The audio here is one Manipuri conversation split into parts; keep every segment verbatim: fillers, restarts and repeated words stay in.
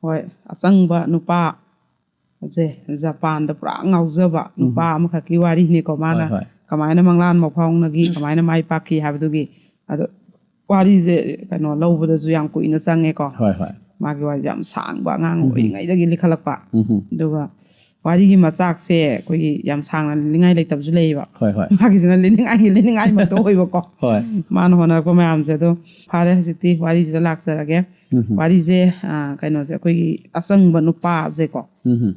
ꯍꯣꯏ, ꯑꯆꯪꯕ ꯅꯨꯄꯥ ꯁꯦ, ꯖꯄꯥꯟꯗ ꯄꯨꯔꯥ ꯉꯥꯎꯖꯕ ꯅꯨꯄꯥ ꯎꯝ꯫ ꯑꯃꯈꯛꯀꯤ ꯋꯥꯔꯤꯅꯤꯀꯣ꯫ ꯍꯣꯏ ꯃꯥꯅ ꯍꯣꯏ ꯀꯃꯥꯏꯅ ꯃꯪꯂꯥꯟ ꯃꯐꯥꯎꯅꯈꯤ, ꯀꯃꯥꯏꯅ ꯃꯥꯏ ꯄꯥꯛꯈꯤ ꯍꯥꯏꯕꯗꯨꯒꯤ꯫ ꯑꯗꯣ ꯋꯥꯔꯤꯁꯦ ꯀꯩꯅꯣ ꯂꯧꯕꯗꯁꯨ ꯌꯥꯝ ꯀꯨꯏꯅ ꯆꯪꯉꯦꯀꯣ꯫ ꯍꯣꯏ ꯍꯣꯏ ꯃꯥꯒꯤ ꯋꯥꯔꯤ ꯌꯥꯝ ꯁꯥꯡꯕ, ꯑꯉꯥꯡ ꯎꯝ꯫ ꯑꯣꯏꯔꯤꯉꯩꯗꯒꯤ ꯂꯤꯈꯠꯂꯛꯄ꯫ ꯎꯝ꯫ ꯑꯗꯨꯒ ꯋꯥꯔꯤꯒꯤ ꯃꯆꯥꯛꯁꯦ ꯑꯩꯈꯣꯏꯒꯤ ꯌꯥꯝ ꯁꯥꯡꯅ ꯂꯤꯅꯤꯡꯉꯥꯏ ꯂꯩꯇꯕꯁꯨ ꯂꯩꯌꯦꯕ꯫ ꯍꯣꯏ ꯍꯣꯏ ꯃꯥꯒꯤꯁꯤꯅ ꯂꯤꯅꯤꯡꯉꯥꯏꯒꯤ ꯂꯤꯅꯤꯡꯉꯥꯏꯃꯛꯇ ꯑꯣꯏꯕꯀꯣ꯫ ꯍꯣꯏ ꯃꯥꯅ ꯍꯣꯠꯅꯔꯛꯄ ꯃꯌꯥꯝꯁꯦ꯫ ꯑꯗꯣ ꯐꯔꯦ, ꯍꯧꯖꯤꯛꯇꯤ ꯋꯥꯔꯤꯁꯤꯗ ꯂꯥꯛꯆꯔꯒꯦ꯫ ꯎꯝ꯫ ꯋꯥꯔꯤꯁꯦ ꯑ, ꯀꯩꯅꯣꯁꯦ, ꯑꯩꯈꯣꯏꯒꯤ ꯑꯆꯪꯕ ꯅꯨꯄꯥꯁꯦꯀꯣ꯫ ꯎꯝ꯫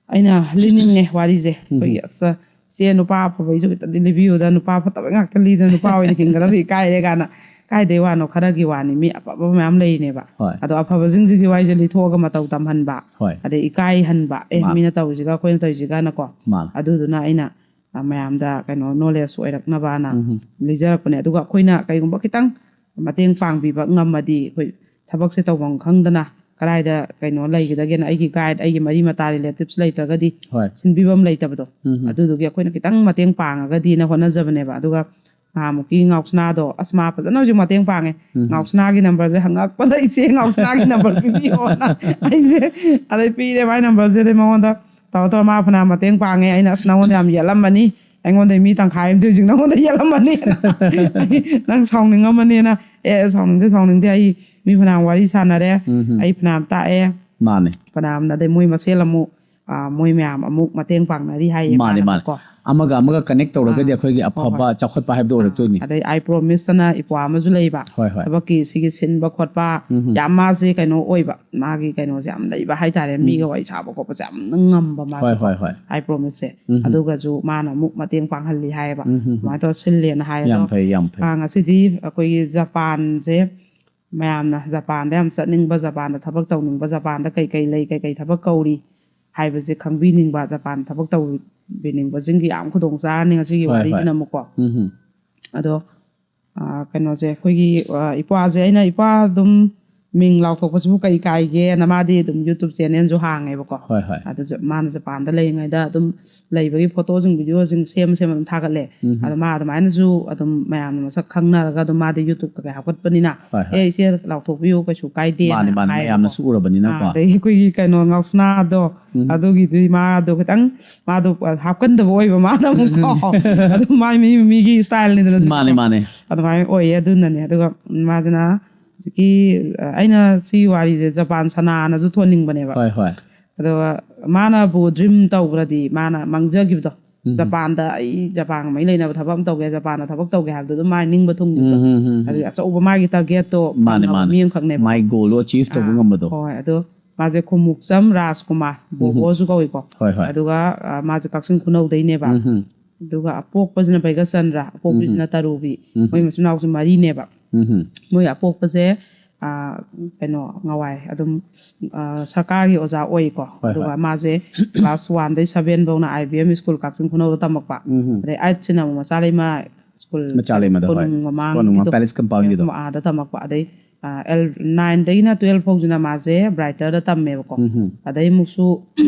ꯑꯩꯅ ꯂꯤꯅꯤꯡꯉꯦ ꯋꯥꯔꯤꯁꯦ꯫ ꯎꯝ꯫ ꯑꯩꯈꯣꯏꯒꯤ ꯑꯁ, ꯆꯦ ꯅꯨꯄꯥ ꯑꯐꯕꯩꯁꯨ ꯈꯤꯇꯪꯗꯤ ꯂꯤꯕꯤꯌꯨꯗ, ꯅꯨꯄꯥ ꯐꯠꯇꯕ ꯉꯥꯛꯇ ꯂꯤꯗꯅ ꯅꯨꯄꯥ ꯑꯣꯏꯅ ꯍꯤꯡꯒꯗꯕ ꯏꯀꯥꯏꯔꯦ ꯀꯥꯏꯅ꯫ ꯀꯥꯏꯗꯩ ꯋꯥꯅꯣ, ꯈꯔꯒꯤ ꯋꯥꯅꯤ, ꯃꯤ ꯑꯐꯕ ꯃꯌꯥꯝ ꯂꯩꯅꯦꯕ꯫ ꯍꯣꯏ ꯑꯗꯣ ꯑꯐꯕꯁꯤꯡꯁꯤꯒꯤ ꯋꯥꯔꯤꯁꯦ ꯂꯤꯊꯣꯛꯑꯒ ꯃꯇꯧ ꯇꯝꯍꯟꯕ, ꯍꯣꯏ ꯑꯗꯩ ꯏꯀꯥꯏꯍꯟꯕ, ꯑꯦ ꯃꯥꯅꯦ꯫ ꯃꯤꯅ ꯇꯧꯔꯤꯁꯤꯒ ꯑꯩꯈꯣꯏꯅ ꯇꯧꯔꯤꯁꯤꯒꯅꯀꯣ꯫ ꯃꯥꯅꯦ ꯑꯗꯨꯗꯨꯅ ꯑꯩꯅ ꯑ, ꯃꯌꯥꯝꯗ ꯀꯩꯅꯣ, ꯅꯣꯂꯦꯖ ꯑꯣꯏꯔꯛꯅꯕꯅ ꯎꯝ꯫ ꯂꯤꯖꯔꯛꯄꯅꯦ꯫ ꯑꯗꯨꯒ ꯑꯩꯈꯣꯏꯅ ꯀꯩꯒꯨꯝꯕ ꯈꯤꯇꯪ ꯃꯇꯦꯡ ꯄꯥꯡꯕꯤꯕ ꯉꯝꯃꯗꯤ, ꯑꯩꯈꯣꯏ ꯊꯕꯛꯁꯦ ꯇꯧꯐꯝ ꯈꯪꯗꯅ ꯀꯗꯥꯏꯗ ꯀꯩꯅꯣ ꯂꯩꯒꯗꯒꯦꯅ, ꯑꯩꯒꯤ ꯒꯥꯏꯗ, ꯑꯩꯒꯤ ꯃꯔꯤ ꯃꯇꯥ, ꯔꯤꯂꯦꯇꯤꯞꯁ ꯂꯩꯇ꯭ꯔꯒꯗꯤ ꯍꯣꯏ ꯁꯤꯟꯕꯤꯐꯝ ꯂꯩꯇꯕꯗꯣ, ꯎꯝ꯫ ꯑꯗꯨꯗꯨꯒꯤ ꯑꯩꯈꯣꯏꯅ ꯈꯤꯇꯪ ꯃꯇꯦꯡ ꯄꯥꯡꯉꯒꯗꯤꯅ ꯍꯣꯠꯅꯖꯕꯅꯦꯕ꯫ ꯑꯗꯨꯒ ꯅꯍꯥꯟꯃꯨꯛꯀꯤ ꯉꯥꯎꯁꯅꯥꯗꯣ, ꯑꯁ, ꯃꯥ ꯐꯖꯅ ꯍꯧꯖꯤꯛ ꯃꯇꯦꯡ ꯄꯥꯡꯉꯦ꯫ ꯎꯝ꯫ ꯉꯥꯎꯁꯅꯥꯒꯤ ꯅꯝꯕꯔꯁꯦ ꯍꯪꯉꯛꯄꯗ, "ꯏꯆꯦ, ꯉꯥꯎꯁꯅꯥꯒꯤ ꯅꯝꯕꯔ ꯄꯤꯕꯤꯌꯣꯅ" ꯑꯩꯁꯦ ꯑꯗꯩ ꯄꯤꯔꯦ ꯃꯥꯏ ꯅꯝꯕꯔꯁꯦ꯫ ꯑꯗꯩ ꯃꯉꯣꯟꯗ ꯇꯧꯔ ꯇꯧꯔ ꯃꯥ ꯐꯅꯌꯥꯝ ꯃꯇꯦꯡ ꯄꯥꯡꯉꯦ꯫ ꯑꯩꯅ, "ꯑꯁ, ꯅꯉꯣꯟꯗ ꯌꯥꯝ ꯌꯦꯠꯂꯝꯃꯅꯤ, ꯑꯩꯉꯣꯟꯗ ꯃꯤ ꯇꯪꯈꯥꯏ ꯑꯃꯗꯤ ꯍꯧꯖꯤꯛ ꯅꯉꯣꯟꯗ ꯌꯦꯠꯂꯝꯃꯅꯤ, ꯅꯪ ꯁꯥꯎꯅꯤꯡꯉꯝꯃꯅꯤꯅ"꯫ "ꯑꯦ, ꯁꯥꯎꯅꯤꯡꯗꯦ, ꯁꯥꯎꯅꯤꯡꯗꯦ, ꯑꯩ ꯃꯤ ꯐꯅꯌꯥꯝ ꯋꯥꯔꯤ ꯁꯥꯟꯅꯔꯦ, ꯎꯝ꯫ ꯑꯩ ꯐꯅꯌꯥꯝ ꯇꯥꯛꯑꯦ, ꯃꯥꯅꯦ ꯐꯅꯌꯥꯝꯅ, ꯑꯗꯩ ꯃꯣꯏ ꯃꯁꯦꯜ ꯑꯃꯨꯛ, ꯑ, ꯃꯣꯏ ꯃꯌꯥꯝ ꯑꯃꯨꯛ ꯃꯇꯦꯡ ꯄꯥꯡꯅꯔꯤ" ꯍꯥꯏꯌꯦ ꯃꯥꯅꯦ, ꯃꯥꯅ ꯃꯥꯅꯦ꯫ ꯀꯣ꯫ ꯑꯃꯒ ꯑꯃꯒ ꯀꯅꯦꯛ ꯇꯧꯔꯒꯗꯤ ꯑꯥ꯫ ꯑꯩꯈꯣꯏꯒꯤ ꯍꯣꯏ, ꯑꯐꯕ ꯍꯣꯏ꯫ ꯆꯥꯎꯈꯠꯄ ꯍꯥꯏꯕꯗꯣ ꯑꯣꯏꯔꯛꯇꯣꯏꯅꯤ꯫ ꯑꯗꯩ ꯑꯥꯏ ꯄ꯭ꯔꯣꯃꯤꯁ ꯑꯅ ꯏꯄ꯭ꯋꯥ ꯑꯃꯁꯨ ꯂꯩꯕ꯫ ꯍꯣꯏ, ꯍꯣꯏ꯫ ꯊꯕꯛꯀꯤ ꯁꯤꯒꯤ ꯁꯤꯟꯕ ꯈꯣꯠꯄ ꯎꯝ꯫ ꯌꯥꯝ, ꯃꯥꯁꯦ ꯀꯩꯅꯣ ꯑꯣꯏꯕ, ꯃꯥꯒꯤ ꯀꯩꯅꯣꯁꯦ ꯌꯥꯝ ꯂꯩꯕ ꯍꯥꯏꯇꯥꯔꯦ꯫ ꯎꯝ꯫ ꯃꯤꯒ ꯋꯥꯔꯤ ꯁꯥꯕ ꯈꯣꯠꯄꯁꯦ ꯌꯥꯝꯅ ꯉꯝꯕ ꯃꯥꯁꯦ꯫ ꯍꯣꯏ, ꯍꯣꯏ, ꯍꯣꯏ꯫ ꯑꯥꯏ ꯄ꯭ꯔꯣꯃꯤꯁꯁꯦ꯫ ꯎꯝ꯫ ꯑꯗꯨꯒꯁꯨ ꯃꯥꯅ ꯑꯃꯨꯛ ꯃꯇꯦꯡ ꯄꯥꯡꯍꯜꯂꯤ ꯍꯥꯏꯌꯦꯕ꯫ ꯎꯝ, ꯎꯝ, ꯎꯝ꯫ ꯑꯗꯨꯃꯥꯏꯅ ꯇꯧꯔ ꯁꯤꯜꯂꯦꯅ ꯍꯥꯏ꯫ ꯌꯥꯝ ꯑꯗꯣ, ꯐꯩ, ꯌꯥꯝ ꯐꯩ꯫ ꯑ, ꯉꯁꯤꯗꯤ ꯑꯩꯈꯣꯏꯒꯤ ꯖꯄꯥꯟꯁꯦ, ꯃꯌꯥꯝꯅ ꯖꯄꯥꯟꯗ ꯌꯥꯝ ꯆꯠꯅꯤꯡꯕ, ꯖꯄꯥꯟꯗ ꯊꯕꯛ ꯇꯧꯅꯤꯡꯕ, ꯖꯄꯥꯟꯗ ꯀꯩ ꯀꯩ ꯂꯩ, ꯀꯩ ꯀꯩ ꯊꯕꯛ ꯀꯧꯔꯤ ꯍꯥꯏꯕꯁꯦ ꯈꯪꯕꯤꯅꯤꯡꯕ, ꯖꯄꯥꯟ ꯊꯕꯛ ꯇꯧꯕꯤꯅꯤꯡꯕꯁꯤꯡꯒꯤ ꯌꯥꯝ ꯈꯨꯗꯣꯡ ꯆꯥꯔꯅꯤ ꯉꯁꯤꯒꯤ ꯍꯣꯏ, ꯍꯣꯏ꯫ ꯋꯥꯔꯤꯁꯤꯅ ꯑꯃꯨꯛꯀꯣ꯫ ꯎꯝ꯫ ꯑꯗꯣ, ꯑ, ꯀꯩꯅꯣꯁꯦ, ꯑꯩꯈꯣꯏꯒꯤ, ꯑ, ꯏꯄ꯭ꯋꯥꯁꯦ, ꯑꯩꯅ ꯏꯄ꯭ꯋꯥ ꯑꯗꯨꯝ ꯃꯤꯡ ꯂꯥꯎꯊꯣꯛꯄꯁꯤꯕꯨ ꯀꯩ ꯀꯥꯏꯒꯦꯅ ꯃꯥꯗꯤ ꯑꯗꯨꯝ YouTube channelꯁꯨ ꯍꯥꯡꯉꯦꯕꯀꯣ꯫ ꯍꯣꯏ ꯍꯣꯏ꯫ ꯑꯗꯨ ꯖ- ꯃꯥꯅ ꯖꯄꯥꯟꯗ ꯂꯩꯔꯤꯉꯩꯗ ꯑꯗꯨꯝ ꯂꯩꯕꯒꯤ ꯐꯣꯇꯣꯁꯤꯡ, ꯚꯤꯗꯤꯑꯣꯁꯤꯡ ꯁꯦꯝ ꯁꯦꯝ ꯑꯗꯨꯝ ꯊꯥꯒꯠꯂꯦ꯫ ꯎꯝ꯫ ꯑꯗꯣ ꯃꯥ ꯑꯗꯨꯃꯥꯏꯅꯁꯨ ꯑꯗꯨꯝ ꯃꯌꯥꯝꯅ ꯃꯁꯛ ꯈꯪꯅꯔꯒ ꯑꯗꯨꯝ ꯃꯥꯗꯤ YouTube ꯀꯩꯀꯩ ꯍꯥꯞꯀꯠꯄꯅꯤꯅ, ꯍꯣꯏ ꯍꯣꯏ꯫ "ꯑꯦ, ꯏꯆꯦ ꯂꯥꯎꯊꯣꯛꯄꯤꯌꯨ, ꯀꯩꯁꯨ ꯀꯥꯏꯗꯦꯅ" ꯃꯥꯅꯦ ꯃꯥꯅꯦ, ꯍꯥꯏꯌꯦꯕꯀꯣ꯫ ꯃꯌꯥꯝꯅꯁꯨ ꯎꯔꯕꯅꯤꯅꯀꯣ꯫ ꯑꯥ, ꯑꯗꯒꯤ ꯑꯩꯈꯣꯏꯒꯤ ꯀꯩꯅꯣ ꯉꯥꯎꯁꯅꯥꯗꯣ, ꯎꯝ꯫ ꯑꯗꯨꯒꯤꯗꯤ ꯃꯥꯗꯣ ꯈꯤꯇꯪ, ꯃꯥꯗꯣ ꯍꯥꯞꯀꯟꯗꯕ ꯑꯣꯏꯕ ꯃꯥꯅ ꯑꯃꯨꯛꯀꯣ꯫ ꯎꯝ꯫ ꯑꯗꯨꯝ ꯃꯥꯏ ꯃꯤ ꯃꯤꯒꯤ styleꯅꯤꯗꯅ꯫ ꯃꯥꯅꯦ ꯃꯥꯅꯦ꯫ ꯑꯗꯨꯃꯥꯏꯅ ꯑꯣꯏꯌꯦ꯫ ꯑꯗꯨꯅꯅꯦ꯫ ꯑꯗꯨꯒ ꯃꯥꯁꯤꯅ ꯍꯧꯖꯤꯛꯀꯤ, ꯑ, ꯑꯩꯅ ꯁꯤ ꯋꯥꯔꯤꯁꯦ ꯖꯄꯥꯟ ꯁꯅꯥꯅꯁꯨ ꯊꯣꯟꯅꯤꯡꯕꯅꯦꯕ꯫ ꯍꯣꯏ ꯍꯣꯏ꯫ ꯑꯗꯨꯒ ꯃꯥꯅꯕꯨ dream ꯇꯧꯈ꯭ꯔꯗꯤ, ꯃꯥꯅ ꯃꯪꯖꯈꯤꯕꯗꯣ, ꯎꯝ꯫ ꯖꯄꯥꯟꯗ ꯑꯩ ꯖꯄꯥꯟꯒ ꯃꯔꯤ ꯂꯩꯅꯕ ꯊꯕꯛ ꯑꯃ ꯇꯧꯒꯦ, ꯖꯄꯥꯟꯗ ꯊꯕꯛ ꯇꯧꯒꯦ ꯍꯥꯏꯕꯗꯣ ꯑꯗꯨꯝ ꯃꯥꯏ ꯅꯤꯡꯕ ꯊꯨꯡꯈꯤꯕꯗꯣ꯫ ꯎꯝ, ꯎꯝ, ꯎꯝ, ꯑꯗꯨꯒꯤ ꯎꯝ꯫ ꯑꯆꯧꯕ ꯃꯥꯒꯤ targetꯇꯣ ꯃꯥꯅꯦ, ꯐꯪꯉꯕ ꯃꯥꯅꯦ꯫ ꯃꯤ ꯑꯃꯈꯛꯅꯦꯕ꯫ My goalꯗꯣ achieve ꯇꯧꯕ ꯑꯥ, ꯉꯝꯕꯗꯣ꯫ ꯍꯣꯏ꯫ ꯑꯗꯣ ꯃꯥꯁꯦ ꯈꯨꯃꯨꯛꯆꯝ ꯔꯥꯖꯀꯨꯃꯥꯔ, ꯎꯝ꯫ ꯕꯣꯕꯣꯁꯨ ꯀꯧꯏꯀꯣ꯫ ꯍꯣꯏ ꯍꯣꯏ꯫ ꯑꯗꯨꯒ, ꯑ, ꯃꯥꯁꯦ ꯀꯛꯆꯤꯡ ꯈꯨꯅꯧꯗꯩꯅꯦꯕ꯫ ꯎꯝ꯫ ꯑꯗꯨꯒ ꯑꯄꯣꯛꯄꯁꯤꯅ ꯕꯩꯒꯆꯟꯗ꯭ꯔ, ꯑꯄꯣꯛꯄꯤꯁꯤꯅ ꯇꯔꯨꯕꯤ꯫ ꯎꯝ꯫ ꯃꯣꯏ ꯃꯆꯤꯟ ꯃꯅꯥꯎꯁꯦ ꯃꯔꯤꯅꯦꯕ꯫ ꯎꯝ꯫ ꯃꯣꯏ ꯑꯄꯣꯛꯄꯁꯦ, ꯑ, ꯀꯩꯅꯣ, ꯉꯋꯥꯏ ꯑꯗꯨꯝ, ꯑ, ꯁꯔꯀꯥꯔꯒꯤ ꯑꯣꯖꯥ ꯑꯣꯏꯀꯣ꯫ ꯍꯣꯏ, ꯑꯗꯨꯒ ꯍꯣꯏ꯫ ꯃꯥꯁꯦ class oneꯗꯩ seven ꯐꯧꯅ I B M school ꯀꯛꯆꯤꯡ ꯈꯨꯅꯧꯗ ꯇꯝꯃꯛꯄ꯫ ꯎꯝ꯫ ꯑꯗꯩ eightꯁꯤꯅ ꯑꯃꯨꯛ ꯃꯆꯥ ꯂꯩꯃ school, ꯃꯆꯥ ꯂꯩꯃꯗ, ꯍꯣꯏ꯫ ꯀꯣꯅꯨꯡ ꯃꯃꯥꯡꯒꯤꯗꯣ, ꯀꯣꯅꯨꯡ ꯃꯃꯥꯡ palace compoundꯒꯤꯗꯣ꯫ ꯑꯥꯗ ꯇꯝꯃꯛꯄ꯫ ꯑꯗꯩ, ꯑ, L-, nineꯗꯒꯤꯅ twelve ꯐꯥꯎꯁꯤꯅ ꯃꯥꯁꯦ Brighterꯗ ꯇꯝꯃꯦꯕꯀꯣ꯫ ꯎꯝ꯫ ꯑꯗꯩ ꯑꯃꯨꯛꯁꯨ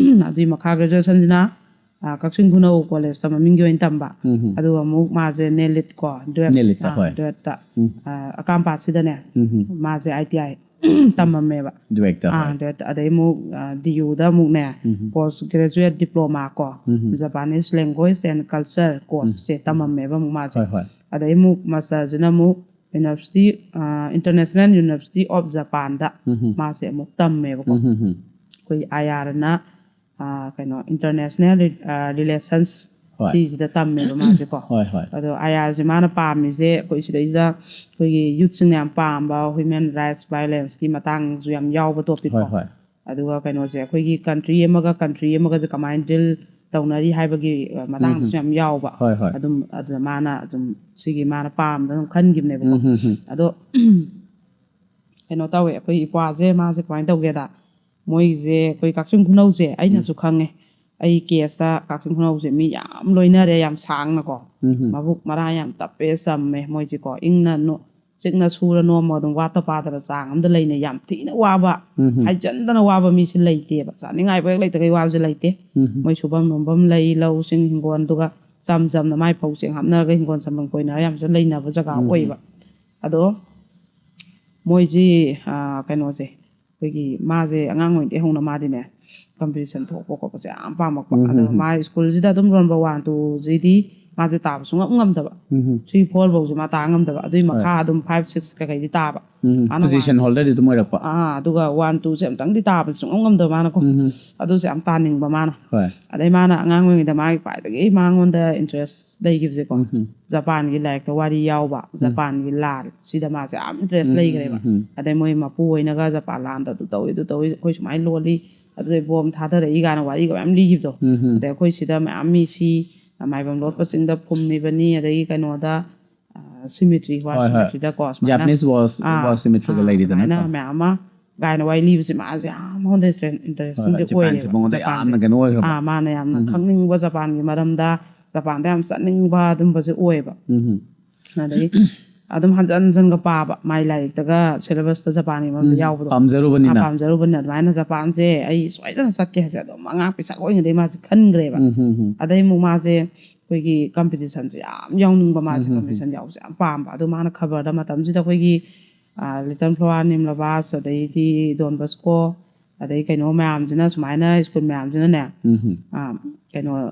ꯑꯗꯨꯒꯤ ꯃꯈꯥ graduationꯁꯤꯅ, ꯑ, ꯀꯛꯆꯤꯡ ꯈꯨꯅꯧ collegeꯇ ꯃꯃꯤꯡꯒꯤ ꯑꯣꯏꯅ ꯇꯝꯕ꯫ ꯎꯝ꯫ ꯑꯗꯨꯒ ꯑꯃꯨꯛ ꯃꯥꯁꯦ ꯅꯦꯂꯤꯠꯀꯣ, DUETꯇ, ꯅꯦꯂꯤꯠꯇ, ꯑ, ꯍꯣꯏ꯫ DUETꯇ, ꯎꯝ꯫ ꯑ, ꯑꯀꯥꯝꯄꯥꯠꯁꯤꯗꯅꯦ, ꯎꯝ꯫ ꯃꯥꯁꯦ I T I ꯇꯝꯃꯝꯃꯦꯕ꯫ DUETꯇ, ꯑꯥ, ꯍꯣꯏ꯫ DUETꯇ꯫ ꯑꯗꯩ ꯑꯃꯨꯛ, ꯑ, D Uꯗ ꯑꯃꯨꯛꯅꯦ, ꯎꯝ꯫ post graduate diploma ꯀꯣ, Japanese language and culture courseꯁꯦ ꯇꯝꯃꯝꯃꯦꯕ ꯑꯃꯨꯛ ꯃꯥꯁꯦ꯫ ꯍꯣꯏ ꯍꯣꯏ꯫ ꯑꯗꯩ ꯑꯃꯨꯛ masterꯁꯤꯅ ꯑꯃꯨꯛ university, ꯑ, International University of Japanꯗ ꯎꯝ꯫ ꯃꯥꯁꯦ ꯑꯃꯨꯛ ꯇꯝꯃꯦꯕꯀꯣ꯫ ꯎꯝ꯫ ꯑꯩꯈꯣꯏꯒꯤ IRꯅ, ꯑ, ꯀꯩꯅꯣ, international re-, ꯑ, relations ꯍꯣꯏ꯫ ꯁꯤꯁꯤꯗ ꯇꯝꯃꯦꯕ ꯃꯥꯁꯦꯀꯣ꯫ ꯍꯣꯏ ꯍꯣꯏ꯫ ꯑꯗꯣ IRꯁꯦ ꯃꯥꯅ ꯄꯥꯝꯃꯤꯁꯦ ꯑꯩꯈꯣꯏ ꯁꯤꯗꯩꯁꯤꯗ ꯑꯩꯈꯣꯏꯒꯤ youthꯁꯤꯡꯅ ꯌꯥꯝ ꯄꯥꯝꯕ human rights violenceꯀꯤ ꯃꯇꯥꯡꯁꯨ ꯌꯥꯝ ꯌꯥꯎꯕ topicꯀꯣ꯫ ꯍꯣꯏ ꯍꯣꯏ꯫ ꯑꯗꯨꯒ ꯀꯩꯅꯣꯁꯦ, ꯑꯩꯈꯣꯏꯒꯤ country ꯑꯃꯒ country ꯑꯃꯒꯁꯦ ꯀꯃꯥꯏꯅ deal ꯇꯧꯅꯔꯤ ꯍꯥꯏꯕꯒꯤ, ꯑ, ꯃꯇꯥꯡꯗꯁꯨ ꯎꯝ꯫ ꯌꯥꯝ ꯌꯥꯎꯕ꯫ ꯍꯣꯏ ꯍꯣꯏ꯫ ꯑꯗꯨꯝ ꯑꯗꯨꯗ ꯃꯥꯅ ꯑꯗꯨꯝ ꯁꯤꯒꯤ ꯃꯥꯅ ꯄꯥꯝꯗꯅ ꯑꯗꯨꯝ ꯈꯟꯈꯤꯕꯅꯦꯕꯀꯣ꯫ ꯎꯝ ꯎꯝ ꯎꯝ꯫ ꯑꯗꯣ ꯀꯩꯅꯣ ꯇꯧꯋꯦ, ꯑꯩꯈꯣꯏ ꯏꯄ꯭ꯋꯥꯁꯦ ꯃꯥꯁꯦ ꯀꯃꯥꯏꯅ ꯇꯧꯒꯦꯗ, ꯃꯣꯏꯁꯦ ꯑꯩꯈꯣꯏ ꯀꯛꯆꯤꯡ ꯈꯨꯅꯧꯁꯦ ꯑꯩꯅꯁꯨ ꯈꯪꯉꯦ, ꯑꯩ caseꯇ ꯀꯛꯆꯤꯡ ꯈꯨꯅꯧꯁꯦ ꯃꯤ ꯌꯥꯝ ꯂꯣꯏꯅꯔꯦ, ꯌꯥꯝ ꯁꯥꯡꯅꯀꯣ꯫ ꯎꯝ ꯎꯝ꯫ ꯃꯕꯨꯛ ꯃꯔꯥ ꯌꯥꯝ ꯇꯞꯄꯦ, ꯆꯝꯃꯦ ꯃꯣꯏꯁꯦꯀꯣ, ꯏꯪꯅ ꯅꯣ-, ꯆꯤꯛꯅ ꯁꯨꯔ ꯅꯣꯝꯃꯒ ꯑꯗꯨꯝ ꯋꯥꯠꯇ ꯄꯥꯗꯕ ꯆꯥꯡ ꯑꯃꯗ ꯂꯩꯅꯩ꯫ ꯌꯥꯝ ꯊꯤꯅ ꯋꯥꯕ, ꯎꯝ ꯍꯝ꯫ ꯍꯥꯏꯖꯟꯗꯅ ꯋꯥꯕ ꯃꯤꯁꯦ ꯂꯩꯇꯦꯕ꯫ ꯆꯥꯅꯤꯡꯉꯥꯏꯕꯨ ꯍꯦꯛ ꯂꯩꯇꯈꯩ ꯋꯥꯕꯁꯦ ꯂꯩꯇꯦ꯫ ꯎꯝ ꯍꯝ꯫ ꯃꯣꯏ ꯁꯨꯐꯝ ꯅꯣꯝꯐꯝ ꯂꯩ, ꯂꯧꯁꯤꯡ ꯍꯤꯡꯒꯣꯜ, ꯑꯗꯨꯒ ꯆꯝ ꯆꯝꯅ ꯃꯥꯏ ꯐꯧ ꯆꯦꯡ ꯍꯥꯞꯅꯔꯒ ꯍꯤꯡꯒꯣꯜ ꯁꯝꯕꯜ ꯀꯣꯏꯅꯔ ꯌꯥꯝꯁꯨ ꯂꯩꯅꯕ ꯖꯒꯥ ꯎꯝ ꯍꯝ꯫ ꯑꯣꯏꯌꯦꯕ꯫ ꯑꯗꯣ ꯃꯣꯏꯁꯤ, ꯑ, ꯀꯩꯅꯣꯁꯦ, ꯑꯩꯈꯣꯏꯒꯤ ꯃꯥꯁꯦ ꯑꯉꯥꯡ ꯑꯣꯏꯔꯤꯉꯩꯗꯒꯤ ꯍꯧꯅ ꯃꯥꯗꯤꯅꯦ competition ꯊꯣꯛꯄ ꯈꯣꯠꯄꯁꯦ ꯌꯥꯝ ꯄꯥꯝꯃꯛꯄ꯫ ꯎꯝ, ꯑꯗꯣ ꯎꯝ, ꯎꯝ꯫ ꯃꯥ ꯁ꯭ꯀꯨꯜꯁꯤꯗ ꯑꯗꯨꯝ number one, two ꯁꯤꯗꯤ ꯃꯥꯁꯦ ꯇꯥꯕ ꯁꯨꯡꯉꯝ ꯉꯝꯗꯕ꯫ ꯎꯝ, ꯎꯝ꯫ Three, four ꯐꯧꯁꯦ ꯃꯥ ꯇꯥ ꯉꯝꯗꯕ꯫ ꯑꯗꯨꯏ ꯍꯣꯏ꯫ ꯃꯈꯥ ꯑꯗꯨꯝ five, six ꯀꯩꯀꯩꯗꯤ ꯇꯥꯕ꯫ ꯎꯝ, ꯎꯝ꯫ ꯃꯥꯅ position ꯋꯥꯡ- holderꯗꯤ ꯑꯗꯨꯝ ꯑꯣꯏꯔꯛꯄ꯫ ꯑꯥ, ꯑꯗꯨꯒ one, two ꯁꯦ ꯑꯝꯇꯪꯗꯤ ꯇꯥꯕ ꯁꯨꯡꯉꯝ ꯉꯝꯗꯕ ꯃꯥꯅꯀꯣ꯫ ꯎꯝ, ꯎꯝ꯫ ꯑꯗꯨꯁꯦ ꯌꯥꯝ ꯇꯥꯅꯤꯡꯕ ꯃꯥꯅ꯫ ꯍꯣꯏ꯫ ꯑꯗꯩ ꯃꯥꯅ ꯑꯉꯥꯡ ꯑꯣꯏꯔꯤꯉꯩꯗ ꯃꯥꯒꯤ ꯈ꯭ꯋꯥꯏꯗꯒꯤ ꯃꯉꯣꯟꯗ interest ꯂꯩꯈꯤꯕꯁꯦꯀꯣ, ꯎꯝ, ꯎꯝ꯫ ꯖꯄꯥꯟꯒꯤ ꯂꯥꯏꯔꯤꯛꯇ ꯋꯥꯔꯤ ꯌꯥꯎꯕ, ꯎꯝ꯫ ꯖꯄꯥꯟꯒꯤ ꯂꯥꯟ ꯁꯤꯗ ꯃꯥꯁꯦ ꯌꯥꯝ interest ꯎꯝ, ꯎꯝ, ꯂꯩꯈ꯭ꯔꯦꯕ꯫ ꯎꯝ, ꯎꯝ꯫ ꯑꯗꯩ ꯃꯣꯏ ꯃꯄꯨ ꯍꯣꯏꯅꯒ ꯖꯄꯥꯟ ꯂꯥꯟꯗ ꯑꯗꯨ ꯇꯧꯏ, ꯑꯗꯨ ꯇꯧꯏ, ꯑꯩꯈꯣꯏ ꯁꯨꯃꯥꯏꯅ ꯂꯣꯜꯂꯤ, ꯑꯗꯨꯗꯩ bomb ꯊꯥꯗꯔꯛꯏ ꯀꯥꯏꯅ ꯋꯥꯔꯤꯒ ꯃꯌꯥꯝ ꯂꯤꯈꯤꯕꯗꯣ꯫ ꯎꯝ, ꯎꯝ꯫ ꯑꯗꯩ ꯑꯩꯈꯣꯏ ꯁꯤꯗ ꯃꯌꯥꯝ ꯃꯤ ꯁꯤ, ꯃꯥꯏꯕꯝ ꯂꯣꯛꯄ ꯆꯤꯡꯗ ꯐꯨꯝꯃꯤꯕꯅꯤ, ꯑꯗꯒꯤ ꯀꯩꯅꯣꯗ, ꯑ, cemetery, war ꯍꯣꯏ, ꯍꯣꯏ꯫ Cemeteryꯗꯀꯣ ꯁꯨꯃꯥꯏꯅ, Japanese war, ꯑꯥ, war cemeteryꯒ ꯑꯥ, ꯂꯩꯔꯤꯗꯅꯀꯣ꯫ ꯑꯗꯨꯃꯥꯏꯅ ꯃꯌꯥꯝ ꯑꯃ ꯀꯥꯏꯅ ꯋꯥꯔꯤ ꯂꯤꯕꯁꯦ ꯃꯥꯁꯦ ꯌꯥꯝ ꯃꯉꯣꯟꯗ interest-, ꯍꯣꯏ, interestingꯁꯦ ꯖꯄꯥꯟꯁꯦ ꯑꯣꯏꯔꯦꯕ, ꯃꯉꯣꯟꯗ ꯖꯄꯥꯟꯁꯦ꯫ ꯌꯥꯝꯅ ꯀꯩꯅꯣ ꯑꯣꯏꯈ꯭ꯔꯕ꯫ ꯑꯥ, ꯃꯥꯅ ꯌꯥꯝꯅ ꯎꯝ꯫ ꯈꯪꯅꯤꯡꯕ ꯖꯄꯥꯟꯒꯤ ꯃꯔꯝꯗ, ꯖꯄꯥꯟꯗ ꯌꯥꯝ ꯆꯠꯅꯤꯡꯕ ꯑꯗꯨꯝꯕꯁꯦ ꯑꯣꯏꯌꯦꯕ꯫ ꯎꯝ꯫ ꯑꯗꯩ ꯑꯗꯨꯝ ꯍꯟꯖꯟ ꯍꯟꯖꯟꯒ ꯄꯥꯕ, ꯃꯥꯏ ꯂꯥꯏꯔꯤꯛꯇꯒ syllabusꯇ ꯖꯄꯥꯟꯒꯤ ꯃꯔꯝꯗ ꯎꯝ꯫ ꯌꯥꯎꯕꯗꯣ꯫ ꯄꯥꯝꯖꯔꯨꯕꯅꯤꯅ꯫ ꯑꯥ, ꯄꯥꯝꯖꯔꯨꯕꯅꯤꯅ꯫ ꯑꯗꯨꯃꯥꯏꯅ ꯖꯄꯥꯟꯁꯦ ꯑꯩ ꯁꯣꯏꯗꯅ ꯆꯠꯀꯦ ꯍꯥꯏꯁꯦ ꯑꯗꯨꯝ ꯑꯉꯥꯡ ꯄꯤꯁꯛ ꯑꯣꯏꯔꯤꯉꯩꯗꯩ ꯃꯥꯁꯦ ꯈꯟꯈ꯭ꯔꯦꯕ꯫ ꯎꯝ, ꯎꯝ, ꯎꯝ꯫ ꯑꯗꯩ ꯑꯃꯨꯛ ꯃꯥꯁꯦ ꯑꯩꯈꯣꯏꯒꯤ competitionꯁꯦ ꯌꯥꯝ ꯌꯥꯎꯅꯤꯡꯕ ꯃꯥꯁꯦ, ꯎꯝ, ꯎꯝ, ꯎꯝ꯫ Competition ꯌꯥꯎꯕꯁꯦ ꯌꯥꯝ ꯄꯥꯝꯕ꯫ ꯑꯗꯣ ꯃꯥꯅ ꯈꯕꯔꯗ ꯃꯇꯝꯁꯤꯗ ꯑꯩꯈꯣꯏꯒꯤ, ꯑ, Little Flower, Neem Lovers, ꯑꯗꯩꯗꯤ Don Bosco, ꯑꯗꯩ ꯀꯩꯅꯣ ꯃꯌꯥꯝꯁꯤꯅ, ꯁꯨꯃꯥꯏꯅ school ꯃꯌꯥꯝꯁꯤꯅꯅꯦ, ꯎꯝ, ꯎꯝ꯫ ꯑ, ꯀꯩꯅꯣ,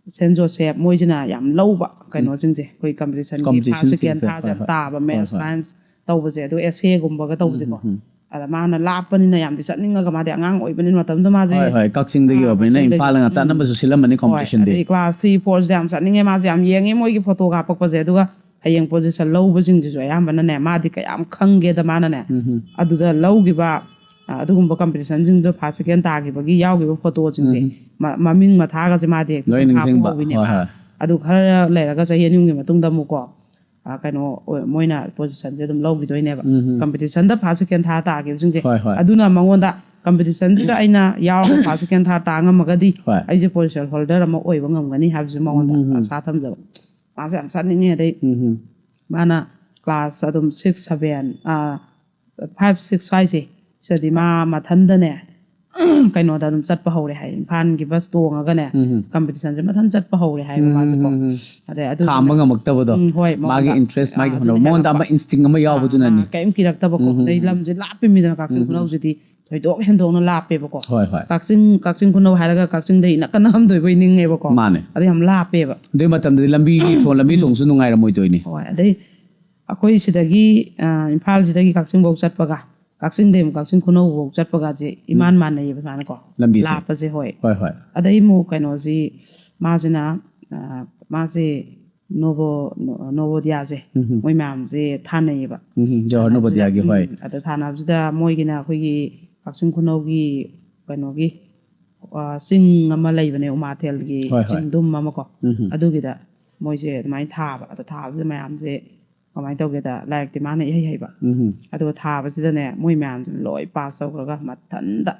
Saint Joseph ꯃꯣꯏꯁꯤꯅ ꯌꯥꯝ ꯂꯧꯕ ꯀꯩꯅꯣꯁꯤꯡꯁꯦ, ꯑꯩꯈꯣꯏ competitionꯒꯤ first, competitionꯁꯤꯡꯁꯦ, second, third ꯍꯣꯏ, ꯌꯥꯝ ꯍꯣꯏ꯫ ꯇꯥꯕ, ꯍꯣꯏ, maths, ꯍꯣꯏ꯫ Science ꯇꯧꯕꯁꯦ, ꯑꯗꯨꯒ essayꯒꯨꯝꯕꯒ ꯇꯧꯕꯁꯦꯀꯣ꯫ ꯎꯝ, ꯎꯝ, ꯎꯝ꯫ ꯑꯗ ꯃꯥꯅ ꯂꯥꯞꯄꯅꯤꯅ ꯌꯥꯝꯗꯤ ꯆꯠꯅꯤꯡꯉꯒ, ꯃꯥꯗꯤ ꯑꯉꯥꯡ ꯑꯣꯏꯕꯅꯤꯅ ꯃꯇꯝꯗꯨꯗ ꯃꯥꯁꯦ, ꯍꯣꯏ, ꯍꯣꯏ, ꯀꯛꯆꯤꯡꯗꯒꯤ ꯑꯥ, ꯑꯣꯏꯕꯅꯤꯅ ꯀꯛꯆꯤꯡꯗꯒꯤ꯫ ꯏꯝꯐꯥꯜꯗ ꯉꯟꯇꯥ ꯎꯝ꯫ ꯑꯅꯝꯕꯁꯨ ꯁꯤꯜꯂꯝꯃꯅꯤ ꯍꯣꯏ, competitionꯗꯤ꯫ ꯑꯗꯩ class three, fourꯁꯤꯗ ꯌꯥꯝ ꯆꯠꯅꯤꯡꯉꯦ, ꯃꯥꯁꯦ ꯌꯥꯝ ꯌꯦꯡꯉꯦ ꯃꯣꯏꯒꯤ photoꯒ ꯍꯥꯞꯄꯛꯄꯁꯦ, ꯑꯗꯨꯒ ꯍꯌꯦꯡ position ꯂꯧꯕꯁꯤꯡꯁꯤꯁꯨ ꯑꯌꯥꯝꯕꯅꯅꯦ, ꯃꯥꯗꯤ ꯀꯌꯥꯝ ꯈꯪꯒꯦꯗ ꯃꯥꯅꯅꯦ, ꯎꯝ, ꯎꯝ꯫ ꯑꯗꯨꯗ ꯂꯧꯈꯤꯕ, ꯑ, ꯑꯗꯨꯒꯨꯝꯕ competitionꯁꯤꯡꯗꯣ first, second ꯇꯥꯈꯤꯕꯒꯤ ꯌꯥꯎꯈꯤꯕ photoꯁꯤꯡꯁꯦ, ꯎꯝ꯫ ꯃ-, ꯃꯃꯤꯡ ꯃꯊꯥꯒꯁꯦ ꯃꯥꯗꯤ ꯍꯦꯛꯇ ꯂꯣꯏ ꯁꯨꯝ ꯍꯥꯞꯄ ꯅꯤꯡꯁꯤꯡꯕ꯫ ꯍꯧꯕꯤꯅꯦꯕ꯫ ꯍꯣꯏ, ꯍꯣꯏ꯫ ꯑꯗꯨ ꯈꯔ ꯂꯩꯔꯒ ꯆꯍꯤ ꯑꯅꯤ ꯑꯍꯨꯝꯒꯤ ꯃꯇꯨꯡꯗ ꯑꯃꯨꯛꯀꯣ, ꯑ, ꯀꯩꯅꯣ ꯑꯣꯏ-, ꯃꯣꯏꯅ positionꯁꯦ ꯑꯗꯨꯝ ꯂꯧꯈꯤꯗꯣꯏꯅꯦꯕ꯫ ꯎꯝ, ꯎꯝ꯫ Competitionꯗ first, second, third ꯇꯥꯈꯤꯕꯁꯤꯡꯁꯦ꯫ ꯍꯣꯏ, ꯍꯣꯏ꯫ ꯑꯗꯨꯅ ꯃꯉꯣꯟꯗ competitionꯁꯤꯗ ꯑꯩꯅ ꯌꯥꯎꯔꯒ first, second, third ꯇꯥ ꯉꯝꯃꯒꯗꯤ ꯍꯣꯏ꯫ ꯑꯩꯁꯦ position holder ꯑꯃ ꯑꯣꯏꯕ ꯉꯝꯒꯅꯤ ꯍꯥꯏꯕꯁꯦ ꯃꯉꯣꯟꯗ ꯎꯝ, ꯎꯝ, ꯎꯝ꯫ ꯑꯁꯥ ꯊꯝꯖꯕ꯫ ꯃꯥꯁꯨ ꯌꯥꯝ ꯆꯠꯅꯤꯡꯉꯦ꯫ ꯑꯗꯩ ꯎꯝ, ꯎꯝ꯫ ꯃꯥꯅ class ꯑꯗꯨꯝ six seven, five six ꯁ꯭ꯋꯥꯏꯁꯦ, ꯁꯤꯗꯗꯤ ꯃꯥ ꯃꯊꯟꯗꯅꯦ, ꯀꯩꯅꯣꯗ ꯑꯗꯨꯝ ꯆꯠꯄ ꯍꯧꯔꯦ ꯍꯥꯏ, ꯏꯝꯐꯥꯜꯒꯤ bus ꯇꯣꯡꯉꯒꯅꯦ, ꯎꯝ. competition ꯁꯦ ꯃꯊꯟ ꯆꯠꯄ ꯍꯧꯔꯦ ꯍꯥꯏꯕ ꯃꯥꯁꯦꯀꯣ꯫ ꯎꯝ. ꯑꯗꯩ ꯑꯗꯨ ꯈꯥꯝꯕ ꯉꯝꯃꯛꯇꯕꯗꯣ. ꯎꯝ, ꯍꯣꯏ, ꯃꯉꯣꯟꯗ ꯃꯥꯒꯤ interest, ꯃꯥꯒꯤ ꯑꯗꯨꯅ ꯍꯣꯠꯅꯕ, ꯃꯉꯣꯟꯗ ꯍꯦꯜꯂꯛꯄ꯫ ꯑꯃ instinct ꯑꯃ ꯌꯥꯎꯕꯗꯨꯅꯅꯦ. ꯑꯥ, ꯀꯩꯝ ꯀꯤꯔꯛꯇꯕꯀꯣ꯫ ꯎꯝ. ꯑꯗꯩ ꯂꯝꯁꯦ ꯂꯥꯞꯄꯤꯃꯤꯗꯅ ꯀꯛꯆꯤꯡ ꯎꯝ. ꯈꯨꯅꯧꯁꯤꯗꯤ ꯊꯣꯏꯗꯣꯛ ꯍꯦꯟꯗꯣꯛꯅ ꯂꯥꯞꯄꯦꯕꯀꯣ꯫ ꯍꯣꯏ, ꯍꯣꯏ. ꯀꯛꯆꯤꯡ, ꯀꯛꯆꯤꯡ ꯈꯨꯅꯧ ꯍꯥꯏꯔꯒ ꯀꯛꯆꯤꯡꯗꯩ ꯅꯛꯀ ꯅꯛꯑꯝꯗꯣꯏꯕꯣꯏ ꯅꯤꯡꯉꯦꯕꯀꯣ꯫ ꯃꯥꯅꯦ. ꯑꯗꯩ ꯌꯥꯝ ꯂꯥꯞꯄꯦꯕ꯫ ꯑꯗꯨꯏ ꯃꯇꯝꯗꯗꯤ ꯂꯝꯕꯤ ꯊꯣꯡ, ꯂꯝꯕꯤ ꯊꯣꯡꯁꯨ ꯅꯨꯡꯉꯥꯏꯔꯝꯃꯣꯏꯗꯣꯏꯅꯤ. ꯍꯣꯏ, ꯑꯗꯩ ꯑꯩꯈꯣꯏ ꯁꯤꯗꯒꯤ, ꯑ, ꯏꯝꯐꯥꯜꯁꯤꯗꯒꯤ ꯀꯛꯆꯤꯡꯐꯧ ꯆꯠꯄꯒ, ꯀꯛꯆꯤꯡꯗꯩ ꯑꯃꯨꯛ ꯀꯛꯆꯤꯡ ꯈꯨꯅꯧꯐꯧ ꯆꯠꯄꯒꯁꯦ ꯏꯃꯥꯟ ꯃꯥꯟꯅꯩꯌꯦꯕ ꯁꯨꯃꯥꯏꯅꯀꯣ꯫ ꯂꯝꯕꯤꯁꯦ. ꯂꯥꯞꯄꯁꯦ, ꯍꯣꯏ꯫ ꯍꯣꯏ, ꯍꯣꯏ. ꯑꯗꯩ ꯑꯃꯨꯛ ꯀꯩꯅꯣꯁꯤ, ꯃꯥꯁꯤꯅ, ꯑ, ꯃꯥꯁꯦ ꯅꯣꯕꯣ-, ꯅꯣ-, ꯅꯣꯕꯣꯗꯤꯌꯥꯁꯦ, ꯎꯝ. ꯃꯣꯏ ꯃꯌꯥꯝꯁꯦ ꯊꯥꯅꯩꯌꯦꯕ꯫ ꯎꯝ, ꯖꯋꯥꯍꯔ ꯅꯣꯕꯣꯗꯤꯌꯥꯒꯤ, ꯎꯝ, ꯍꯣꯏ. ꯑꯗ ꯊꯥꯅꯕꯁꯤꯗ ꯃꯣꯏꯒꯤꯅ ꯑꯩꯈꯣꯏꯒꯤ ꯀꯛꯆꯤꯡ ꯈꯨꯅꯧꯒꯤ ꯀꯩꯅꯣꯒꯤ, ꯑ, ꯆꯤꯡ ꯑꯃ ꯂꯩꯕꯅꯦ, ꯎꯃꯥꯊꯦꯜꯒꯤ ꯍꯣꯏ, ꯍꯣꯏ. ꯆꯤꯡꯗꯨꯝ ꯑꯃꯀꯣ꯫ ꯎꯝ. ꯑꯗꯨꯒꯤꯗ ꯃꯣꯏꯁꯦ ꯑꯗꯨꯃꯥꯏꯅ ꯊꯥꯕ꯫ ꯑꯗ ꯊꯥꯕꯁꯤꯗ ꯃꯌꯥꯝꯁꯦ ꯀꯃꯥꯏꯅ ꯇꯧꯒꯦꯗ, ꯂꯥꯏꯔꯤꯛꯇꯤ ꯃꯥꯅ ꯏꯍꯩ ꯍꯩꯕ꯫ ꯎꯝ. ꯑꯗꯨꯒ ꯊꯥꯕꯁꯤꯗꯅꯦ, ꯃꯣꯏ ꯃꯌꯥꯝꯁꯤꯅ ꯂꯣꯏ pass ꯇꯧꯈ꯭ꯔꯒ ꯃꯊꯟꯇ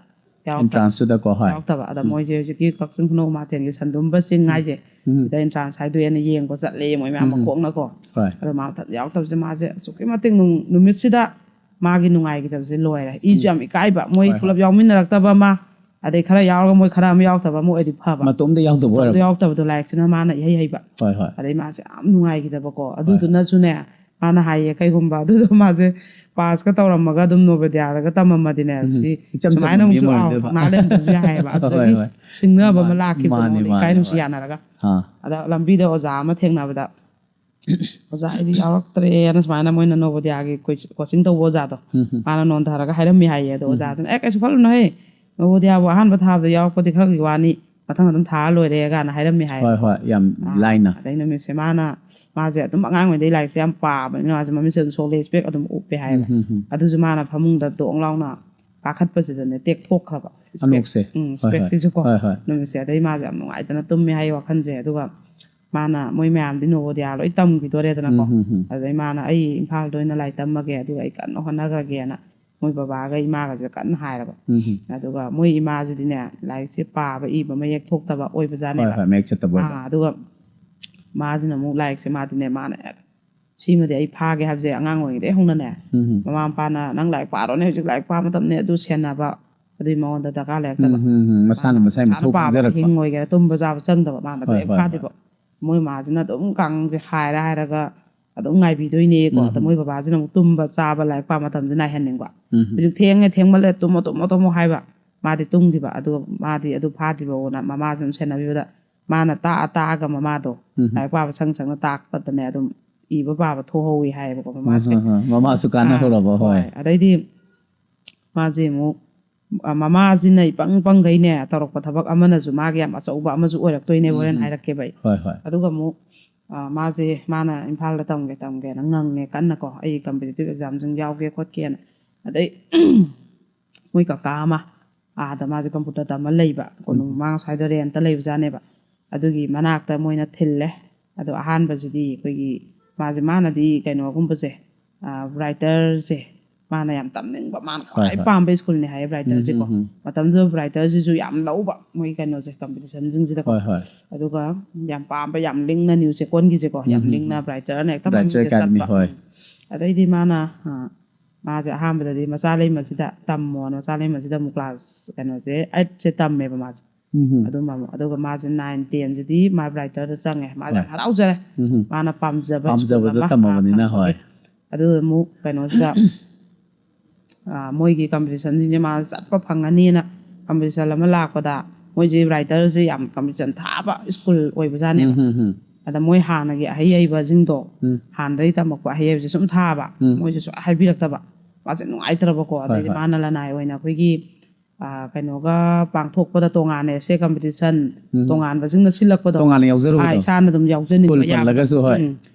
ꯌꯥꯎꯔꯛꯇꯕ꯫ Entrance ꯇꯨꯗꯀꯣ, ꯍꯣꯏ. ꯌꯥꯎꯔꯛꯇꯕ꯫ ꯑꯗ ꯎꯝ. ꯃꯣꯏꯁꯦ ꯍꯧꯖꯤꯛꯀꯤ ꯀꯛꯆꯤꯡ ꯈꯨꯅꯧ ꯎꯃꯥꯊꯦꯜꯒꯤ ꯁꯟꯗꯨꯝꯕ ꯆꯤꯡ ꯍꯥꯏꯁꯦ, ꯎꯝ. ꯁꯤꯗ entrance ꯍꯥꯏꯗꯣꯛꯑꯦꯅ ꯌꯦꯡꯕ ꯆꯠꯂꯦ ꯃꯣꯏ ꯃꯌꯥꯝ ꯎꯝ. ꯃꯈꯣꯡꯅꯀꯣ꯫ ꯍꯣꯏ. ꯑꯗꯣ ꯃꯥ ꯃꯊꯟꯇ ꯌꯥꯎꯔꯛꯇꯕꯁꯦ, ꯃꯥꯁꯦ ꯑꯁꯨꯛꯀꯤ ꯃꯇꯤꯛ ꯅꯨꯡ-, ꯅꯨꯃꯤꯠꯁꯤꯗ ꯃꯥꯒꯤ ꯅꯨꯡꯉꯥꯏꯈꯤꯗꯕꯁꯦ ꯂꯣꯏꯔꯦ꯫ ꯏꯁꯨ ꯎꯝ. ꯌꯥꯝ ꯏꯀꯥꯏꯕ꯫ ꯃꯣꯏ ꯍꯣꯏ, ꯍꯣꯏ. ꯄꯨꯂꯞ ꯌꯥꯎꯃꯤꯟꯅꯔꯛꯇꯕ ꯑꯃ, ꯑꯗꯩ ꯈꯔ ꯌꯥꯎꯔꯒ ꯃꯣꯏ ꯈꯔ ꯑꯃ ꯌꯥꯎꯔꯛꯇꯕ ꯑꯃ ꯑꯣꯏꯔꯗꯤ ꯐꯕ꯫ ꯃꯇꯣꯝꯗ ꯌꯥꯎꯗꯕ ꯃꯇꯣꯝꯗ ꯑꯣꯏꯔꯕ. ꯌꯥꯎꯔꯛꯇꯕꯗꯣ, ꯂꯥꯏꯔꯤꯛꯁꯤꯅ ꯃꯥꯅ ꯏꯍꯩ ꯍꯩꯕ꯫ ꯍꯣꯏ, ꯍꯣꯏ. ꯑꯗꯩ ꯃꯥꯁꯦ ꯌꯥꯝ ꯅꯨꯡꯉꯥꯏꯈꯤꯗꯕꯀꯣ꯫ ꯑꯗꯨꯗꯨꯅꯁꯨꯅꯦ, ꯃꯥꯅ ꯍꯥꯏꯌꯦ, ꯀꯩꯒꯨꯝꯕ ꯑꯗꯨꯗꯣ ꯃꯥꯁꯦ pass ꯀ ꯇꯧꯔꯝꯃꯒ ꯑꯗꯨꯝ ꯅꯣꯕꯣꯗꯤꯌꯥꯗꯒ ꯇꯝꯃꯝꯃꯗꯤꯅꯦ, ꯎꯝ. ꯁꯤ ꯏꯆꯝ ꯆꯝꯕ ꯁꯨꯃꯥꯏꯅ ꯃꯤ ꯑꯃꯨꯛꯁꯨ, ꯑꯃ ꯑꯥꯎ, ꯑꯣꯏꯔꯝꯗꯣꯏꯕ. ꯊꯧꯅꯥ ꯂꯩꯔꯝꯗꯕꯁꯨ ꯌꯥꯏ ꯍꯥꯏꯌꯦꯕ꯫ ꯍꯣꯏ, ꯑꯗꯨꯗꯒꯤ ꯍꯣꯏ. ꯁꯤꯡꯅꯕ ꯑꯃ ꯃꯥ-, ꯂꯥꯛꯈꯤꯕꯗꯣ, ꯃꯥꯅꯦ, ꯑꯗꯩ ꯃꯥꯅꯦ, ꯏꯀꯥꯏ ꯅꯨꯡꯁꯤ ꯍꯣꯏ. ꯌꯥꯅꯔꯒ꯫ ꯑꯥ. ꯑꯗ ꯂꯝꯕꯤꯗ ꯑꯣꯖꯥ ꯑꯃ ꯊꯦꯡꯅꯕꯗ, "ꯑꯣꯖꯥ, ꯑꯩꯗꯤ ꯌꯥꯎꯔꯛꯇ꯭ꯔꯦꯅ" ꯁꯨꯃꯥꯏꯅ ꯃꯣꯏꯅ ꯅꯣꯕꯣꯗꯤꯌꯥꯒꯤ ꯀꯣꯏ-, coaching ꯇꯧꯕ ꯑꯣꯖꯥꯗꯣ, ꯎꯝ, ꯎꯝ. ꯃꯥꯅ ꯅꯣꯟꯊꯔꯒ ꯍꯥꯏꯔꯝꯃꯤ ꯍꯥꯏꯌꯦ꯫ ꯑꯗꯣ ꯎꯝ. ꯑꯣꯖꯥꯗꯨꯅ, "ꯑꯦ, ꯀꯩꯁꯨ ꯈꯜꯂꯨꯅꯨꯍꯦ, ꯅꯣꯕꯣꯗꯤꯌꯥꯕꯨ ꯑꯍꯥꯟꯕ ꯊꯥꯕꯗ ꯌꯥꯎꯔꯛꯄꯗꯤ ꯈꯔꯒꯤ ꯋꯥꯅꯤ, ꯃꯊꯪ ꯑꯗꯨꯝ ꯊꯥꯔ ꯂꯣꯏꯔꯦ" ꯀꯥꯏꯅ ꯍꯥꯏꯔꯝꯃꯤ ꯍꯥꯏꯌꯦ꯫ ꯍꯣꯏ, ꯍꯣꯏ, ꯌꯥꯝ ꯑꯥ, ꯂꯥꯏꯅ. ꯑꯗꯩ ꯅꯨꯃꯤꯠꯁꯦ ꯃꯥꯅ, ꯃꯥꯁꯦ ꯑꯗꯨꯝ ꯑꯉꯥꯡ ꯑꯣꯏꯔꯤꯉꯩꯗꯩ ꯂꯥꯏꯔꯤꯛꯁꯦ ꯌꯥꯝ ꯄꯥꯕꯅꯤꯅ ꯃꯥꯁꯦ ꯃꯃꯤꯠꯁꯦ ꯑꯗꯨꯝ ꯁꯣꯛꯂꯦ, spec ꯑꯗꯨꯝ ꯎꯞꯄꯦ ꯍꯥꯏꯌꯦꯕ꯫ ꯎꯝ, ꯎꯝ, ꯎꯝ. ꯑꯗꯨꯁꯨ ꯃꯥꯅ ꯐꯃꯨꯡꯗ ꯗꯣꯡ ꯂꯥꯎꯅ ꯀꯥꯈꯠꯄꯁꯤꯗꯅꯦ, ꯇꯦꯛꯊꯣꯛꯈ꯭ꯔꯕ spec꯫ ꯑꯅꯣꯛꯁꯦ. ꯎꯝ, ꯍꯣꯏ, ꯍꯣꯏ. specꯁꯤꯁꯨꯀꯣ꯫ ꯍꯣꯏ, ꯍꯣꯏ. ꯅꯨꯃꯤꯠꯁꯦ ꯑꯗꯩ ꯃꯥꯁꯦ ꯌꯥꯝ ꯅꯨꯡꯉꯥꯏꯇꯅ ꯇꯨꯝꯃꯦ ꯍꯥꯏꯌꯦ, ꯋꯥꯈꯜꯁꯦ꯫ ꯑꯗꯨꯒ ꯃꯥꯅ, ꯃꯣꯏ ꯃꯌꯥꯝꯗꯤ ꯅꯣꯕꯣꯗꯤꯌꯥ ꯂꯣꯏ ꯇꯝꯈꯤꯗꯣꯔꯦꯗꯅꯀꯣ꯫ ꯎꯝ, ꯎꯝ, ꯎꯝ. ꯑꯗꯨꯗꯩ ꯃꯥꯅ, "ꯑꯩ ꯏꯝꯐꯥꯜꯗ ꯑꯣꯏꯅ ꯂꯥꯏꯔꯤꯛ ꯇꯝꯃꯒꯦ, ꯑꯗꯨꯒ ꯑꯩ ꯀꯟꯅ ꯍꯣꯠꯅꯈ꯭ꯔꯒꯦꯅ" ꯃꯣꯏ ꯕꯕꯥꯒ ꯏꯃꯥꯒꯁꯦ ꯀꯟꯅ ꯍꯥꯏꯔꯕ꯫ ꯎꯝ, ꯎꯝ. ꯑꯗꯨꯒ ꯃꯣꯏ ꯏꯃꯥꯁꯤꯗꯤꯅꯦ, ꯂꯥꯏꯔꯤꯛꯁꯦ ꯄꯥꯕ ꯏꯕ ꯃꯌꯦꯛ ꯊꯣꯛꯇꯕ ꯍꯣꯏ, ꯑꯣꯏꯕꯖꯥꯠꯅꯦꯕ꯫ ꯍꯣꯏ, ꯃꯌꯦꯛ ꯆꯠꯇꯕ ꯑꯣꯏꯕ. ꯑꯥ, ꯑꯗꯨꯒ ꯃꯥꯁꯤꯅ ꯑꯃꯨꯛ ꯂꯥꯏꯔꯤꯛꯁꯦ, ꯃꯥꯗꯤꯅꯦ, ꯃꯥꯅ ꯍꯦꯛ ꯁꯤꯃꯗꯤ ꯑꯩ ꯐꯥꯒꯦ ꯍꯥꯏꯕꯁꯦ ꯑꯉꯥꯡ ꯑꯣꯏꯔꯤꯉꯩꯗꯒꯤ ꯍꯧꯅꯅꯦ, ꯎꯝ ꯃꯃꯥ ꯃꯄꯥꯅ "ꯅꯪ ꯂꯥꯏꯔꯤꯛ ꯄꯥꯔꯣꯅꯦ, ꯍꯧꯖꯤꯛ ꯂꯥꯏꯔꯤꯛ ꯄꯥꯕ ꯃꯇꯝꯅꯦ" ꯑꯗꯨ ꯁꯦꯟꯅꯕ, ꯑꯗꯨꯒꯤ ꯃꯉꯣꯟꯗ ꯗꯔꯀꯥꯔ ꯂꯩꯔꯛꯇꯕ꯫ ꯎꯝ ꯎꯝ ꯎꯝ ꯃꯁꯥꯅ ꯃꯁꯥꯒꯤ ꯃꯊꯧ ꯄꯥꯕ ꯈꯪꯖꯔꯛꯄ꯫ ꯑꯍꯤꯡ ꯑꯣꯏꯒꯦꯔꯥ ꯇꯨꯝꯕ ꯆꯥꯕ ꯆꯪꯗꯕ, ꯃꯥꯅ ꯍꯣꯏ, ꯀꯔꯤꯝ ꯍꯣꯏ, ꯐꯥꯗꯦꯕ꯫ ꯃꯣꯏ ꯃꯥꯁꯤꯅ ꯑꯗꯨꯝ ꯀꯥꯡꯁꯦ ꯍꯥꯏꯔ ꯍꯥꯏꯔꯒ ꯑꯗꯨꯝ ꯉꯥꯏꯕꯤꯗꯣꯏꯅꯦꯀꯣ꯫ ꯎꯝ ꯑꯗ ꯃꯣꯏ ꯕꯕꯥꯁꯤꯅ ꯑꯃꯨꯛ ꯇꯨꯝꯕ ꯆꯥꯕ, ꯂꯥꯏꯔꯤꯛ ꯄꯥꯕ ꯃꯇꯝꯁꯦ ꯅꯥꯏꯍꯟꯅꯤꯡꯕ꯫ ꯎꯝ "ꯍꯧꯖꯤꯛ ꯊꯦꯡꯉꯦ, ꯊꯦꯡꯃꯜꯂꯦ, ꯇꯨꯝꯃꯣ, ꯇꯨꯝꯃꯣ, ꯇꯨꯝꯃꯣ" ꯍꯥꯏꯕ꯫ ꯃꯥꯗꯤ ꯇꯨꯝꯈꯤꯕ꯫ ꯑꯗꯨꯒ ꯃꯥꯗꯤ ꯑꯗꯨ ꯐꯥꯗ꯭ꯔꯤꯕꯑꯣꯅ ꯃꯃꯥꯁꯤꯅ ꯁꯦꯟꯅꯕꯤꯕꯗ, ꯃꯥꯅ ꯇꯥꯛꯑ ꯇꯥꯛꯑꯒ ꯃꯃꯥꯗꯣ ꯎꯝ ꯂꯥꯏꯔꯤꯛ ꯄꯥꯕ ꯁꯪ ꯁꯪꯅ ꯇꯥꯛꯄꯗꯅꯦ ꯑꯗꯨꯝ ꯏꯕ ꯄꯥꯕ ꯊꯣꯛꯍꯧꯋꯤ ꯍꯥꯏꯌꯦꯕꯀꯣ ꯃꯃꯥꯁꯦ꯫ ꯎꯝ, ꯎꯝ, ꯎꯝ꯫ ꯃꯃꯥꯁꯨ ꯀꯥꯟꯅꯍꯧꯔꯕ, ꯑꯥ, ꯍꯣꯏ꯫ ꯍꯣꯏ꯫ ꯑꯗꯩꯗꯤ ꯃꯥꯁꯦ ꯑꯃꯨꯛ, ꯑ, ꯃꯃꯥꯁꯤꯅ ꯏꯄꯪ ꯄꯪꯈꯩꯅꯦ ꯇꯧꯔꯛꯄ ꯊꯕꯛ ꯑꯃꯅꯁꯨ ꯃꯥꯒꯤ ꯌꯥꯝ ꯑꯆꯧꯕ ꯑꯃꯁꯨ ꯑꯣꯏꯔꯛꯇꯣꯏꯅꯦ, ꯍꯣꯔꯦꯟ ꯎꯝ, ꯎꯝ꯫ ꯍꯥꯏꯔꯛꯀꯦꯕ ꯑꯩ꯫ ꯍꯣꯏ, ꯍꯣꯏ꯫ ꯑꯗꯨꯒ ꯑꯃꯨꯛ, ꯑ, ꯃꯥꯁꯦ, ꯃꯥꯅ ꯏꯝꯐꯥꯜꯗ ꯇꯝꯒꯦ ꯇꯝꯒꯦꯅ ꯉꯪꯉꯦ ꯀꯟꯅꯀꯣ, "ꯑꯩ competitive examꯁꯤꯡ ꯌꯥꯎꯒꯦ ꯈꯣꯠꯀꯦꯅ"꯫ ꯑꯗꯩ ꯃꯣꯏ ꯀꯀꯥ ꯑꯃ ꯑꯥꯗ ꯃꯥꯁꯦ computer ꯇꯝꯃ ꯂꯩꯕ, ꯀꯣꯅꯨꯡ ꯎꯝ꯫ ꯃꯃꯥꯡ ꯁ꯭ꯋꯥꯏꯗ rentꯇ ꯂꯩꯕꯖꯥꯠꯅꯦꯕ꯫ ꯑꯗꯨꯒꯤ ꯃꯅꯥꯛꯇ ꯃꯣꯏꯅ ꯊꯤꯜꯂꯦ꯫ ꯑꯗꯣ ꯑꯍꯥꯟꯕꯁꯤꯗꯤ ꯑꯩꯈꯣꯏꯒꯤ ꯃꯥꯁꯦ, ꯃꯥꯅꯗꯤ ꯀꯩꯅꯣꯒꯨꯝꯕꯁꯦ, ꯑ, writerꯁꯦ ꯃꯥꯅ ꯌꯥꯝ ꯇꯝꯅꯤꯡꯕ, ꯃꯥꯅ ꯍꯣꯏ, ꯈ꯭ꯋꯥꯏ ꯍꯣꯏ꯫ ꯄꯥꯝꯕ schoolꯅꯦ ꯍꯥꯏꯌꯦ writerꯁꯦꯀꯣ꯫ ꯎꯝ, ꯎꯝ, ꯎꯝ꯫ ꯃꯇꯝꯗꯨꯗ writerꯁꯤꯁꯨ ꯌꯥꯝ ꯂꯧꯕ ꯃꯣꯏ ꯀꯩꯅꯣꯁꯦ, competitionꯁꯤꯡꯁꯤꯗꯀꯣ꯫ ꯍꯣꯏ, ꯍꯣꯏ꯫ ꯑꯗꯨꯒ ꯌꯥꯝ ꯄꯥꯝꯕ, ꯌꯥꯝ ꯂꯤꯡꯅ, ꯅ꯭ꯌꯨ ꯆꯦꯛꯀꯣꯟꯒꯤꯁꯦꯀꯣ, ꯌꯥꯝ ꯎꯝ, ꯎꯝ, ꯂꯤꯡꯅ ꯎꯝ꯫ writerꯅ ꯍꯦꯛꯇ Writer ꯃꯃꯤꯡꯁꯦ Academy, ꯆꯠꯄ꯫ ꯍꯣꯏ꯫ ꯎꯝ꯫ ꯑꯗꯩꯗꯤ ꯃꯥꯅ, ꯑ, ꯃꯥꯁꯦ ꯑꯍꯥꯟꯕꯗꯗꯤ ꯃꯆꯥ ꯂꯩꯃꯁꯤꯗ ꯇꯝꯃꯣꯅ, ꯃꯆꯥ ꯂꯩꯃꯁꯤꯗ ꯑꯃꯨꯛ class ꯀꯩꯅꯣꯁꯦ, eightꯁꯦ ꯇꯝꯃꯦꯕ ꯃꯥꯁꯦ꯫ ꯎꯝ, ꯎꯝ꯫ ꯑꯗꯨꯝ ꯑꯃꯨꯛ, ꯑꯗꯨꯒ ꯃꯥꯁꯦ nine, tenꯁꯤꯗꯤ ꯃꯥ writerꯗ ꯆꯪꯉꯦ꯫ ꯃꯥꯁꯦ ꯌꯥꯝ ꯍꯣꯏ꯫ ꯍꯔꯥꯎꯖꯔꯦ꯫ ꯎꯝ, ꯎꯝ꯫ ꯃꯥꯅ ꯄꯥꯝꯖꯕ ꯄꯥꯝꯖꯕꯗ school ꯑꯃ, ꯇꯝꯃꯕꯅꯤꯅ, ꯑꯥ, ꯍꯣꯏ꯫ ꯑꯗꯨꯗ ꯑꯃꯨꯛ ꯀꯩꯅꯣꯁꯤꯗ, ꯑꯥ, ꯃꯣꯏꯒꯤ competitionꯁꯤꯡꯁꯦ ꯃꯥ ꯆꯠꯄ ꯐꯪꯉꯅꯤꯅ, competition ꯑꯃ ꯂꯥꯛꯄꯗ ꯃꯣꯏꯁꯦ writerꯁꯦ ꯌꯥꯝ competition ꯊꯥꯕ school ꯑꯣꯏꯕꯖꯥꯠꯅꯦꯕ꯫ ꯎꯝ, ꯎꯝ, ꯎꯝ꯫ ꯑꯗ ꯃꯣꯏ ꯍꯥꯟꯅꯒꯤ ꯑꯍꯩ ꯍꯩꯕꯁꯤꯡꯗꯣ, ꯎꯝ꯫ ꯍꯥꯟꯅꯗꯒꯤ ꯇꯝꯃꯛꯄ ꯑꯍꯩ ꯍꯩꯕꯁꯦ ꯁꯨꯝ ꯊꯥꯕ, ꯎꯝ꯫ ꯃꯣꯏꯁꯦ ꯁꯨꯡꯍꯥꯏ ꯍꯥꯏꯕꯤꯔꯛꯇꯕ꯫ ꯃꯥꯁꯦ ꯅꯨꯡꯉꯥꯏꯇ꯭ꯔꯕꯀꯣ꯫ ꯍꯣꯏ, ꯑꯗꯩꯗꯤ ꯍꯣꯏ꯫ ꯃꯥꯅ ꯂꯅꯥꯏ ꯑꯣꯏꯅ ꯑꯩꯈꯣꯏꯒꯤ, ꯑꯥ, ꯀꯩꯅꯣꯒ ꯄꯥꯡꯊꯣꯛꯄꯗ ꯇꯣꯉꯥꯟꯅ essay competition ꯎꯝ꯫ ꯇꯣꯉꯥꯟꯕꯁꯤꯡꯗ ꯁꯤꯜꯂꯛꯄꯗꯣ, ꯇꯣꯉꯥꯟꯅ ꯌꯥꯎꯖꯔꯨꯕꯗꯣ꯫ ꯑꯥ, ꯏꯁꯥꯅ ꯑꯗꯨꯝ ꯌꯥꯎꯖꯅꯤꯡꯕ School ꯌꯥꯝꯅ꯫ ꯄꯜꯂꯒꯁꯨ, ꯍꯣꯏ꯫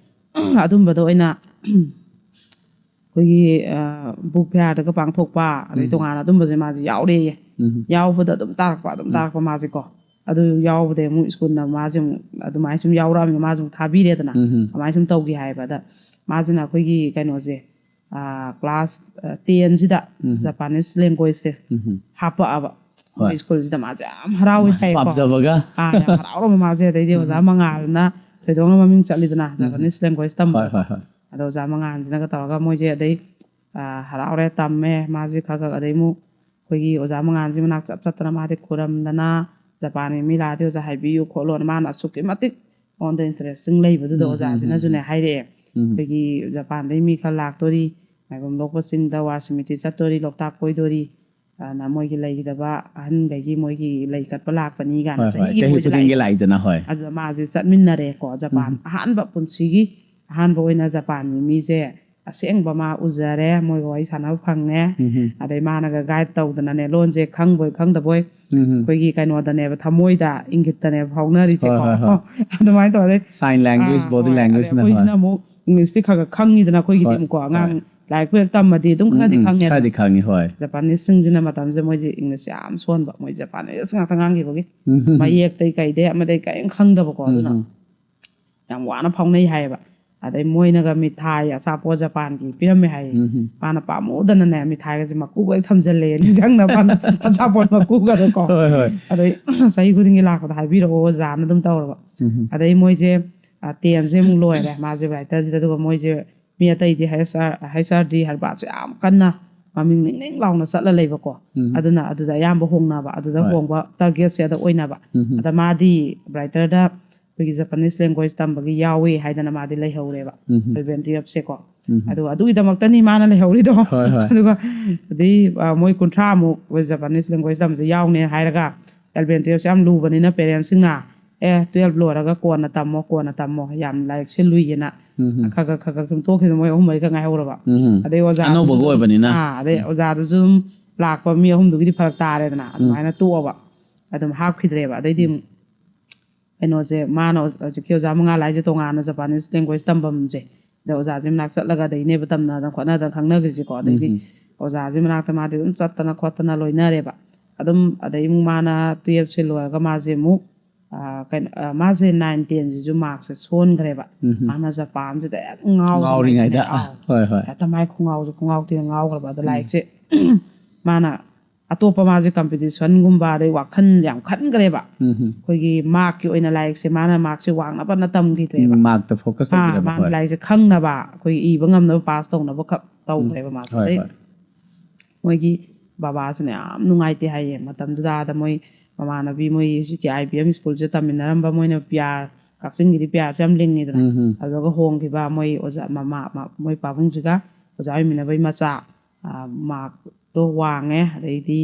ꯎꯝ꯫ ꯑꯗꯨꯝꯕꯗꯣ ꯑꯣꯏꯅ ꯑꯩꯈꯣꯏꯒꯤ, ꯑꯥ, book fairꯗꯒ ꯄꯥꯡꯊꯣꯛꯄ, ꯑꯗꯩ ꯎꯝ꯫ ꯇꯣꯉꯥꯟꯅ ꯑꯗꯨꯝꯕꯁꯦ ꯃꯥꯁꯦ ꯌꯥꯎꯔꯦꯌꯦ꯫ ꯎꯝ꯫ ꯌꯥꯎꯕꯗ ꯑꯗꯨꯝ ꯇꯥꯔꯛꯄ, ꯑꯗꯨꯝ ꯎꯝ꯫ ꯇꯥꯔꯛꯄ ꯃꯥꯁꯦꯀꯣ꯫ ꯑꯗꯨ ꯌꯥꯎꯕꯗꯩ ꯑꯃꯨꯛ schoolꯅ ꯃꯥꯁꯦ ꯑꯃꯨꯛ ꯑꯗꯨꯃꯥꯏꯅ ꯁꯨꯝ ꯌꯥꯎꯔꯛꯑꯃꯤꯅ ꯃꯥꯁꯦ ꯑꯃꯨꯛ ꯊꯥꯕꯤꯔꯦꯗꯅ꯫ ꯎꯝ, ꯎꯝ꯫ ꯑꯗꯨꯃꯥꯏꯅ ꯁꯨꯝ ꯇꯧꯈꯤ ꯍꯥꯏꯌꯦꯕ꯫ ꯑꯗ ꯃꯥꯁꯤꯅ ꯑꯩꯈꯣꯏꯒꯤ ꯀꯩꯅꯣꯁꯦ, ꯑꯥ, class, ꯑ, tenꯁꯤꯗ ꯎꯝ꯫ Japanese languageꯁꯦ ꯎꯝ, ꯎꯝ꯫ ꯍꯥꯞꯄꯛꯑꯕ꯫ ꯍꯣꯏ꯫ ꯃꯣꯏ schoolꯁꯤꯗ ꯃꯥꯁꯦ ꯌꯥꯝ ꯍꯔꯥꯎꯋꯦ ꯃꯥꯁꯦ ꯍꯥꯏꯌꯦꯀꯣ꯫ ꯄꯥꯝꯖꯕꯒ꯫ ꯑꯥ, ꯌꯥꯝ ꯍꯔꯥꯎꯔꯕ ꯃꯥꯁꯦ꯫ ꯑꯗꯩꯗꯤ ꯑꯣꯖꯥ ꯃꯉꯥꯜꯅ ꯊꯣꯏꯗꯣꯛꯅ ꯃꯃꯤꯡ ꯆꯠꯂꯤꯗꯅ, Japanese language ꯇꯝꯕ꯫ ꯍꯣꯏ, ꯍꯣꯏ, ꯍꯣꯏ꯫ ꯑꯗꯣ ꯑꯣꯖꯥ ꯃꯉꯥꯜꯁꯤꯅꯒ ꯇꯧꯔꯒ ꯃꯣꯏꯁꯦ ꯑꯗꯩ ꯑ, ꯍꯔꯥꯎꯔꯦ, ꯇꯝꯃꯦ꯫ ꯃꯥꯁꯦ ꯈꯔ ꯈꯔ ꯑꯗꯩ ꯑꯃꯨꯛ ꯑꯩꯈꯣꯏꯒꯤ ꯑꯣꯖꯥ ꯃꯉꯥꯜꯁꯤ ꯃꯅꯥꯛ ꯆꯠ ꯆꯠꯇꯅ ꯃꯥꯗꯤ ꯈꯨꯔꯝꯗꯅ, "ꯖꯄꯥꯟꯒꯤ ꯃꯤ ꯂꯥꯛꯑꯗꯤ ꯑꯣꯖꯥ ꯍꯥꯏꯕꯤꯌꯨ ꯈꯣꯠꯂꯣꯅ", ꯃꯥꯅ ꯑꯁꯨꯛꯀꯤ ꯃꯇꯤꯛ ꯑꯩꯉꯣꯟꯗ ꯏꯟꯇꯔꯦꯁꯇꯤꯡ ꯂꯩꯕꯗꯨꯗ ꯎꯝ, ꯎꯝ, ꯑꯣꯖꯥꯁꯤꯅꯁꯨꯅꯦ ꯎꯝ, ꯎꯝ꯫ ꯍꯥꯏꯔꯛꯑꯦ꯫ ꯎꯝ꯫ "ꯑꯩꯈꯣꯏꯒꯤ ꯖꯄꯥꯟꯗꯩ ꯃꯤ ꯈꯔ ꯂꯥꯛꯇꯣꯔꯤ, ꯃꯥꯏꯕꯝ ꯂꯣꯛꯄ ꯆꯤꯡꯗ ꯋꯥꯔ ꯁꯤꯃꯤꯇ꯭ꯔꯤ ꯆꯠꯇꯣꯔꯤ, ꯂꯣꯛꯇꯥꯛ ꯀꯣꯏꯗꯣꯔꯤ, ꯑꯗꯨꯅ ꯃꯣꯏꯒꯤ ꯂꯩꯒꯗꯕ ꯑꯍꯟꯈꯩꯒꯤ ꯃꯣꯏꯒꯤ ꯂꯩ ꯀꯠꯄ ꯂꯥꯛꯄꯅꯤ" ꯀꯥꯏꯅ ꯍꯣꯏ, ꯍꯣꯏ꯫ ꯆꯍꯤꯒꯤ ꯆꯍꯤ ꯃꯣꯏꯁꯦ ꯈꯨꯗꯤꯡꯒꯤ ꯂꯥꯛꯏ꯫ ꯂꯥꯛꯏꯗꯅ, ꯍꯣꯏ꯫ ꯑꯗꯨꯗ ꯃꯥꯁꯦ ꯆꯠꯃꯤꯟꯅꯔꯦꯀꯣ, ꯖꯄꯥꯟ ꯎꯝ꯫ ꯑꯍꯥꯟꯕ ꯄꯨꯟꯁꯤꯒꯤ ꯑꯍꯥꯟꯕ ꯑꯣꯏꯅ ꯖꯄꯥꯟꯒꯤ ꯃꯤꯁꯦ ꯑꯁꯦꯡꯕ ꯃꯥ ꯎꯖꯔꯦ, ꯃꯣꯏꯒ ꯋꯥꯔꯤ ꯁꯥꯟꯅꯕ ꯐꯪꯉꯦ꯫ ꯎꯝ꯫ ꯑꯗꯩ ꯃꯥꯅꯒ ꯒꯥꯏꯗ ꯇꯧꯗꯅꯅꯦ, ꯂꯣꯟꯁꯦ ꯈꯪꯕꯣꯏ ꯈꯪꯗꯕꯣꯏ ꯎꯝ꯫ ꯑꯩꯈꯣꯏꯒꯤ ꯀꯩꯅꯣꯗꯅꯦꯕ, ꯊꯃꯣꯏꯗ ꯏꯪꯒꯤꯠꯇꯅꯦꯕ ꯐꯥꯎꯅꯔꯤꯁꯦꯀꯣ꯫ ꯍꯣꯏ, ꯍꯣꯏ, ꯍꯣꯏ꯫ ꯑꯗꯨꯃꯥꯏꯅ ꯇꯧꯔꯦ꯫ Sign language, ꯑꯥ, body ꯍꯣꯏ꯫ ꯑꯗꯩ language ꯅ, ꯍꯣꯏ꯫ ꯑꯩꯈꯣꯏꯁꯤꯅ ꯑꯃꯨꯛ ꯏꯪꯂꯤꯁꯇꯤ ꯈꯔ ꯈꯔ ꯈꯪꯉꯤꯗꯅ, ꯑꯩꯈꯣꯏꯒꯤꯗꯤ ꯍꯣꯏ, ꯑꯃꯨꯛꯀꯣ ꯑꯉꯥꯡ ꯍꯣꯏ꯫ ꯂꯥꯏꯔꯤꯛ ꯈꯔ ꯇꯝꯃꯗꯤ ꯑꯗꯨꯝ ꯎꯝ, ꯈꯔꯗꯤ ꯎꯝ, ꯈꯪꯉꯦꯗꯅ꯫ ꯈꯔꯗꯤ ꯈꯪꯉꯤ, ꯍꯣꯏ꯫ ꯖꯄꯥꯅꯤꯁꯁꯤꯡꯁꯤꯅ ꯃꯇꯝꯁꯤꯗ ꯃꯣꯏꯁꯦ ꯏꯪꯂꯤꯁ ꯌꯥꯝ ꯁꯣꯟꯕ, ꯃꯣꯏ ꯖꯄꯥꯅꯤꯁ ꯉꯥꯛꯇ ꯉꯥꯡꯈꯤꯕꯒꯤ ꯎꯝ, ꯎꯝ, ꯎꯝ꯫ ꯃꯌꯦꯛꯇꯩ ꯀꯩꯗꯩ ꯑꯃꯗꯩ ꯀꯔꯤꯝ ꯈꯪꯗꯕꯀꯣ꯫ ꯎꯝ, ꯑꯗꯨꯅ ꯎꯝ꯫ ꯌꯥꯝ ꯋꯥꯅ ꯐꯥꯎꯅꯩ ꯍꯥꯏꯌꯦꯕ꯫ ꯑꯗꯩ ꯃꯣꯏꯅꯒ ꯃꯤꯊꯥꯏ ꯑꯆꯥꯄꯣꯠ ꯖꯄꯥꯟꯒꯤ ꯄꯤꯔꯝꯃꯦ ꯍꯥꯏꯌꯦ꯫ ꯎꯝ, ꯎꯝ꯫ ꯃꯥꯅ ꯄꯥꯝꯃꯨꯗꯅꯅꯦ ꯃꯤꯊꯥꯏꯒꯁꯦ ꯃꯀꯨꯒ ꯍꯦꯛ ꯊꯝꯖꯜꯂꯦ, ꯅꯤꯡꯁꯤꯡꯅꯕ ꯑꯆꯥꯄꯣꯠ ꯃꯀꯨꯒꯗꯣꯀꯣ꯫ ꯍꯣꯏ, ꯍꯣꯏ꯫ ꯑꯗꯩ ꯆꯍꯤ ꯈꯨꯗꯤꯡꯒꯤ ꯂꯥꯛꯄꯗ ꯍꯥꯏꯕꯤꯔꯛꯑꯣ ꯑꯣꯖꯥꯅ ꯑꯗꯨꯝ ꯇꯧꯔꯕ꯫ ꯎꯝ, ꯎꯝ꯫ ꯑꯗꯩ ꯃꯣꯏꯁꯦ, ꯑ, ꯇꯦꯟꯁꯦ ꯑꯃꯨꯛ ꯂꯣꯏꯔꯦ ꯃꯥꯁꯦ ꯋꯥꯏꯇꯔꯁꯤꯗ, ꯑꯗꯨꯒ ꯃꯣꯏꯁꯦ ꯃꯤ ꯑꯇꯩꯗꯤ H R, H R D ꯍꯔꯕꯥꯠꯁꯦ ꯌꯥꯝ ꯀꯟꯅ ꯃꯃꯤꯡ ꯅꯤꯡ ꯅꯤꯡ ꯂꯥꯎꯅ ꯆꯠꯂ ꯂꯩꯕꯀꯣ꯫ ꯎꯝ꯫ ꯑꯗꯨꯅ ꯑꯗꯨꯗ ꯑꯌꯥꯝꯕ ꯍꯣꯡꯅꯕ, ꯑꯗꯨꯗ ꯍꯣꯏ꯫ ꯍꯣꯡꯕ ꯇꯥꯔꯒꯦꯠꯁꯦ ꯑꯗ ꯑꯣꯏꯅꯕ꯫ ꯎꯝ꯫ ꯑꯗ ꯃꯥꯗꯤ ꯕ꯭ꯔꯥꯏꯇꯔꯗ ꯑꯩꯈꯣꯏꯒꯤ ꯖꯄꯥꯅꯤꯁ ꯂꯦꯡꯒ꯭ꯋꯦꯖ ꯇꯝꯕꯒꯤ ꯌꯥꯎꯏ ꯍꯥꯏꯗꯅ ꯃꯥꯗꯤ ꯂꯩꯍꯧꯔꯦꯕ꯫ ꯎꯝ꯫ ꯑꯦꯂꯚꯦꯟ ꯇꯨꯌꯦꯜꯞꯁꯦꯀꯣ꯫ ꯎꯝ꯫ ꯑꯗꯨ, ꯑꯗꯨꯒꯤꯗꯃꯛꯇꯅꯤ ꯃꯥꯅ ꯂꯩꯍꯧꯔꯤꯗꯣ꯫ ꯍꯣꯏ, ꯍꯣꯏ꯫ ꯑꯗꯨꯒ ꯑꯗꯩ, ꯑ, ꯃꯣꯏ ꯀꯨꯟꯊ꯭ꯔꯥꯃꯨꯛ ꯖꯄꯥꯅꯤꯁ ꯂꯦꯡꯒ꯭ꯋꯦꯖ ꯇꯝꯕꯁꯦ ꯌꯥꯎꯅꯦ ꯍꯥꯏꯔꯒ, ꯑꯦꯂꯚꯦꯟ ꯇꯨꯌꯦꯜꯞꯁꯦ ꯌꯥꯝ ꯂꯨꯕꯅꯤꯅ ꯄꯦꯔꯦꯟꯁꯁꯤꯡꯅ, "ꯑꯦ, ꯇꯨꯌꯦꯜꯞ ꯂꯣꯏꯔꯒ ꯀꯣꯟꯅ ꯇꯝꯃꯣ, ꯀꯣꯟꯅ ꯇꯝꯃꯣ, ꯌꯥꯝ ꯂꯥꯏꯔꯤꯛꯁꯦ ꯂꯨꯏꯌꯦꯅ", ꯎꯝ꯫ ꯈꯔ ꯈꯔ ꯈꯔ ꯈꯔ ꯁꯨꯝ ꯇꯣꯛꯈꯤꯕ ꯃꯣꯏ ꯑꯍꯨꯝ ꯃꯔꯤꯈꯛ ꯉꯥꯏꯍꯧꯔꯕ꯫ ꯎꯝ꯫ ꯑꯗꯩ ꯑꯣꯖꯥꯗꯨꯁꯨ ꯑꯅꯧꯕꯒ ꯑꯗꯨꯝ, ꯑꯣꯏꯕꯅꯤꯅ꯫ ꯑꯥ, ꯑꯗꯩ ꯎꯝ꯫ ꯑꯣꯖꯥꯗꯨꯁꯨ ꯑꯗꯨꯝ ꯂꯥꯛꯄ ꯃꯤ ꯑꯍꯨꯝꯗꯨꯒꯤꯗꯤ ꯐꯔꯛ ꯇꯥꯔꯦꯗꯅ, ꯎꯝ꯫ ꯑꯗꯨꯃꯥꯏꯅ ꯇꯣꯛꯑꯕ꯫ ꯑꯗꯨꯝ ꯍꯥꯞꯈꯤꯗ꯭ꯔꯦꯕ꯫ ꯑꯗꯩꯗꯤ ꯎꯝ꯫ ꯑꯃꯨꯛ ꯀꯩꯅꯣꯁꯦ, ꯃꯥꯅ ꯍꯧꯖꯤꯛꯀꯤ ꯑꯣꯖꯥ ꯃꯉꯥꯜ ꯍꯥꯏꯁꯦ ꯇꯣꯉꯥꯟꯅ ꯖꯄꯥꯅꯤꯁ ꯂꯦꯡꯒ꯭ꯋꯦꯖ ꯇꯝꯐꯝꯁꯦ, ꯑꯗ ꯑꯣꯖꯥꯁꯦ ꯃꯅꯥꯛ ꯆꯠꯂꯒ ꯑꯗꯩꯅꯦꯕ ꯇꯝꯅꯗꯅ ꯈꯣꯠꯅꯗꯅ ꯈꯪꯅꯈ꯭ꯔꯤꯁꯦꯀꯣ꯫ ꯑꯗꯩꯗꯤ ꯎꯝ꯫ ꯑꯣꯖꯥꯁꯦ ꯃꯅꯥꯛꯇ ꯃꯥꯗꯤ ꯑꯗꯨꯝ ꯆꯠꯇꯅ ꯈꯣꯠꯇꯅ ꯂꯣꯏꯅꯔꯦꯕ꯫ ꯑꯗꯨꯝ ꯑꯗꯩ ꯑꯃꯨꯛ ꯃꯥꯅ ꯇꯨꯌꯦꯜꯞꯁꯦ ꯂꯣꯏꯔꯒ ꯃꯥꯁꯦ ꯑꯃꯨꯛ, ꯑ, ꯀꯩꯅꯣ, ꯑ, ꯃꯥꯁꯦ ꯅꯥꯏꯟ ꯇꯦꯟꯁꯤꯁꯨ ꯃꯥꯔꯛꯁꯦ ꯁꯣꯟꯈ꯭ꯔꯦꯕ꯫ ꯎꯝ꯫ ꯃꯥꯅ ꯖꯄꯥꯟꯁꯤꯗ ꯍꯦꯛ ꯉꯥꯎꯔꯤꯉꯩꯗꯅꯦ꯫ ꯉꯥꯎꯔꯤꯉꯩꯗ꯫ ꯑꯥꯎ꯫ ꯍꯣꯏ, ꯍꯣꯏ꯫ ꯍꯦꯛꯇ ꯃꯥꯏ ꯈꯣꯡꯉꯥꯎꯁꯦ ꯈꯣꯡꯉꯥꯎ ꯊꯤꯅ ꯉꯥꯎꯈ꯭ꯔꯕ꯫ ꯑꯗ ꯎꯝ꯫ ꯂꯥꯏꯔꯤꯛꯁꯦ ꯃꯥꯅ ꯑꯇꯣꯞꯄ ꯃꯥꯁꯦ ꯀꯝꯄꯤꯇꯤꯁꯟꯒꯨꯝꯕ ꯑꯗꯩ ꯋꯥꯈꯜ ꯌꯥꯝ ꯈꯟꯈ꯭ꯔꯦꯕ꯫ ꯎꯝ ꯎꯝ꯫ ꯑꯩꯈꯣꯏꯒꯤ ꯃꯥꯔꯛꯀꯤ ꯑꯣꯏꯅ ꯂꯥꯏꯔꯤꯛꯁꯦ ꯃꯥꯅ ꯃꯥꯔꯛꯁꯦ ꯋꯥꯡꯅꯕꯅ ꯇꯝꯈꯤꯗ꯭ꯔꯦꯕ꯫ ꯃꯥꯔꯛꯇ ꯐꯣꯀꯁ ꯑꯥ, ꯇꯧꯕꯤꯔꯕ꯫ ꯃꯥꯅ ꯍꯣꯏ꯫ ꯂꯥꯏꯔꯤꯛꯁꯦ ꯈꯪꯅꯕ, ꯑꯩꯈꯣꯏꯒꯤ ꯏꯕ ꯉꯝꯅꯕ, ꯄꯥꯁ ꯇꯧꯅꯕ ꯈꯛ ꯇꯧꯈ꯭ꯔꯦꯕ ꯃꯥꯁꯦ꯫ ꯍꯣꯏ ꯑꯗꯩ ꯍꯣꯏ꯫ ꯃꯣꯏꯒꯤ ꯕꯕꯥꯁꯤꯅ ꯌꯥꯝ ꯅꯨꯡꯉꯥꯏꯇꯦ ꯍꯥꯏꯌꯦ꯫ ꯃꯇꯝꯗꯨꯗ ꯑꯥꯗ ꯃꯣꯏ ꯃꯃꯥꯟꯅꯕꯤ, ꯃꯣꯏ ꯍꯧꯖꯤꯛꯀꯤ ꯑꯥꯏ ꯕꯤ ꯑꯦꯝ ꯁ꯭ꯀꯨꯜꯁꯤꯗ ꯇꯝꯃꯤꯟꯅꯔꯝꯕ, ꯃꯣꯏꯅ ꯄꯤ ꯑꯥꯔ, ꯀꯛꯆꯤꯡꯒꯤꯗꯤ ꯄꯤ ꯑꯥꯔꯁꯦ ꯌꯥꯝ ꯂꯤꯡꯉꯤꯗꯅ꯫ ꯎꯝ ꯎꯝ꯫ ꯑꯗꯨꯒ ꯍꯣꯡꯈꯤꯕ ꯃꯣꯏ ꯑꯣꯖꯥ ꯃꯃꯥ, ꯃ-, ꯃꯣꯏ ꯄꯥꯕꯨꯡꯁꯤꯒ ꯑꯣꯖꯥ ꯑꯣꯏꯃꯤꯟꯅꯕꯒꯤ ꯃꯆꯥ, ꯑꯥ, ꯃꯥꯔꯛꯇꯣ ꯋꯥꯡꯉꯦ, ꯑꯗꯩꯗꯤ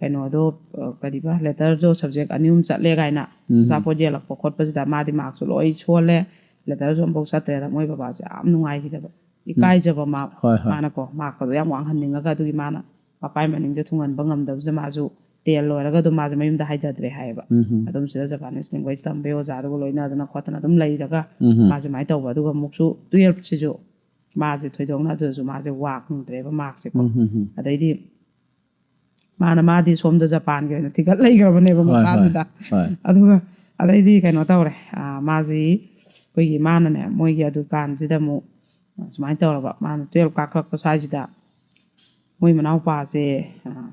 ꯀꯩꯅꯣꯗꯣ, ꯑ, ꯀꯔꯤꯕ, ꯂꯦꯇꯔꯗꯣ ꯁꯕꯖꯦꯛ ꯑꯅꯤ ꯑꯍꯨꯝ ꯆꯠꯂꯦ ꯀꯥꯏꯅ ꯎꯝ꯫ ꯑꯆꯥꯄꯣꯠ ꯌꯦꯜꯂꯛꯄ ꯈꯣꯠꯄꯁꯤꯗ ꯃꯥꯗꯤ ꯃꯥꯔꯛꯁꯨ ꯂꯣꯏ ꯁꯣꯜꯂꯦ, ꯂꯦꯇꯔꯁꯨ ꯑꯃꯐꯥꯎ ꯆꯠꯇ꯭ꯔꯦꯗ꯫ ꯃꯣꯏ ꯕꯕꯥꯁꯦ ꯌꯥꯝ ꯅꯨꯡꯉꯥꯏꯈꯤꯗꯕ, ꯏꯀꯥꯏꯖꯕ ꯃꯥ, ꯍꯣꯏ ꯍꯣꯏ꯫ ꯃꯥꯅꯀꯣ ꯃꯥꯔꯛꯀꯗꯣ ꯌꯥꯝ ꯋꯥꯡꯍꯟꯅꯤꯡꯉꯒ, ꯑꯗꯨꯒꯤ ꯃꯥꯅ ꯃꯄꯥꯏ ꯃꯅꯤꯡꯗ ꯊꯨꯡꯍꯟꯕ ꯉꯝꯗꯕꯁꯦ ꯃꯥꯁꯨ ꯇꯦꯟ ꯂꯣꯏꯔꯒ ꯑꯗꯨꯝ ꯃꯥꯁꯦ ꯃꯌꯨꯝꯗ ꯍꯥꯏꯊꯗ꯭ꯔꯦ ꯍꯥꯏꯌꯦꯕ꯫ ꯎꯝ ꯎꯝ꯫ ꯑꯗꯨꯝ ꯁꯤꯗ Japanese language ꯇꯝꯕꯩ ꯑꯣꯖꯥꯗꯨꯒ ꯂꯣꯏꯅꯗꯅ ꯈꯣꯠꯇꯅ ꯑꯗꯨꯝ ꯂꯩꯔꯒ ꯎꯝ ꯎꯝ꯫ ꯃꯥꯁꯦ ꯑꯗꯨꯃꯥꯏꯅ ꯇꯧꯕ꯫ ꯑꯗꯨꯒ ꯑꯃꯨꯛꯁꯨ ꯇꯨꯌꯦꯜꯞꯁꯤꯁꯨ ꯃꯥꯁꯦ ꯊꯣꯏꯗꯣꯛꯅ ꯑꯗꯨꯁꯨ ꯃꯥꯁꯦ ꯋꯥꯡꯗ꯭ꯔꯦꯕ ꯃꯥꯔꯛꯁꯦꯀꯣ꯫ ꯎꯝ ꯎꯝ ꯎꯝ꯫ ꯑꯗꯩꯗꯤ ꯃꯥꯅ, ꯃꯥꯗꯤ ꯁꯣꯝꯗ ꯖꯄꯥꯟꯒꯤ ꯑꯣꯏꯅ ꯊꯤꯒꯠ ꯂꯩꯈ꯭ꯔꯕꯅꯦꯕ ꯍꯣꯏ, ꯍꯣꯏ, ꯃꯁꯥꯁꯤꯗ꯫ ꯍꯣꯏ꯫ ꯑꯗꯨꯒ ꯑꯗꯩꯗꯤ ꯀꯩꯅꯣ ꯇꯧꯔꯦ, ꯑꯥ, ꯃꯥꯁꯤ ꯑꯩꯈꯣꯏꯒꯤ ꯃꯥꯅꯅꯦ, ꯃꯣꯏꯒꯤ ꯑꯗꯨꯀꯥꯟꯁꯤꯗ ꯑꯃꯨꯛ ꯁꯨꯃꯥꯏꯅ ꯇꯧꯔꯕ, ꯃꯥꯅ ꯇꯨꯌꯦꯜꯞ ꯀꯥꯈꯠꯂꯛꯄ ꯁ꯭ꯋꯥꯏꯁꯤꯗ ꯃꯣꯏ ꯃꯅꯥꯎꯄꯥꯁꯦ, ꯑꯥ,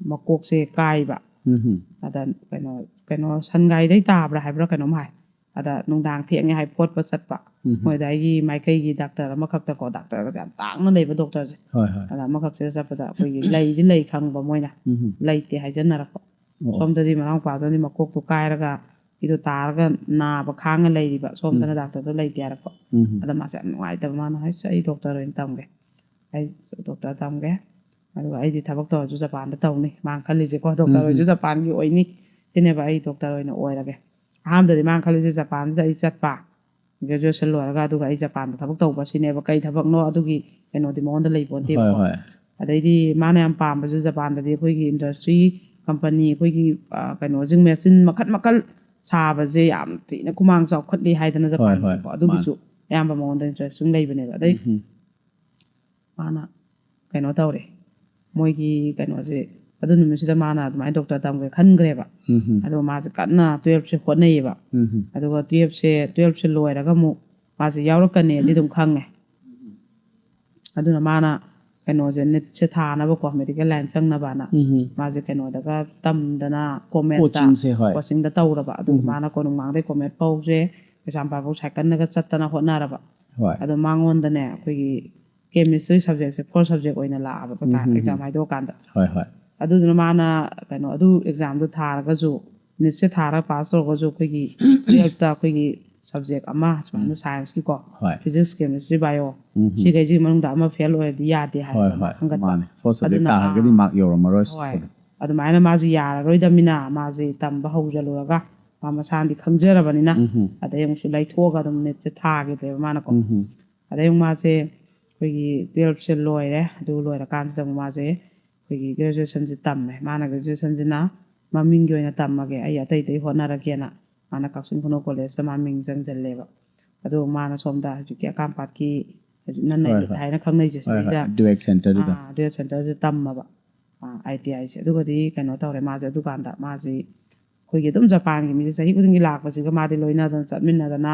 ꯃꯀꯣꯛꯁꯦ ꯀꯥꯏꯕ꯫ ꯎꯝ ꯎꯝ꯫ ꯑꯗ ꯀꯩꯅꯣ, ꯀꯩꯅꯣ, ꯁꯟ ꯒꯥꯔꯤꯗꯩ ꯇꯥꯕ꯭ꯔꯥ ꯍꯥꯏꯕ꯭ꯔꯥ ꯀꯩꯅꯣꯝ ꯍꯥꯏ꯫ ꯑꯗ ꯅꯨꯡꯗꯥꯡ ꯊꯦꯡꯉꯦ ꯍꯥꯏ ꯐꯣꯠꯄ ꯆꯠꯄ꯫ ꯎꯝ꯫ ꯃꯣꯏ ꯑꯗꯥꯏꯒꯤ ꯃꯥꯏꯀꯩꯒꯤ ꯗꯥꯛꯇꯔ ꯑꯃꯈꯛꯇꯀꯣ, ꯗꯥꯛꯇꯔꯒꯁꯦ ꯌꯥꯝ ꯇꯥꯡꯅ ꯂꯩꯕ ꯗꯣꯛꯇꯔꯁꯦ꯫ ꯍꯣꯏ ꯍꯣꯏ꯫ ꯑꯗ ꯑꯃꯈꯛꯁꯤꯗ ꯆꯠꯄꯗ ꯑꯩꯈꯣꯏꯒꯤ ꯂꯩꯗꯤ ꯂꯩ ꯈꯪꯕ ꯃꯣꯏꯅ꯫ ꯎꯝ ꯎꯝ꯫ ꯂꯩꯇꯦ ꯍꯥꯏꯖꯟꯅꯔꯛꯄ꯫ ꯑꯣ꯫ ꯁꯣꯝꯗꯗꯤ ꯃꯅꯥꯎꯄꯥꯗꯨꯗꯤ ꯃꯀꯣꯛꯇꯨ ꯀꯥꯏꯔꯒ ꯏꯗꯣ ꯇꯥꯔꯒ ꯅꯥꯕ ꯈꯥꯡꯉ ꯂꯩꯔꯤꯕ, ꯁꯣꯝꯗꯅ ꯎꯝ꯫ ꯗꯥꯛꯇꯔꯗꯣ ꯂꯩꯇꯦ ꯍꯥꯏꯔꯛꯄ꯫ ꯎꯝ ꯎꯝ꯫ ꯑꯗ ꯃꯥꯁꯦ ꯌꯥꯝ ꯅꯨꯡꯉꯥꯏꯇꯕ, ꯃꯥꯅ ꯍꯥꯏꯁꯦ, "ꯑꯩ ꯗꯣꯛꯇꯔ ꯑꯣꯏꯅ ꯇꯝꯒꯦ, ꯑꯩ ꯗꯣꯛꯇꯔ ꯇꯝꯒꯦ, ꯑꯗꯨꯒ ꯑꯩꯗꯤ ꯊꯕꯛ ꯇꯧꯔꯁꯨ ꯖꯄꯥꯟꯗ ꯇꯧꯅꯤ", ꯃꯥꯅ ꯈꯜꯂꯤꯁꯦꯀꯣ, ꯗꯣꯛꯇꯔ ꯎꯝ ꯎꯝ꯫ ꯑꯣꯏꯔꯁꯨ ꯖꯄꯥꯟꯒꯤ ꯑꯣꯏꯅꯤ ꯁꯤꯅꯦꯕ, "ꯑꯩ ꯗꯣꯛꯇꯔ ꯑꯣꯏꯅ ꯑꯣꯏꯔꯒꯦ"꯫ ꯑꯍꯥꯟꯕꯗꯗꯤ ꯃꯥꯅ ꯈꯜꯂꯤꯁꯦ ꯖꯄꯥꯟꯁꯤꯗ ꯑꯩ ꯆꯠꯄ, ꯒ꯭ꯔꯦꯖꯨꯑꯦꯁꯟ ꯂꯣꯏꯔꯒ ꯑꯗꯨꯒ ꯑꯩ ꯖꯄꯥꯟꯗ ꯊꯕꯛ ꯇꯧꯕ ꯁꯤꯅꯦꯕ, ꯀꯩ ꯊꯕꯛꯅꯣ ꯑꯗꯨꯒꯤ ꯀꯩꯅꯣꯗꯤ ꯃꯉꯣꯟꯗ ꯍꯣꯏ ꯂꯩꯄꯣꯟꯇꯦꯕꯀꯣ꯫ ꯍꯣꯏ꯫ ꯑꯗꯩꯗꯤ ꯃꯥꯅ ꯌꯥꯝ ꯄꯥꯝꯕꯁꯦ ꯖꯄꯥꯟꯗꯗꯤ ꯑꯩꯈꯣꯏꯒꯤ ꯏꯟꯗꯁꯇ꯭ꯔꯤ ꯀꯝꯄꯅꯤ, ꯑꯩꯈꯣꯏꯒꯤ, ꯑ, ꯀꯩꯅꯣꯁꯤꯡ, ꯃꯦꯆꯤꯟ ꯃꯈꯜ ꯃꯈꯜ ꯁꯥꯕꯁꯦ ꯌꯥꯝ ꯊꯤꯅ ꯈꯨꯃꯥꯡ ꯆꯥꯎꯈꯠꯂꯤ ꯍꯥꯏꯗꯅ ꯍꯣꯏ ꯖꯄꯥꯟꯒꯤꯀꯣ꯫ ꯍꯣꯏ꯫ ꯑꯗꯨꯒꯤꯁꯨ ꯃꯥꯅꯦ꯫ ꯑꯌꯥꯝꯕ ꯃꯉꯣꯟꯗ ꯏꯟꯇꯔꯦꯁꯇꯤꯡ ꯂꯩꯕꯅꯦꯕ꯫ ꯑꯗꯩ ꯎꯝ ꯎꯝ꯫ ꯃꯥꯅ ꯀꯩꯅꯣ ꯇꯧꯔꯦ, ꯃꯣꯏꯒꯤ ꯀꯩꯅꯣꯁꯦ, ꯑꯗꯨ ꯅꯨꯃꯤꯠꯁꯤꯗ ꯃꯥꯅ ꯑꯗꯨꯃꯥꯏꯅ ꯗꯣꯛꯇꯔ ꯇꯝꯒꯦ ꯈꯟꯈ꯭ꯔꯦꯕ꯫ ꯎꯝ ꯎꯝ꯫ ꯑꯗꯣ ꯃꯥꯁꯦ ꯀꯟꯅ ꯇꯨꯌꯦꯜꯞꯁꯦ ꯍꯣꯠꯅꯩꯌꯦꯕ꯫ ꯎꯝ ꯎꯝ꯫ ꯑꯗꯨꯒ ꯇꯨꯌꯦꯜꯞꯁꯦ, ꯇꯨꯌꯦꯜꯞꯁꯦ ꯂꯣꯏꯔꯒ ꯑꯃꯨꯛ ꯃꯥꯁꯦ ꯌꯥꯎꯔꯛꯀꯅꯤꯗꯤ ꯑꯗꯨꯝ ꯈꯪꯉꯦ꯫ ꯑꯗꯨꯅ ꯃꯥꯅ ꯀꯩꯅꯣꯁꯦ, ꯅꯤꯠꯁꯦ ꯊꯥꯅꯕꯀꯣ, ꯃꯦꯗꯤꯀꯦꯜ ꯂꯥꯏꯟ ꯆꯪꯅꯕꯅ ꯎꯝ ꯃꯥꯁꯦ ꯀꯩꯅꯣꯗꯒ ꯇꯝꯗꯅ ꯀꯣꯃꯦꯠꯇ ꯀꯣꯆꯤꯡꯁꯦ ꯍꯣꯏ ꯀꯣꯆꯤꯡꯗ ꯇꯧꯔꯕ꯫ ꯑꯗꯨ ꯎꯝ ꯃꯥꯅ ꯀꯣꯅꯨꯡꯃꯥꯡꯗꯩ ꯀꯣꯃꯦꯠ ꯐꯥꯎꯁꯦ ꯀꯩꯁꯥꯝꯄꯥꯠ ꯐꯥꯎ ꯁꯥꯏꯀꯜꯅꯒ ꯆꯠꯇꯅ ꯍꯣꯠꯅꯔꯕ꯫ ꯍꯣꯏ ꯑꯗꯣ ꯃꯉꯣꯟꯗꯅꯦ ꯑꯩꯈꯣꯏꯒꯤ ꯀꯦꯃꯤꯁꯇ꯭ꯔꯤ ꯁꯕꯖꯦꯛꯁꯦ, ꯐꯣꯔ ꯁꯕꯖꯦꯛ ꯑꯣꯏꯅ ꯂꯥꯛꯑꯕ ꯄꯩꯈꯥ ꯎꯝ, ꯎꯝ, ꯑꯦꯛꯖꯥꯝ ꯍꯥꯏꯗꯣꯛꯑꯀꯥꯟꯗ꯫ ꯍꯣꯏ ꯍꯣꯏ ꯑꯗꯨꯗꯨꯅ ꯃꯥꯅ ꯀꯩꯅꯣ ꯑꯗꯨ ꯑꯦꯛꯖꯥꯝꯗꯣ ꯊꯥꯔꯒꯁꯨ, ꯅꯤꯠꯁꯦ ꯊꯥꯔꯒ ꯄꯥꯁ ꯇꯧꯔꯒꯁꯨ ꯑꯩꯈꯣꯏꯒꯤ ꯇꯨꯌꯦꯜꯞꯇ ꯑꯩꯈꯣꯏꯒꯤ ꯁꯕꯖꯦꯛ ꯑꯃ ꯁꯨꯃꯥꯏꯅ ꯁꯥꯏꯟꯁꯀꯤꯀꯣ, ꯍꯣꯏ ꯐꯤꯖꯤꯛꯁ, ꯀꯦꯃꯤꯁꯇ꯭ꯔꯤ, ꯕꯥꯏꯑꯣ, ꯎꯝ ꯁꯤꯈꯩꯁꯤꯒꯤ ꯃꯅꯨꯡꯗ ꯑꯃ ꯐꯦꯜ ꯑꯣꯏꯔꯗꯤ ꯌꯥꯗꯦ ꯍꯣꯏ ꯍꯥꯏꯕ ꯑꯃ ꯍꯣꯏ ꯈꯟꯒꯠꯄ꯫ ꯃꯥꯅꯦ, ꯐꯣꯔ ꯁꯕꯖꯦꯛ ꯑꯗꯨꯅ, ꯇꯥꯔꯒꯗꯤ ꯑꯥ, ꯃꯥꯔꯛ ꯌꯧꯔꯝꯃꯔꯣꯏ꯫ ꯍꯣꯏ꯫ ꯑꯗꯨꯃꯥꯏꯅ ꯃꯥꯁꯦ ꯌꯥꯔꯔꯣꯏꯗꯕꯅꯤꯅ ꯃꯥꯁꯦ ꯇꯝꯕ ꯍꯧꯖꯜꯂꯨꯔꯒ ꯃꯥ ꯃꯁꯥꯅꯗꯤ ꯈꯪꯖꯔꯕꯅꯤꯅ ꯎꯝ ꯍꯝ꯫ ꯑꯗꯩ ꯑꯃꯨꯛꯁꯨ ꯂꯩꯊꯣꯛꯑꯒ ꯑꯗꯨꯝ ꯅꯤꯠꯁꯦ ꯊꯥꯈꯤꯗ꯭ꯔꯦꯕ ꯃꯥꯅꯀꯣ꯫ ꯎꯝ ꯍꯝ꯫ ꯑꯗꯩ ꯑꯃꯨꯛ ꯃꯥꯁꯦ ꯑꯩꯈꯣꯏꯒꯤ ꯇꯨꯌꯦꯜꯞꯁꯦ ꯂꯣꯏꯔꯦ꯫ ꯑꯗꯨ ꯂꯣꯏꯔꯀꯥꯟꯁꯤꯗ ꯑꯃꯨꯛ ꯃꯥꯁꯦ ꯑꯩꯈꯣꯏꯒꯤ ꯒ꯭ꯔꯦꯖꯨꯑꯦꯁꯟꯁꯦ ꯇꯝꯃꯦ꯫ ꯃꯥꯅ ꯒ꯭ꯔꯦꯖꯨꯑꯦꯁꯟꯁꯤꯅ ꯃꯃꯤꯡꯒꯤ ꯑꯣꯏꯅ ꯇꯝꯃꯒꯦ, ꯑꯩ ꯑꯇꯩ ꯑꯇꯩ ꯍꯣꯠꯅꯔꯒꯦꯅ ꯃꯥꯅ ꯀꯛꯆꯤꯡ ꯈꯨꯅꯧ ꯀꯣꯂꯦꯖꯇ ꯃꯥ ꯃꯤꯡ ꯆꯪꯁꯤꯜꯂꯦꯕ꯫ ꯑꯗꯣ ꯃꯥꯅ ꯁꯣꯝꯗ ꯍꯧꯖꯤꯛꯀꯤ ꯑꯀꯥꯝꯄꯥꯠꯀꯤ ꯍꯧꯖꯤꯛ ꯅꯟ ꯍꯣꯏ, ꯑꯥꯏ ꯇꯤ ꯍꯣꯏ꯫ ꯍꯥꯏꯅ ꯈꯪꯅꯩꯁꯦ, ꯍꯣꯏ ꯍꯣꯏ, ꯁꯤꯗꯩꯗ ꯗꯨꯋꯦꯛ ꯁꯦꯟꯇꯔꯗꯨꯗ꯫ ꯗꯨꯋꯦꯛ ꯁꯦꯟꯇꯔꯁꯤꯗ ꯇꯝꯃꯕ꯫ ꯑꯥꯏ ꯇꯤ ꯑꯥꯏꯁꯦ꯫ ꯑꯗꯨꯒꯗꯤ ꯀꯩꯅꯣ ꯇꯧꯔꯦ, ꯃꯥꯁꯦ ꯑꯗꯨꯀꯥꯟꯗ ꯃꯥꯁꯤ ꯑꯩꯈꯣꯏꯒꯤ ꯑꯗꯨꯝ ꯖꯄꯥꯟꯒꯤ ꯃꯤꯁꯦ ꯆꯍꯤ ꯈꯨꯗꯤꯡꯒꯤ ꯂꯥꯛꯄꯁꯤꯒ ꯃꯥꯗꯤ ꯂꯣꯏꯅꯗꯅ ꯆꯠꯃꯤꯟꯅꯗꯅ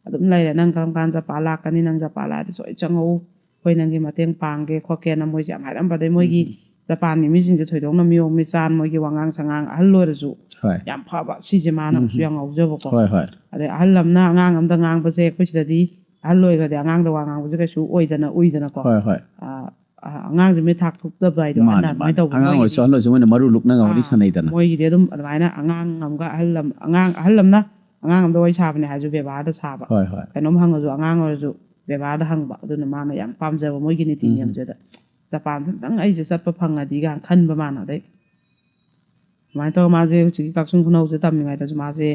ꯑꯗꯨꯝ ꯂꯩꯔꯦ꯫ "ꯅꯪ ꯀꯔꯝ ꯀꯥꯟꯗ ꯖꯄꯥꯟ ꯂꯥꯛꯀꯅꯤ? ꯅꯪ ꯖꯄꯥꯟ ꯂꯥꯛꯑꯗꯤ ꯁꯣꯏ ꯆꯪꯉꯛꯎ, ꯑꯩꯈꯣꯏ ꯅꯪꯒꯤ ꯃꯇꯦꯡ ꯄꯥꯡꯒꯦ" ꯈꯣꯠꯀꯦꯅ ꯃꯣꯏꯁꯦ ꯌꯥꯝ ꯍꯥꯏꯔꯝꯕꯗꯩ ꯃꯣꯏꯒꯤ ꯎꯝ꯫ ꯖꯄꯥꯟꯒꯤ ꯃꯤꯁꯤꯡꯁꯦ ꯊꯣꯏꯗꯣꯛꯅ ꯃꯤꯑꯣꯡ ꯃꯤꯆꯥꯟ, ꯃꯣꯏꯒꯤ ꯋꯥꯉꯥꯡ ꯁꯉꯥꯡ, ꯑꯍꯜ ꯑꯣꯏꯔꯁꯨ ꯍꯣꯏ ꯌꯥꯝ ꯐꯕ, ꯁꯤꯁꯦ ꯃꯥꯅ ꯑꯃꯨꯛꯁꯨ ꯎꯝ꯫ ꯌꯥꯝ ꯉꯥꯎꯖꯕꯀꯣ꯫ ꯍꯣꯏ ꯍꯣꯏ ꯑꯗꯩ ꯑꯍꯜ ꯑꯃꯅ ꯑꯉꯥꯡ ꯑꯃꯗ ꯉꯥꯡꯕꯁꯦ, ꯑꯩꯈꯣꯏ ꯁꯤꯗꯗꯤ ꯑꯍꯜ ꯑꯣꯏꯈ꯭ꯔꯗꯤ ꯑꯉꯥꯡꯗ ꯋꯥ ꯉꯥꯡꯕꯁꯦ ꯀꯩꯁꯨ ꯑꯣꯏꯗꯅ, ꯎꯏꯗꯅꯀꯣ꯫ ꯍꯣꯏ ꯍꯣꯏ꯫ ꯑ, ꯑ, ꯑꯉꯥꯡꯁꯦ ꯃꯤꯠ ꯊꯥꯛ ꯊꯣꯛꯇꯕ ꯍꯥꯏꯗꯣ, ꯃꯥꯅꯦ ꯑꯍꯟꯅ ꯑꯗꯨꯃꯥꯏꯅ ꯃꯥꯅꯦ, ꯇꯧꯕ ꯑꯉꯥꯡ ꯃꯣꯏꯒꯤꯗꯤ꯫ ꯑꯣꯏꯔꯁꯨ ꯑꯍꯜ ꯑꯣꯏꯔꯁꯨ ꯃꯣꯏꯅ ꯃꯔꯨ ꯂꯨꯛꯅꯒ ꯋꯥꯔꯤ ꯑꯥ, ꯁꯥꯟꯅꯩꯗꯅ꯫ ꯃꯣꯏꯒꯤꯗꯤ ꯑꯗꯨꯝ ꯑꯗꯨꯃꯥꯏꯅ ꯑꯉꯥꯡ ꯑꯃꯒ ꯑꯍꯜ ꯑꯃ, ꯑꯉꯥꯡ ꯑꯍꯜ ꯑꯃꯅ ꯑꯉꯥꯡ ꯑꯃꯗ ꯋꯥꯔꯤ ꯁꯥꯕꯅꯦ ꯍꯥꯏꯔꯁꯨ ꯕꯦꯕꯥꯔꯗ ꯁꯥꯕ꯫ ꯍꯣꯏ ꯍꯣꯏ꯫ ꯀꯩꯅꯣꯝ ꯍꯪꯉꯁꯨ, ꯑꯉꯥꯡ ꯑꯣꯏꯔꯁꯨ ꯕꯦꯕꯥꯔꯗ ꯍꯪꯕ꯫ ꯑꯗꯨꯅ ꯃꯥꯅ ꯌꯥꯝ ꯄꯥꯝꯖꯕ ꯃꯣꯏꯒꯤ ꯅꯤꯇꯤ ꯎꯝ꯫ ꯅꯤꯌꯝꯁꯤꯗ꯫ "ꯖꯄꯥꯟꯁꯦ ꯑꯝꯇꯪ ꯑꯩꯁꯦ ꯆꯠꯄ ꯐꯪꯉꯗꯤ" ꯀꯥꯏꯅ ꯈꯟꯕ ꯃꯥꯅ꯫ ꯑꯗꯩ ꯑꯗꯨꯃꯥꯏꯅ ꯇꯧꯔꯒ ꯃꯥꯁꯦ ꯍꯧꯖꯤꯛꯀꯤ ꯀꯛꯆꯤꯡ ꯈꯨꯅꯧꯁꯦ ꯇꯝꯃꯤꯉꯩꯗꯁꯨ ꯃꯥꯁꯦ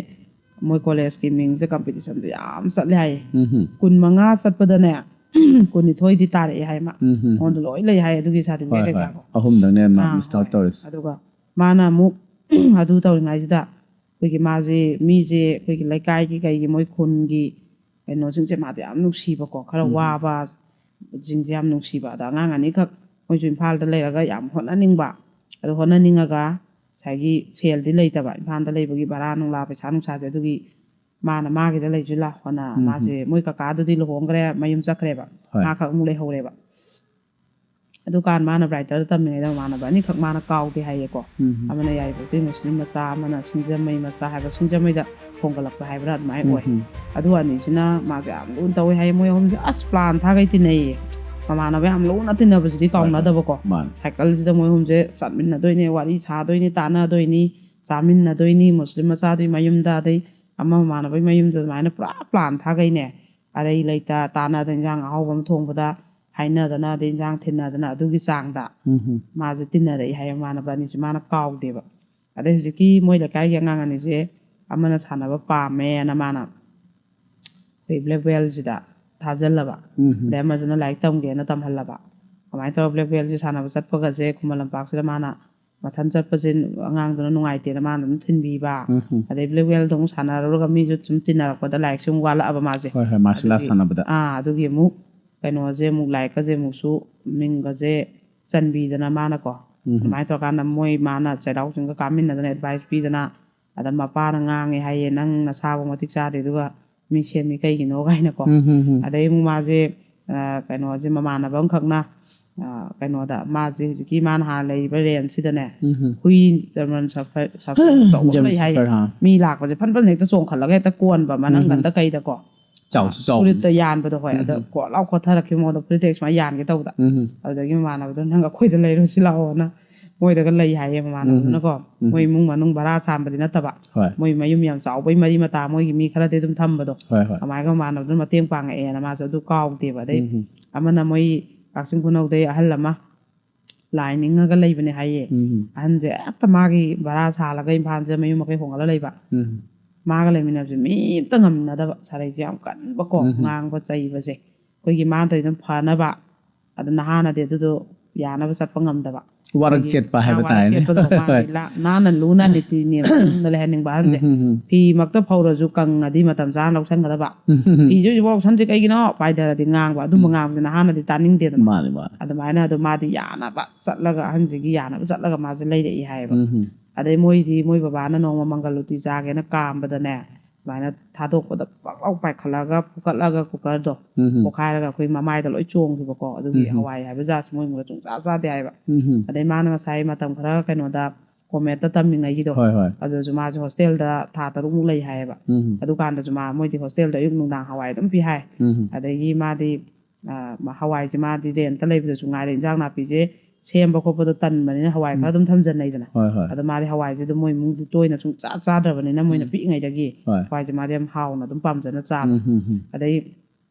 ꯃꯣꯏ ꯀꯣꯂꯦꯖꯀꯤ ꯃꯤꯡꯁꯦ ꯀꯝꯄꯤꯇꯤꯁꯟꯗ ꯌꯥꯝ ꯆꯠꯂꯦ ꯍꯥꯏꯌꯦ꯫ ꯎꯝ꯫ ꯀꯨꯟ ꯃꯉꯥ ꯆꯠꯄꯗꯅꯦ, ꯀꯨꯟꯅꯤꯊꯣꯏꯗꯤ ꯇꯥꯔꯛꯑꯦ ꯍꯥꯏ ꯃꯥ꯫ ꯎꯝ꯫ ꯃꯉꯣꯟꯗ ꯂꯣꯏ ꯂꯩ ꯍꯥꯏ ꯑꯗꯨꯒꯤ ꯍꯣꯏ ꯁꯥꯔꯇꯤꯐꯤꯀꯦꯠ ꯍꯣꯏ꯫ ꯀꯩꯀꯥꯀꯣ꯫ ꯑꯍꯨꯝꯗꯪꯅꯦ ꯃꯥ ꯑꯥ, ꯃꯤꯁ ꯑꯥꯎꯠ ꯍꯣꯏ꯫ ꯇꯧꯔꯤꯁꯦ꯫ ꯑꯗꯨꯒ ꯃꯥꯅ ꯑꯃꯨꯛ ꯑꯗꯨ ꯇꯧꯔꯤꯉꯩꯁꯤꯗ ꯑꯩꯈꯣꯏꯒꯤ ꯃꯥꯁꯦ, ꯃꯤꯁꯦ ꯑꯩꯈꯣꯏꯒꯤ ꯂꯩꯀꯥꯏꯒꯤ ꯀꯩꯒꯤ ꯃꯣꯏ ꯈꯨꯟꯒꯤ ꯀꯩꯅꯣꯁꯤꯡꯁꯦ ꯃꯥꯗꯤ ꯌꯥꯝ ꯅꯨꯡꯁꯤꯕꯀꯣ, ꯈꯔ ꯎꯝ꯫ ꯋꯥꯕ ꯁꯤꯡꯁꯦ ꯌꯥꯝ ꯅꯨꯡꯁꯤꯕ꯫ ꯑꯗ ꯑꯉꯥꯡ ꯑꯅꯤꯈꯛ ꯃꯣꯏꯁꯨ ꯏꯝꯐꯥꯜꯗ ꯂꯩꯔꯒ ꯌꯥꯝ ꯍꯣꯠꯅꯅꯤꯡꯕ, ꯑꯗꯨ ꯍꯣꯠꯅꯅꯤꯡꯉꯒ ꯉꯁꯥꯏꯒꯤ ꯁꯦꯜꯗꯤ ꯂꯩꯇꯕ, ꯏꯝꯐꯥꯜꯗ ꯂꯩꯕꯒꯤ ꯚꯔꯥ ꯅꯨꯡꯂꯥ ꯄꯩꯁꯥ ꯅꯨꯡꯁꯥꯁꯦ꯫ ꯑꯗꯨꯒꯤ ꯃꯥꯅ ꯃꯥꯒꯤꯗ ꯂꯩꯁꯨ ꯂꯥꯛ ꯍꯣꯠꯅ ꯎꯝ꯫ ꯃꯥꯁꯦ, ꯃꯣꯏ ꯀꯀꯥꯗꯨꯗꯤ ꯂꯨꯍꯣꯡꯈ꯭ꯔꯦ, ꯃꯌꯨꯝ ꯆꯠꯈ꯭ꯔꯦꯕ꯫ ꯍꯣꯏ꯫ ꯃꯥ ꯈꯛ ꯑꯃꯨꯛ ꯂꯩꯍꯧꯔꯦꯕ꯫ ꯑꯗꯨꯀꯥꯟ ꯃꯥꯅ ꯕ꯭ꯔꯥꯏꯇꯔꯗ ꯇꯝꯃꯤꯉꯩꯗ ꯃꯃꯥꯟꯅꯕ ꯑꯅꯤꯈꯛ ꯃꯥꯅ ꯀꯥꯎꯗꯦ ꯍꯥꯏꯌꯦꯀꯣ꯫ ꯎꯝ꯫ ꯑꯃꯅ ꯌꯥꯏꯔꯤꯄꯣꯛꯇꯩ ꯃꯨꯁꯂꯤꯝ ꯃꯆꯥ, ꯑꯃꯅ ꯁꯤꯡꯖꯃꯩ ꯃꯆꯥ ꯍꯥꯏꯕ, ꯁꯤꯡꯖꯃꯩꯗ ꯍꯣꯡꯒꯠꯂꯛꯄ ꯍꯥꯏꯕ꯭ꯔꯥ ꯑꯗꯨꯃꯥꯏꯅ ꯑꯣꯏ꯫ ꯎꯝ꯫ ꯑꯗꯨ ꯑꯅꯤꯁꯤꯅ ꯃꯥꯁꯦ ꯌꯥꯝ ꯂꯨꯅ ꯇꯧꯋꯦ ꯍꯥꯏꯌꯦ꯫ ꯃꯣꯏ ꯑꯍꯨꯝꯁꯦ ꯑꯁ ꯄ꯭ꯂꯥꯟ ꯊꯥꯒꯩ ꯇꯤꯟꯅꯩꯌꯦ꯫ ꯃꯃꯥꯟꯅꯕ ꯌꯥꯝ ꯂꯨꯅ ꯇꯤꯟꯅꯕꯁꯤꯗꯤ ꯍꯣꯏ, ꯍꯣꯏ꯫ ꯀꯥꯎꯅꯗꯕꯀꯣ꯫ ꯃꯥꯅꯦ꯫ ꯁꯥꯏꯀꯜꯁꯤꯗ ꯃꯣꯏ ꯑꯍꯨꯝꯁꯦ ꯆꯠꯃꯤꯟꯅꯗꯣꯏꯅꯦ, ꯋꯥꯔꯤ ꯁꯥꯗꯣꯏꯅꯤ, ꯇꯥꯟꯅꯗꯣꯏꯅꯤ, ꯆꯥꯃꯤꯟꯅꯗꯣꯏꯅꯤ꯫ ꯃꯨꯁꯂꯤꯝ ꯃꯆꯥꯗꯨꯒꯤ ꯃꯌꯨꯝꯗ, ꯑꯗꯩ ꯑꯃ ꯃꯃꯥꯟꯅꯕꯒꯤ ꯃꯌꯨꯝꯗ ꯑꯗꯨꯃꯥꯏꯅ ꯄꯨꯔꯥ ꯄ꯭ꯂꯥꯟ ꯊꯥꯒꯩꯅꯦ꯫ ꯑꯔꯩ ꯂꯩꯇ ꯇꯥꯟꯅꯗꯅ ꯏꯟꯖꯥꯡ ꯑꯍꯥꯎꯕ ꯑꯃ ꯊꯣꯡꯕꯗ ꯍꯥꯏꯅꯗꯅ, ꯑꯗꯩ ꯏꯟꯖꯥꯡ ꯊꯤꯟꯅꯗꯅ ꯑꯗꯨꯒꯤ ꯆꯥꯡꯗ ꯎꯝ꯫ ꯃꯥꯁꯦ ꯇꯤꯟꯅꯔꯛꯏ ꯍꯥꯏꯌꯦ꯫ ꯃꯃꯥꯟꯅꯕ ꯑꯅꯤꯁꯦ ꯃꯥꯅ ꯀꯥꯎꯗꯦꯕ꯫ ꯑꯗꯩ ꯍꯧꯖꯤꯛꯀꯤ ꯃꯣꯏ ꯂꯩꯀꯥꯏꯒꯤ ꯑꯉꯥꯡ ꯑꯅꯤꯁꯦ ꯑꯃꯅ ꯁꯥꯟꯅꯕ ꯄꯥꯝꯃꯦꯅ ꯃꯥꯅ ꯑꯩꯈꯣꯏ ꯕ꯭ꯂꯦꯛ ꯋꯦꯜꯁꯤꯗ ꯊꯥꯖꯤꯜꯂꯕ꯫ ꯎꯝ꯫ ꯑꯗꯩ ꯑꯃꯁꯤꯅ ꯂꯥꯏꯔꯤꯛ ꯇꯝꯒꯦꯅ ꯇꯝꯍꯜꯂꯕ꯫ ꯑꯗꯨꯃꯥꯏꯅ ꯇꯧꯔꯒ ꯕ꯭ꯂꯦꯛ ꯋꯦꯜꯁꯤ ꯁꯥꯟꯅꯕ ꯆꯠꯄꯒꯁꯦ ꯈꯨꯃꯟ ꯂꯝꯄꯥꯛꯁꯤꯗ ꯃꯥꯅ ꯃꯊꯟ ꯆꯠꯄꯁꯦ ꯑꯉꯥꯡꯗꯨꯅ ꯅꯨꯡꯉꯥꯏꯇꯦꯅ ꯃꯥꯅ ꯑꯗꯨꯝ ꯊꯤꯟꯕꯤꯕ꯫ ꯎꯝ꯫ ꯑꯗꯩ ꯕ꯭ꯂꯦꯛ ꯋꯦꯜꯗꯣ ꯑꯃꯨꯛ ꯁꯥꯟꯅꯔꯨꯔꯒ ꯃꯤꯁꯨ ꯁꯨꯝ ꯇꯤꯟꯅꯔꯛꯄꯗ ꯂꯥꯏꯔꯤꯛꯁꯦ ꯑꯃꯨꯛ ꯋꯥꯠꯂꯛꯑꯕ ꯃꯥꯁꯦ꯫ ꯍꯣꯏ, ꯍꯣꯏ, ꯃꯥꯔꯁꯦꯜ ꯑꯥꯔꯠ ꯑꯗꯨꯒꯤ ꯁꯥꯟꯅꯕꯗ꯫ ꯑꯥ, ꯑꯗꯨꯒꯤ ꯑꯃꯨꯛ ꯀꯩꯅꯣꯁꯦ ꯑꯃꯨꯛ ꯂꯥꯏꯔꯤꯛꯀꯁꯦ ꯑꯃꯨꯛꯁꯨ ꯃꯤꯡꯒꯁꯦ ꯆꯟꯕꯤꯗꯅ ꯃꯥꯅꯀꯣ꯫ ꯎꯝ꯫ ꯑꯗꯨꯃꯥꯏꯅ ꯇꯧꯔꯀꯥꯟꯗ ꯃꯣꯏ ꯃꯥꯅ ꯆꯩꯔꯥꯎ ꯆꯤꯡꯒ ꯀꯥꯃꯤꯟꯅꯗꯅ ꯑꯦꯗꯚꯥꯏꯁ ꯄꯤꯗꯅ, ꯑꯗ ꯃꯄꯥꯅ ꯉꯥꯡꯉꯦ ꯍꯥꯏꯌꯦ, "ꯅꯪ ꯅꯁꯥꯕꯨ ꯃꯇꯤꯛ ꯆꯥꯗꯦ, ꯑꯗꯨꯒ ꯃꯤ ꯁꯦꯝꯃꯤ ꯀꯩꯒꯤꯅꯣ?" ꯀꯥꯏꯅꯀꯣ꯫ ꯎꯝ, ꯎꯝ, ꯎꯝ꯫ ꯑꯗꯩ ꯑꯃꯨꯛ ꯃꯥꯁꯦ, ꯑ, ꯀꯩꯅꯣꯁꯦ, ꯃꯃꯥꯟꯅꯕ ꯑꯃꯈꯛꯅ, ꯑ, ꯀꯩꯅꯣꯗ, ꯃꯥꯁꯦ ꯍꯧꯖꯤꯛꯀꯤ ꯃꯥꯅ ꯍꯥꯟꯅ ꯂꯩꯔꯤꯕ ꯔꯦꯟꯁꯤꯗꯅꯦ, ꯎꯝ, ꯎꯝ꯫ ꯍꯨꯏ ꯖꯔꯃꯟ ꯁꯐꯔ-, ꯁꯐꯔ ꯑꯆꯧꯕ ꯑꯃ ꯖꯔꯃꯟ ꯂꯩ ꯍꯥꯏꯌꯦ꯫ ꯁꯐꯔ, ꯍꯥ꯫ ꯃꯤ ꯂꯥꯛꯄꯁꯦ ꯐꯟ ꯐꯟ ꯍꯦꯛꯇ ꯆꯣꯡꯈꯠꯂꯒ ꯍꯦꯛꯇ ꯀꯣꯟꯕ ꯎꯝ, ꯎꯝ꯫ ꯃꯅꯪꯒꯟꯗ ꯀꯩꯗꯀꯣ꯫ ꯆꯥꯎꯁꯨ ꯆꯥꯎꯕꯅꯤ꯫ ꯐꯨꯔꯤꯠꯇ ꯌꯥꯟꯕꯗꯣ, ꯍꯣꯏ, ꯑꯗꯣ ꯎꯝ꯫ ꯀꯣꯠ ꯂꯥꯎ ꯀꯣꯠꯊꯔꯛꯈꯤꯕ ꯃꯉꯣꯟꯗ ꯐꯨꯔꯤꯠꯇ ꯍꯦꯛ ꯁꯨꯃꯥꯏꯅ ꯌꯥꯟꯒꯦ ꯇꯧꯕꯗ꯫ ꯎꯝ꯫ ꯑꯗꯨꯗꯒꯤ ꯃꯃꯥꯟꯅꯕꯗꯨꯅ, "ꯅꯪ ꯑꯩꯈꯣꯏꯗ ꯂꯩꯔꯨꯁꯤ ꯂꯥꯛꯑꯣꯅ" ꯃꯣꯏꯗꯒ ꯂꯩ ꯍꯥꯏꯌꯦ ꯃꯃꯥꯟꯅꯕꯗꯨꯅꯀꯣ꯫ ꯎꯝ꯫ ꯃꯣꯏ ꯏꯃꯨꯡ ꯃꯅꯨꯡ ꯚꯔꯥ ꯁꯥꯝꯕꯗꯤ ꯅꯠꯇꯕ꯫ ꯍꯣꯏ꯫ ꯃꯣꯏ ꯃꯌꯨꯝ ꯌꯥꯝ ꯆꯥꯎꯕꯩ ꯃꯔꯤ ꯃꯇꯥ ꯃꯣꯏꯒꯤ ꯃꯤ ꯈꯔꯗꯤ ꯑꯗꯨꯝ ꯊꯝꯕꯗꯣ꯫ ꯍꯣꯏ, ꯍꯣꯏ꯫ ꯑꯗꯨꯃꯥꯏꯅ ꯃꯃꯥꯟꯅꯕꯗꯨꯅ ꯃꯇꯦꯡ ꯄꯥꯡꯉꯛꯑꯦꯅ ꯃꯥꯁꯨ ꯑꯗꯨ ꯀꯥꯎꯗꯦꯕ꯫ ꯑꯗꯩ ꯎꯝ꯫ ꯑꯃꯅ ꯃꯣꯏ ꯀꯛꯆꯤꯡ ꯈꯨꯅꯧꯗꯩ ꯑꯍꯜ ꯑꯃ ꯂꯥꯏ ꯅꯤꯡꯉꯒ ꯂꯩꯕꯅꯦ ꯍꯥꯏꯌꯦ꯫ ꯎꯝ꯫ ꯑꯍꯟꯁꯦ ꯍꯦꯛꯇ ꯃꯥꯒꯤ ꯚꯔꯥ ꯁꯥꯜꯂꯒ ꯏꯝꯐꯥꯜꯁꯤꯗ ꯃꯌꯨꯝ ꯃꯀꯩ ꯍꯣꯡꯒꯠꯂ ꯂꯩꯕ꯫ ꯎꯝ꯫ ꯃꯥꯒ ꯂꯩꯃꯤꯟꯅꯕꯁꯦ ꯃꯤ ꯑꯝꯇ ꯉꯝꯅꯗꯕ, ꯁꯥꯔꯩꯁꯦ ꯌꯥꯝ ꯀꯟꯕꯀꯣ, ꯎꯝ꯫ ꯉꯥꯡꯕ ꯆꯩꯕꯁꯦ꯫ ꯑꯩꯈꯣꯏꯒꯤ ꯃꯥꯅ ꯇꯧꯔꯤꯗꯨꯅ ꯐꯅꯕ, ꯑꯗꯨ ꯅꯍꯥꯅꯗꯤ ꯑꯗꯨꯗꯣ ꯌꯥꯅꯕ ꯆꯠꯄ ꯉꯝꯗꯕ꯫ ꯋꯥꯔꯛ ꯑꯩꯈꯣꯏꯒꯤ ꯆꯦꯠꯄ ꯍꯥꯏꯕ ꯋꯥꯔꯛ ꯇꯥꯔꯦꯅꯦ꯫ ꯆꯦꯠꯄꯗꯣ ꯃꯥꯗꯤ ꯍꯣꯏ꯫ ꯂꯥ-, ꯅꯥꯟꯅ ꯂꯨꯅ ꯅꯤꯇꯤ ꯅꯤꯌꯝ ꯆꯨꯝꯅ ꯂꯩꯍꯟꯅꯤꯡꯕ ꯑꯍꯟꯁꯦ꯫ ꯎꯝ, ꯎꯝ, ꯎꯝ꯫ ꯐꯤꯃꯛꯇ ꯐꯧꯔꯁꯨ ꯀꯪꯉꯗꯤ ꯃꯇꯝ ꯆꯥꯅ ꯂꯧꯁꯟꯒꯗꯕ꯫ ꯎꯝ, ꯎꯝ, ꯎꯝ꯫ ꯐꯤꯁꯦ ꯍꯧꯖꯤꯛꯐꯥꯎ ꯂꯧꯁꯟꯗ꯭ꯔꯤ ꯀꯩꯒꯤꯅꯣ? ꯄꯥꯏꯊꯔꯗꯤ ꯉꯥꯡꯕ꯫ ꯑꯗꯨꯝꯕ ꯎꯝ꯫ ꯉꯥꯡꯕꯁꯦ ꯅꯍꯥꯅꯗꯤ ꯇꯥꯅꯤꯡꯗꯦꯗꯅ꯫ ꯃꯥꯅꯦ, ꯃꯥꯅꯦ꯫ ꯑꯗꯨꯃꯥꯏꯅ ꯑꯗꯨ ꯃꯥꯗꯤ ꯌꯥꯅꯕ ꯆꯠꯂꯒ, ꯑꯍꯟꯁꯤꯒꯤ ꯌꯥꯅꯕ ꯆꯠꯂꯒ ꯃꯥꯁꯦ ꯂꯩꯔꯛꯏ ꯍꯥꯏꯌꯦꯕ꯫ ꯎꯝ, ꯎꯝ꯫ ꯑꯗꯩ ꯃꯣꯏꯗꯤ, ꯃꯣꯏ ꯕꯕꯥꯅ ꯅꯣꯡꯃ ꯃꯪꯒꯜ ꯎꯇꯤ ꯆꯥꯒꯦꯅ ꯀꯥꯝꯕꯗꯅꯦ, ꯑꯗꯨꯃꯥꯏꯅ ꯊꯥꯗꯣꯛꯄꯗ ꯄꯛ ꯂꯥꯎ ꯄꯥꯏꯈꯠꯂꯒ ꯐꯨꯒꯠꯂꯒ ꯀꯨꯀꯔꯗꯣ ꯎꯝ ꯄꯣꯈꯥꯏꯔꯒ ꯑꯩꯈꯣꯏ ꯃꯃꯥꯏꯗ ꯂꯣꯏ ꯆꯣꯡꯈꯤꯕꯀꯣ꯫ ꯑꯗꯨꯒꯤ ꯎꯝ꯫ ꯍꯋꯥꯏ ꯍꯥꯏꯕ ꯖꯥꯠꯁꯦ ꯃꯣꯏ ꯏꯃꯨꯡꯗ ꯁꯨꯡꯆꯥ ꯆꯥꯗꯦ ꯍꯥꯏꯕ꯫ ꯎꯝ ꯑꯗꯩ ꯃꯥꯅ ꯉꯁꯥꯏ ꯃꯇꯝ ꯈꯔ ꯀꯩꯅꯣꯗ ꯀꯣꯃꯦꯠꯇ ꯇꯝꯃꯤꯉꯩꯒꯤꯗꯣ, ꯍꯣꯏ ꯍꯣꯏ ꯑꯗꯨꯁꯨ ꯃꯥꯁꯦ ꯍꯣꯁꯇꯦꯜꯗ ꯊꯥ ꯇꯔꯨꯛꯃꯨꯛ ꯂꯩ ꯍꯥꯏꯌꯦꯕ꯫ ꯎꯝ ꯑꯗꯨꯀꯥꯟꯗꯁꯨ ꯃꯥ ꯃꯣꯏꯗꯤ ꯍꯣꯁꯇꯦꯜꯗ ꯑꯌꯨꯛ ꯅꯨꯡꯗꯥꯡ ꯍꯋꯥꯏ ꯑꯗꯨꯝ ꯄꯤ ꯍꯥꯏ꯫ ꯎꯝ ꯑꯗꯒꯤ ꯃꯥꯗꯤ ꯑ, ꯃ- ꯍꯋꯥꯏꯁꯦ ꯃꯥꯗꯤ ꯔꯦꯟꯇ ꯂꯩꯕꯗꯁꯨ ꯉꯥꯏꯔꯦ, ꯏꯟꯖꯥꯡ ꯅꯥꯄꯤꯁꯦ ꯁꯦꯝꯕ ꯈꯣꯠꯄꯗꯣ ꯇꯟꯕꯅꯤꯅ ꯍꯋꯥꯏ ꯈꯔ ꯑꯗꯨꯝ ꯊꯝꯖꯟꯅꯩꯗꯅ꯫ ꯍꯣꯏ ꯍꯣꯏ ꯑꯗꯣ ꯃꯥꯗꯤ ꯍꯋꯥꯏꯁꯦ ꯑꯗꯨꯝ ꯃꯣꯏ ꯏꯃꯨꯡꯗꯤ ꯇꯣꯏꯅ ꯁꯨꯡꯆꯥ ꯆꯥꯗ꯭ꯔꯕꯅꯤꯅ ꯃꯣꯏꯅ ꯎꯝ꯫ ꯄꯤꯛꯏꯉꯩꯗꯒꯤ ꯍꯣꯏ ꯍꯋꯥꯏꯁꯦ ꯃꯥꯗꯤ ꯌꯥꯝ ꯍꯥꯎꯅ ꯑꯗꯨꯝ ꯄꯥꯝꯖꯅ ꯆꯥꯕ꯫ ꯎꯝ ꯎꯝ ꯎꯝ ꯑꯗꯩ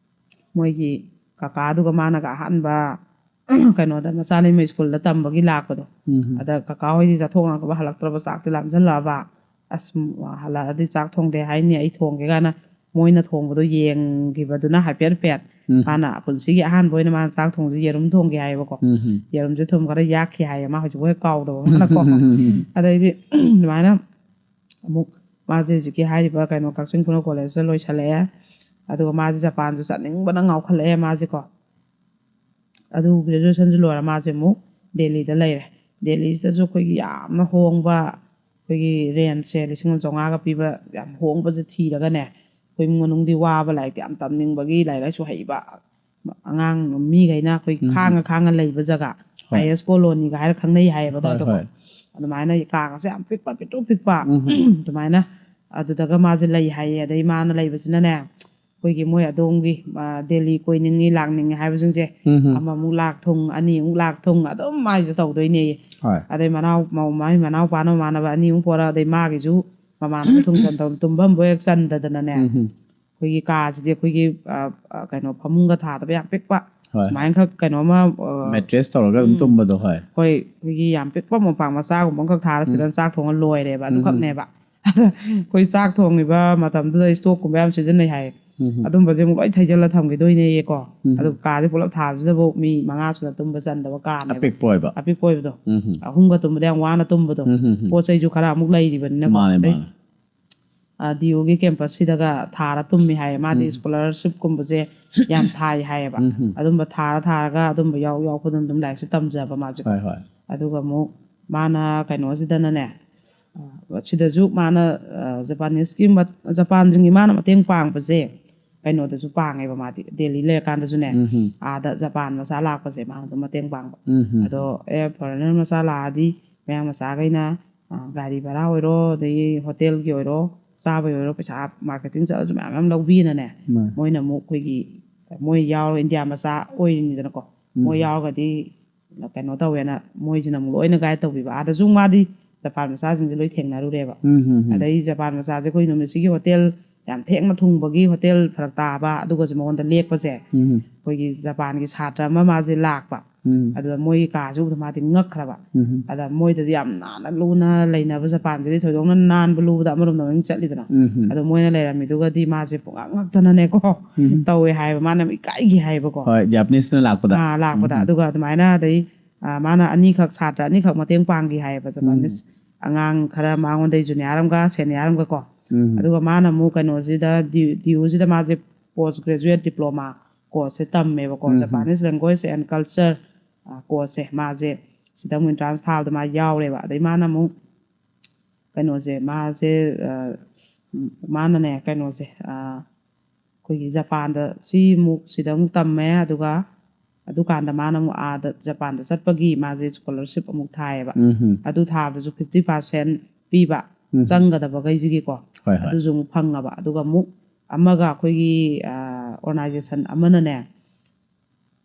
ꯃꯣꯏꯒꯤ ꯀꯀꯥꯗꯨꯒ ꯃꯥꯅꯒ ꯑꯍꯥꯟꯕ ꯀꯩꯅꯣꯗ ꯃꯆꯥꯅꯤꯃ ꯁ꯭ꯀꯨꯜꯗ ꯇꯝꯕꯒꯤ ꯂꯥꯛꯄꯗꯣ, ꯎꯝ ꯑꯗ ꯀꯀꯥ ꯍꯣꯏꯗꯤ ꯆꯠꯊꯣꯛꯅꯈ꯭ꯔꯕ, ꯍꯜꯂꯛꯇ꯭ꯔꯕ, ꯆꯥꯛꯇꯤ ꯂꯥꯝꯁꯤꯜꯂꯛꯑꯕ꯫ "ꯑꯁ, ꯍꯜꯂꯛꯑꯗꯤ ꯆꯥꯛ ꯊꯣꯡꯗꯦ ꯍꯥꯏꯅꯤ, ꯑꯩ ꯊꯣꯡꯒꯦ" ꯀꯥꯏꯅ ꯃꯣꯏꯅ ꯊꯣꯡꯕꯗꯣ ꯌꯦꯡꯈꯤꯕꯗꯨꯅ ꯍꯥꯏꯐꯦꯠ ꯍꯥꯏꯐꯦꯠ ꯎꯝ ꯃꯥꯅ ꯄꯨꯟꯁꯤꯒꯤ ꯑꯍꯥꯟꯕ ꯑꯣꯏꯅ ꯃꯥꯅ ꯆꯥꯛ ꯊꯣꯡꯕꯁꯦ ꯌꯦꯔꯨꯝ ꯊꯣꯡꯒꯦ ꯍꯥꯏꯌꯦꯕꯀꯣ꯫ ꯎꯝ ꯎꯝ ꯌꯦꯔꯨꯝꯁꯦ ꯊꯨꯝ ꯈꯔ ꯌꯥꯛꯈꯤ ꯍꯥꯏꯌꯦ, ꯃꯥ ꯍꯧꯖꯤꯛꯐꯥꯎ ꯍꯦꯛ ꯀꯥꯎꯗꯕ ꯃꯥꯅꯀꯣ꯫ ꯑꯗꯩꯗꯤ ꯑꯗꯨꯃꯥꯏꯅ ꯑꯃꯨꯛ ꯃꯥꯁꯦ ꯍꯧꯖꯤꯛꯀꯤ ꯍꯥꯏꯔꯤꯕ ꯀꯩꯅꯣ ꯀꯛꯆꯤꯡ ꯈꯨꯅꯧ ꯀꯣꯂꯦꯖꯇ ꯂꯣꯏꯁꯜꯂꯛꯑꯦ꯫ ꯑꯗꯨꯒ ꯃꯥꯁꯦ ꯖꯄꯥꯟꯁꯨ ꯆꯠꯅꯤꯡꯕꯅ ꯉꯥꯎꯈꯠꯂꯛꯑꯦ ꯃꯥꯁꯦꯀꯣ꯫ ꯑꯗꯨ ꯒ꯭ꯔꯦꯖꯨꯑꯦꯁꯟꯁꯨ ꯂꯣꯏꯔ ꯃꯥꯁꯦ ꯑꯃꯨꯛ ꯗꯦꯜꯂꯤꯗ ꯂꯩꯔꯦ꯫ ꯗꯦꯜꯂꯤꯁꯤꯗꯁꯨ ꯑꯩꯈꯣꯏꯒꯤ ꯌꯥꯝꯅ ꯍꯣꯡꯕ, ꯑꯩꯈꯣꯏꯒꯤ ꯔꯦꯟꯁꯦ ꯂꯤꯁꯤꯡ ꯑꯃ ꯆꯥꯝꯃꯉꯥꯒ ꯄꯤꯕ ꯌꯥꯝ ꯍꯣꯡꯕꯁꯦ ꯊꯤꯔꯒꯅꯦ, ꯑꯩꯈꯣꯏ ꯏꯃꯨꯡ ꯃꯅꯨꯡꯗꯤ ꯋꯥꯕ, ꯂꯥꯏꯔꯤꯛꯇꯤ ꯌꯥꯝ ꯇꯝꯅꯤꯡꯕꯒꯤ, ꯂꯥꯏꯔꯤꯛ ꯂꯥꯏꯁꯨ ꯍꯩꯕ ꯑꯉꯥꯡ ꯃꯤꯈꯩꯅ ꯑꯩꯈꯣꯏ ꯎꯝ꯫ ꯈꯥꯡꯉ ꯈꯥꯡꯉ ꯂꯩꯕ ꯖꯒꯥ, ꯍꯣꯏ꯫ ꯑꯥꯏ ꯑꯦꯁ ꯀꯣꯂꯣꯅꯤꯒ ꯍꯥꯏꯔ ꯈꯪꯅꯩ ꯍꯥꯏꯌꯦꯕ ꯍꯣꯏ, ꯑꯗꯨꯋꯥꯏꯗꯀꯣ꯫ ꯍꯣꯏ꯫ ꯑꯗꯨꯃꯥꯏꯅ ꯀꯥꯒꯁꯦ ꯌꯥꯝ ꯄꯤꯛꯄ, ꯄꯤꯛꯇ꯭ꯔꯨ ꯄꯤꯛꯄ꯫ ꯎꯝ꯫ ꯑꯗꯨꯃꯥꯏꯅ ꯑꯗꯨꯗꯒ ꯃꯥꯁꯦ ꯂꯩ ꯍꯥꯏꯌꯦ꯫ ꯑꯗꯩ ꯃꯥꯅ ꯂꯩꯕꯁꯤꯅꯅꯦ, ꯑꯩꯈꯣꯏꯒꯤ ꯃꯣꯏ ꯑꯗꯣꯝꯒꯤ, ꯑ, ꯗꯦꯜꯂꯤ ꯀꯣꯏꯅꯤꯡꯉꯤ, ꯂꯥꯛꯅꯤꯡꯉꯤ ꯍꯥꯏꯕꯁꯤꯡꯁꯦ, ꯎꯝ꯫ ꯑꯃꯃꯨꯛ ꯂꯥꯛ ꯊꯨꯡ, ꯑꯅꯤꯃꯨꯛ ꯂꯥꯛ ꯊꯨꯡ, ꯑꯗꯨꯝ ꯃꯥꯏꯁꯦ ꯇꯧꯗꯣꯏꯅꯦꯌꯦ꯫ ꯍꯣꯏ꯫ ꯑꯗꯩ ꯃꯅꯥꯎ-, ꯃꯧ-, ꯃꯥꯏ ꯃꯅꯥꯎꯄꯥꯅ ꯃꯃꯥꯟꯅꯕ ꯑꯅꯤꯃꯨꯛ ꯄꯣꯔꯛ, ꯑꯗꯩ ꯃꯥꯒꯤꯁꯨ ꯃꯃꯥꯟꯅꯕ ꯊꯨꯡ ꯊꯨꯡ ꯇꯧ-, ꯇꯨꯝꯐꯝꯕꯨ ꯍꯦꯛ ꯆꯟꯗꯗꯅꯅꯦ꯫ ꯎꯝ꯫ ꯑꯩꯈꯣꯏꯒꯤ ꯀꯥꯁꯤꯗꯤ ꯑꯩꯈꯣꯏꯒꯤ, ꯑ, ꯑ, ꯀꯩꯅꯣ, ꯐꯃꯨꯡꯒ ꯊꯥꯗꯕ ꯌꯥꯝ ꯄꯤꯛꯄ꯫ ꯍꯣꯏ꯫ ꯑꯗꯨꯃꯥꯏꯅꯈꯛ ꯀꯩꯅꯣꯝꯃ, ꯑ, ꯃꯦꯇ꯭ꯔꯦꯁ ꯇꯧꯔꯒ ꯑꯗꯨꯝ ꯎꯝ꯫ ꯇꯨꯝꯕꯗꯣ, ꯍꯣꯏ꯫ ꯍꯣꯏ, ꯑꯩꯈꯣꯏꯒꯤ ꯌꯥꯝ ꯄꯤꯛꯄ ꯃꯣꯝꯄꯥꯛ ꯃꯆꯥꯒꯨꯝꯕ ꯑꯃꯈꯛ ꯊꯥꯔ ꯁꯤꯗ ꯎꯝ꯫ ꯆꯥꯛ ꯊꯣꯡꯉ ꯂꯣꯏꯔꯦꯕ꯫ ꯎꯝ꯫ ꯑꯗꯨꯈꯛꯅꯦꯕ꯫ ꯑꯩꯈꯣꯏ ꯆꯥꯛ ꯊꯣꯡꯉꯤꯕ ꯃꯇꯝꯗꯨꯗ ꯏꯁꯇꯣꯛꯀꯨꯝꯕ ꯌꯥꯝ ꯁꯤꯖꯤꯟꯅꯩ ꯍꯥꯏꯌꯦ꯫ ꯎꯝ꯫ ꯑꯗꯨꯝꯕꯁꯦ ꯑꯃꯨꯛ ꯂꯣꯏ ꯊꯩꯖꯤꯜꯂ ꯊꯝꯈꯤꯗꯣꯏꯅꯦꯌꯦꯀꯣ꯫ ꯎꯝ꯫ ꯑꯗꯨ ꯀꯥꯁꯦ ꯄꯨꯂꯞ ꯊꯥꯕꯁꯤꯗꯐꯥꯎ ꯃꯤ ꯃꯉꯥ ꯁꯨꯅ ꯇꯨꯝꯕ ꯆꯟꯗꯕ ꯀꯥꯅꯦꯕ꯫ ꯑꯄꯤꯛꯄ ꯑꯣꯏꯕ꯫ ꯑꯄꯤꯛꯄ ꯑꯣꯏꯕꯗꯣ꯫ ꯎꯝ꯫ ꯑꯍꯨꯝꯒ ꯇꯨꯝꯕꯗ ꯌꯥꯝ ꯋꯥꯅ ꯇꯨꯝꯕꯗꯣ꯫ ꯎꯝ, ꯎꯝ, ꯎꯝ꯫ ꯄꯣꯠ ꯆꯩꯁꯨ ꯈꯔ ꯑꯃꯨꯛ ꯂꯩꯔꯤꯕꯅꯤꯅꯀꯣ꯫ ꯃꯥꯅꯦ, ꯑꯗꯩ, ꯃꯥꯅꯦ꯫ ꯑ, ꯗꯤ ꯌꯨꯒꯤ ꯀꯦꯝꯄꯁꯁꯤꯗꯒ ꯊꯥꯔ ꯇꯨꯝꯃꯤ ꯍꯥꯏꯌꯦ꯫ ꯃꯥꯗꯤ ꯎꯝ꯫ ꯁ꯭ꯀꯣꯂꯔꯁꯤꯞꯀꯨꯝꯕꯁꯦ ꯌꯥꯝ ꯊꯥꯏ ꯍꯥꯏꯌꯦꯕ꯫ ꯎꯝ, ꯎꯝ꯫ ꯑꯗꯨꯝꯕ ꯊꯥꯔ ꯊꯥꯔꯒ ꯑꯗꯨꯝꯕ ꯌꯥꯎ ꯌꯥꯎ ꯈꯨꯗꯤꯡ ꯑꯗꯨꯝ ꯂꯥꯏꯔꯤꯛꯁꯦ ꯇꯝꯖꯕ ꯃꯥꯁꯦꯀꯣ꯫ ꯍꯣꯏ, ꯍꯣꯏ꯫ ꯑꯗꯨꯒ ꯑꯃꯨꯛ ꯃꯥꯅ ꯀꯩꯅꯣꯁꯤꯗꯅꯅꯦ, ꯑ, ꯁꯤꯗꯁꯨ ꯃꯥꯅ ꯖꯄꯥꯅꯤꯁꯀꯤ, ꯖꯄꯥꯟꯁꯤꯡꯒꯤ ꯃꯥꯅ ꯃꯇꯦꯡ ꯄꯥꯡꯕꯁꯦ ꯀꯩꯅꯣꯗꯁꯨ ꯄꯥꯡꯉꯦꯕ꯫ ꯃꯥꯗꯤ ꯗꯦꯜꯂꯤ ꯂꯩꯔꯀꯥꯟꯗꯁꯨꯅꯦ, ꯎꯝ ꯍꯝ. ꯑꯥꯗ ꯖꯄꯥꯟ ꯃꯆꯥ ꯂꯥꯛꯄꯁꯦ ꯃꯥꯅ ꯑꯗꯨꯝ ꯃꯇꯦꯡ ꯄꯥꯡꯕ꯫ ꯎꯝ ꯍꯝ. ꯑꯗꯣ ꯑꯦ ꯐꯣꯔꯦꯅꯔ ꯃꯆꯥ ꯂꯥꯛꯑꯗꯤ ꯃꯌꯥꯡ ꯃꯆꯥꯈꯩꯅ, ꯑ, ꯒꯥꯔꯤ ꯚꯔꯥ ꯑꯣꯏꯔꯣ, ꯑꯗꯒꯤ ꯍꯣꯇꯦꯜꯒꯤ ꯑꯣꯏꯔꯣ, ꯆꯥꯕꯒꯤ ꯑꯣꯏꯔꯣ, ꯄꯩꯁꯥ ꯃꯥꯔꯀꯦꯇꯤꯡ ꯆꯠꯂꯁꯨ ꯃꯌꯥꯝ ꯃꯌꯥꯝ ꯂꯧꯕꯤꯅꯅꯦ꯫ ꯃꯥꯅꯦ. ꯃꯣꯏꯅ ꯑꯃꯨꯛ ꯑꯩꯈꯣꯏꯒꯤ, ꯃꯣꯏ ꯌꯥꯎꯔꯒ, ꯏꯟꯗꯤꯌꯥ ꯃꯆꯥ ꯑꯣꯏꯔꯤꯅꯤꯗꯅꯀꯣ, ꯃꯣꯏ ꯎꯝ. ꯌꯥꯎꯔꯒꯗꯤ ꯀꯩꯅꯣ ꯇꯧꯋꯦꯅ ꯃꯣꯏꯁꯤꯅ ꯑꯃꯨꯛ ꯂꯣꯏꯅ ꯒꯥꯏꯗ ꯇꯧꯕꯤꯕ꯫ ꯑꯥꯗꯁꯨ ꯃꯥꯗꯤ ꯖꯄꯥꯟ ꯃꯆꯥꯁꯤꯡꯁꯦ ꯂꯣꯏ ꯊꯦꯡꯅꯔꯨꯔꯦꯕ꯫ ꯎꯝ ꯍꯝ ꯍꯝ. ꯑꯗꯩ ꯖꯄꯥꯟ ꯃꯆꯥꯁꯦ ꯑꯩꯈꯣꯏ ꯅꯨꯃꯤꯠꯁꯤꯒꯤ ꯍꯣꯇꯦꯜ ꯌꯥꯝ ꯊꯦꯡꯅ ꯊꯨꯡꯕꯒꯤ ꯍꯣꯇꯦꯜ ꯐꯔꯛ ꯇꯥꯕ ꯑꯗꯨꯒꯁꯦ ꯃꯉꯣꯟꯗ ꯂꯦꯛꯄꯁꯦ, ꯎꯝ ꯍꯝ. ꯑꯩꯈꯣꯏꯒꯤ ꯖꯄꯥꯟꯒꯤ ꯁꯥꯇ꯭ꯔ ꯑꯃ ꯃꯥꯁꯦ ꯂꯥꯛꯄ꯫ ꯎꯝ. ꯑꯗꯨꯗ ꯃꯣꯏꯒꯤ ꯀꯥꯁꯦ ꯎꯕꯗ ꯃꯥꯗꯤ ꯉꯛꯈ꯭ꯔꯕ꯫ ꯎꯝ ꯍꯝ. ꯑꯗ ꯃꯣꯏꯗꯗꯤ ꯌꯥꯝ ꯅꯥꯟꯅ ꯂꯨꯅ ꯂꯩꯅꯕ, ꯖꯄꯥꯟꯁꯤꯗꯤ ꯊꯣꯏꯗꯣꯛꯅ ꯅꯥꯟꯕ ꯂꯨꯕꯗ ꯑꯃꯔꯣꯝꯗ ꯑꯗꯨꯝ ꯆꯠꯂꯤꯗꯅ꯫ ꯎꯝ ꯍꯝ. ꯑꯗꯣ ꯃꯣꯏꯅ ꯂꯩꯔꯝꯃꯤꯗꯨꯒꯗꯤ ꯃꯥꯁꯦ ꯄꯨꯡꯉꯛ ꯉꯛꯇꯅꯅꯦꯀꯣ ꯎꯝ. ꯇꯧꯋꯦ ꯍꯥꯏꯌꯦꯕ, ꯃꯥꯅ ꯌꯥꯝ ꯏꯀꯥꯏꯒꯤ ꯍꯥꯏꯌꯦꯕꯀꯣ꯫ ꯍꯣꯏ, ꯖꯄꯥꯅꯤꯁꯅ ꯂꯥꯛꯄꯗ. ꯑꯥ, ꯂꯥꯛꯄꯗ꯫ ꯎꯝ. ꯑꯗꯨꯒ ꯑꯗꯨꯃꯥꯏꯅ ꯑꯗꯩ, ꯑꯥ, ꯃꯥꯅ ꯑꯅꯤꯈꯛ, ꯁꯥꯇ꯭ꯔ ꯑꯅꯤꯈꯛ ꯃꯇꯦꯡ ꯄꯥꯡꯈꯤ ꯍꯥꯏꯌꯦꯕ, ꯖꯄꯥꯅꯤꯁ ꯑꯉꯥꯡ ꯈꯔ ꯃꯉꯣꯟꯗꯩ ꯖꯨꯅꯤꯌꯔ ꯑꯃꯒ ꯁꯦꯅꯤꯌꯔ ꯑꯃꯒ ꯀꯣ꯫ ꯎꯝ. ꯑꯗꯨꯒ ꯃꯥꯅ ꯑꯃꯨꯛ ꯀꯩꯅꯣꯁꯤꯗ, ꯗꯤ ꯌꯨꯁꯤꯗ ꯃꯥꯁꯦ ꯄꯣꯁ ꯒ꯭ꯔꯦꯖꯨꯑꯦꯠ ꯗꯤꯄ꯭ꯂꯣꯃꯥ ꯀꯣꯔꯁꯁꯦ ꯇꯝꯃꯦꯕꯀꯣ, ꯎꯝ. ꯖꯄꯥꯅꯤꯁ ꯂꯦꯡꯒ꯭ꯋꯦꯖ ꯑꯦꯟ ꯀꯜꯆꯔ ꯀꯣꯔꯁꯁꯦ ꯃꯥꯁꯦ ꯁꯤꯗ ꯑꯃꯨꯛ ꯑꯦꯟꯇ꯭ꯔꯥꯟꯁ ꯊꯥꯕꯗ ꯃꯥ ꯌꯥꯎꯔꯦꯕ꯫ ꯑꯗꯩ ꯃꯥꯅ ꯑꯃꯨꯛ ꯀꯩꯅꯣꯁꯦ, ꯃꯥꯁꯦ, ꯑ, ꯃꯥꯅꯅꯦ, ꯀꯩꯅꯣꯁꯦ, ꯑ, ꯑꯩꯈꯣꯏꯒꯤ ꯖꯄꯥꯟꯗ ꯁꯤ ꯑꯃꯨꯛ, ꯁꯤꯗ ꯑꯃꯨꯛ ꯇꯝꯃꯦ꯫ ꯑꯗꯨꯒ ꯑꯗꯨꯀꯥꯟꯗ ꯃꯥꯅ ꯑꯃꯨꯛ ꯑꯥꯗ ꯖꯄꯥꯟꯗ ꯆꯠꯄꯒꯤ ꯃꯥꯁꯦ ꯁ꯭ꯀꯣꯂꯔꯁꯤꯞ ꯑꯃꯨꯛ ꯊꯥꯏꯌꯦꯕ꯫ ꯎꯝ ꯍꯝ. ꯑꯗꯨ ꯊꯥꯕꯗꯁꯨ ꯐꯤꯐꯇꯤ ꯄꯥꯔꯁꯦꯟ ꯄꯤꯕ, ꯎꯝ. ꯆꯪꯒꯗꯕꯈꯩꯁꯤꯒꯤꯀꯣ, ꯍꯣꯏ, ꯍꯣꯏ. ꯑꯗꯨꯁꯨ ꯑꯃꯨꯛ ꯐꯪꯉꯕ꯫ ꯑꯗꯨꯒ ꯑꯃꯨꯛ ꯑꯃꯒ ꯑꯩꯈꯣꯏꯒꯤ, ꯑ, ꯑꯣꯔꯒꯅꯥꯏꯖꯦꯁꯟ ꯑꯃꯅꯅꯦ,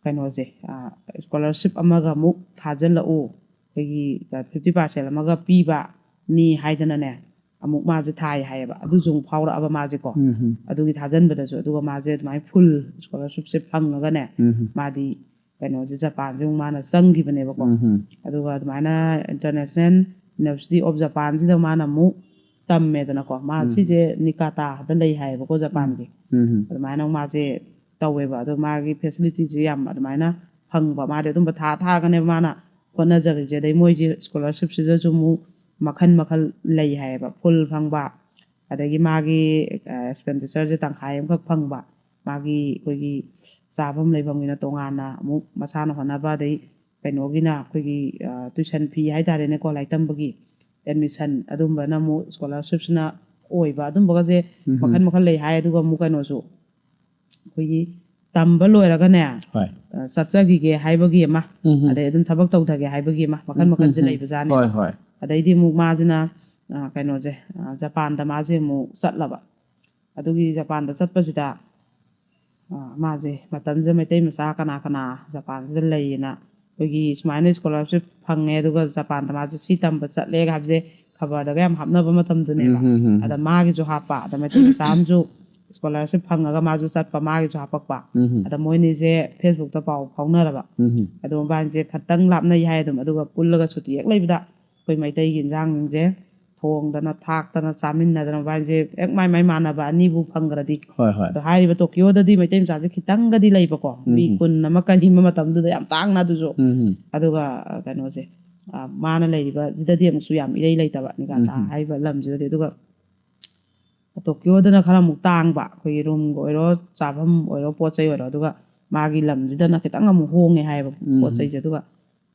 ꯀꯩꯅꯣꯁꯦ, ꯑ, ꯁ꯭ꯀꯣꯂꯔꯁꯤꯞ ꯑꯃꯒ ꯑꯃꯨꯛ ꯊꯥꯖꯤꯜꯂꯛꯎ, ꯑꯩꯈꯣꯏꯒꯤ ꯐꯤꯐꯇꯤ ꯄꯥꯔꯁꯦꯟ ꯑꯃꯒ ꯄꯤꯕꯅꯤ ꯍꯥꯏꯗꯅꯅꯦ, ꯑꯃꯨꯛ ꯃꯥꯁꯦ ꯊꯥꯏ ꯍꯥꯏꯌꯦꯕ꯫ ꯑꯗꯨꯁꯨ ꯑꯃꯨꯛ ꯐꯥꯎꯔꯛꯑꯕ ꯃꯥꯁꯦꯀꯣ꯫ ꯎꯝ ꯍꯝ. ꯑꯗꯨꯒꯤ ꯊꯥꯖꯤꯟꯕꯗꯁꯨ, ꯑꯗꯨꯒ ꯃꯥꯁꯦ ꯑꯗꯨꯃꯥꯏꯅ ꯐꯨꯜ ꯁ꯭ꯀꯣꯂꯔꯁꯤꯞꯁꯦ ꯐꯪꯉꯒꯅꯦ, ꯎꯝ ꯍꯝ. ꯃꯥꯗꯤ ꯀꯩꯅꯣꯁꯦ, ꯖꯄꯥꯟꯁꯦ ꯑꯃꯨꯛ ꯃꯥꯅ ꯆꯪꯈꯤꯕꯅꯦꯕꯀꯣ꯫ ꯎꯝ ꯍꯝ. ꯑꯗꯨꯒ ꯑꯗꯨꯃꯥꯏꯅ International University of ꯖꯄꯥꯟꯁꯤꯗ ꯃꯥꯅ ꯑꯃꯨꯛ ꯇꯝꯃꯦꯗꯅꯀꯣ꯫ ꯃꯥ ꯎꯝ. ꯁꯤꯁꯦ ꯅꯤꯀꯥꯇꯥꯗ ꯂꯩ ꯍꯥꯏꯌꯦꯕꯀꯣ, ꯖꯄꯥꯟꯒꯤ꯫ ꯎꯝ ꯍꯝ. ꯑꯗꯨꯃꯥꯏꯅ ꯃꯥꯁꯦ ꯇꯧꯋꯦꯕ꯫ ꯑꯗꯣ ꯃꯥꯒꯤ ꯐꯦꯁꯤꯂꯤꯇꯤꯁꯦ ꯌꯥꯝ ꯑꯗꯨꯃꯥꯏꯅ ꯐꯪꯕ꯫ ꯃꯥꯗꯤ ꯑꯗꯨꯝꯕ ꯊꯥ ꯊꯥꯔꯒꯅꯦꯕ ꯃꯥꯅ ꯍꯣꯠꯅꯖꯔꯤꯁꯦ꯫ ꯑꯗꯩ ꯃꯣꯏꯒꯤ ꯁ꯭ꯀꯣꯂꯔꯁꯤꯞꯁꯤꯗꯁꯨ ꯑꯃꯨꯛ ꯃꯈꯜ ꯃꯈꯜ ꯂꯩ ꯍꯥꯏꯌꯦꯕ꯫ ꯐꯨꯜ ꯐꯪꯕ, ꯑꯗꯒꯤ ꯃꯥꯒꯤ, ꯑ, ꯑꯦꯛꯁꯄꯦꯟꯗꯤꯆꯔꯁꯦ ꯇꯪꯈꯥꯏ ꯑꯃꯈꯛ ꯐꯪꯕ, ꯃꯥꯒꯤ ꯑꯩꯈꯣꯏꯒꯤ ꯆꯥꯐꯝ ꯂꯩꯐꯝꯒꯤꯅ ꯇꯣꯉꯥꯟꯅ ꯑꯃꯨꯛ ꯃꯁꯥꯅ ꯍꯣꯠꯅꯕ, ꯑꯗꯩ ꯀꯩꯅꯣꯒꯤꯅ ꯑꯩꯈꯣꯏꯒꯤ, ꯑ, ꯇ꯭ꯌꯨꯁꯟ ꯐꯤ ꯍꯥꯏꯇꯥꯔꯦꯅꯦꯀꯣ, ꯂꯥꯏꯔꯤꯛ ꯇꯝꯕꯒꯤ ꯑꯦꯗꯃꯤꯁꯟ ꯑꯗꯨꯝꯕꯅ ꯑꯃꯨꯛ ꯁ꯭ꯀꯣꯂꯔꯁꯤꯞꯁꯤꯅ ꯑꯣꯏꯕ ꯑꯗꯨꯝꯕꯒꯁꯦ ꯎꯝ꯫ ꯃꯈꯜ ꯃꯈꯜ ꯂꯩ ꯍꯥꯏ꯫ ꯑꯗꯨꯒ ꯑꯃꯨꯛ ꯀꯩꯅꯣꯁꯨ ꯑꯩꯈꯣꯏꯒꯤ ꯇꯝꯕ ꯂꯣꯏꯔꯒꯅꯦ, ꯍꯣꯏ꯫ ꯑ, ꯆꯠꯆꯈꯤꯒꯦ ꯍꯥꯏꯕꯒꯤ ꯑꯃ, ꯎꯝ꯫ ꯑꯗꯩ ꯑꯗꯨꯝ ꯊꯕꯛ ꯇꯧꯊꯒꯦ ꯍꯥꯏꯕꯒꯤ ꯑꯃ, ꯃꯈꯜ ꯎꯝ, ꯃꯈꯜꯁꯦ ꯎꯝ, ꯎꯝ꯫ ꯂꯩꯕꯖꯥꯠꯅꯦ꯫ ꯍꯣꯏ, ꯍꯣꯏ꯫ ꯑꯗꯩꯗꯤ ꯑꯃꯨꯛ ꯃꯥꯁꯤꯅ, ꯑ, ꯀꯩꯅꯣꯁꯦ, ꯑ, ꯖꯄꯥꯟꯗ ꯃꯥꯁꯦ ꯑꯃꯨꯛ ꯆꯠꯂꯕ꯫ ꯑꯗꯨꯒꯤ ꯖꯄꯥꯟꯗ ꯆꯠꯄꯁꯤꯗ, ꯑ, ꯃꯥꯁꯦ ꯃꯇꯝꯁꯤꯗ ꯃꯩꯇꯩ ꯃꯆꯥ ꯀꯅꯥ ꯀꯅꯥ ꯖꯄꯥꯟꯁꯤꯗ ꯂꯩꯌꯦꯅ, ꯑꯩꯈꯣꯏꯒꯤ ꯁꯨꯃꯥꯏꯅ ꯁ꯭ꯀꯣꯂꯔꯁꯤꯞ ꯐꯪꯉꯦ, ꯑꯗꯨꯒ ꯖꯄꯥꯟꯗ ꯃꯥꯁꯦ ꯁꯤ ꯇꯝꯕ ꯆꯠꯂꯦꯒ ꯍꯥꯏꯕꯁꯦ ꯈꯕꯔꯗꯒ ꯌꯥꯝ ꯍꯥꯞꯅꯕ ꯃꯇꯝꯗꯨꯅꯦꯕ꯫ ꯎꯝ, ꯎꯝ, ꯎꯝ꯫ ꯑꯗ ꯃꯥꯒꯤꯁꯨ ꯍꯥꯞꯄ, ꯑꯗ ꯃꯩꯇꯩ ꯃꯆꯥ ꯑꯃꯁꯨ ꯁ꯭ꯀꯣꯂꯔꯁꯤꯞ ꯐꯪꯉꯒ ꯃꯥꯁꯨ ꯆꯠꯄ, ꯃꯥꯒꯤꯁꯨ ꯍꯥꯞꯄꯛꯄ꯫ ꯎꯝ, ꯎꯝ꯫ ꯑꯗ ꯃꯣꯏꯅꯤꯁꯦ ꯐꯦꯁꯕꯨꯛꯇ ꯄꯥꯎ ꯐꯥꯎꯅꯔꯕ꯫ ꯎꯝ, ꯎꯝ꯫ ꯑꯗꯣ ꯃꯕꯥꯅꯤꯁꯦ ꯈꯇꯪ ꯂꯥꯞꯅꯩ ꯍꯥꯏ꯫ ꯑꯗꯨꯝ ꯑꯗꯨꯒ ꯄꯨꯜꯂꯒ ꯁꯨꯇꯤ ꯍꯦꯛ ꯂꯩꯕꯗ ꯑꯩꯈꯣꯏ ꯃꯩꯇꯩꯒꯤ ꯏꯟꯖꯥꯡꯁꯤꯡꯁꯦ ꯊꯣꯡꯗꯅ ꯊꯥꯛꯇꯅ ꯆꯥꯃꯤꯟꯅꯗꯅ ꯃꯕꯥꯅꯤꯁꯦ ꯍꯦꯛ ꯃꯥꯏ ꯃꯥꯏ ꯃꯥꯟꯅꯕ ꯑꯅꯤꯕꯨ ꯐꯪꯈ꯭ꯔꯗꯤ꯫ ꯍꯣꯏ, ꯍꯣꯏ꯫ ꯑꯗꯣ ꯍꯥꯏꯔꯤꯕ ꯇꯣꯀꯤꯌꯣꯗꯗꯤ ꯃꯩꯇꯩ ꯃꯆꯥꯁꯦ ꯈꯤꯇꯪꯒꯗꯤ ꯂꯩꯕꯀꯣ, ꯃꯤ ꯎꯝ꯫ ꯀꯨꯟ ꯑꯃ ꯀꯔꯤ ꯑꯃ ꯃꯇꯝꯗꯨꯗ ꯌꯥꯝ ꯇꯥꯡꯅ ꯑꯗꯨꯁꯨ꯫ ꯎꯝ꯫ ꯑꯗꯨꯒ, ꯑ, ꯀꯩꯅꯣꯁꯦ, ꯑ, ꯃꯥꯅ ꯂꯩꯔꯤꯕꯁꯤꯗꯗꯤ ꯑꯃꯨꯛꯁꯨ ꯌꯥꯝ ꯏꯔꯩ ꯂꯩꯇꯕ, ꯅꯤꯒꯥꯇꯥ ꯎꯝ꯫ ꯍꯥꯏꯔꯤꯕ ꯂꯝꯁꯤꯗꯗꯤ꯫ ꯑꯗꯨꯒ ꯇꯣꯀꯤꯌꯣꯗꯅ ꯈꯔ ꯑꯃꯨꯛ ꯇꯥꯡꯕ, ꯑꯩꯈꯣꯏꯒꯤ ꯔꯨꯝꯒ ꯑꯣꯏꯔꯣ, ꯆꯥꯐꯝ ꯑꯣꯏꯔꯣ, ꯄꯣꯠ ꯆꯩ ꯑꯣꯏꯔꯣ, ꯑꯗꯨꯒ ꯃꯥꯒꯤ ꯂꯝꯁꯤꯗꯅ ꯈꯤꯇꯪ ꯑꯃꯨꯛ ꯍꯣꯡꯉꯦ ꯍꯥꯏꯌꯦꯕ ꯎꯝ꯫ ꯄꯣꯠ ꯆꯩꯁꯦ꯫ ꯑꯗꯨꯒ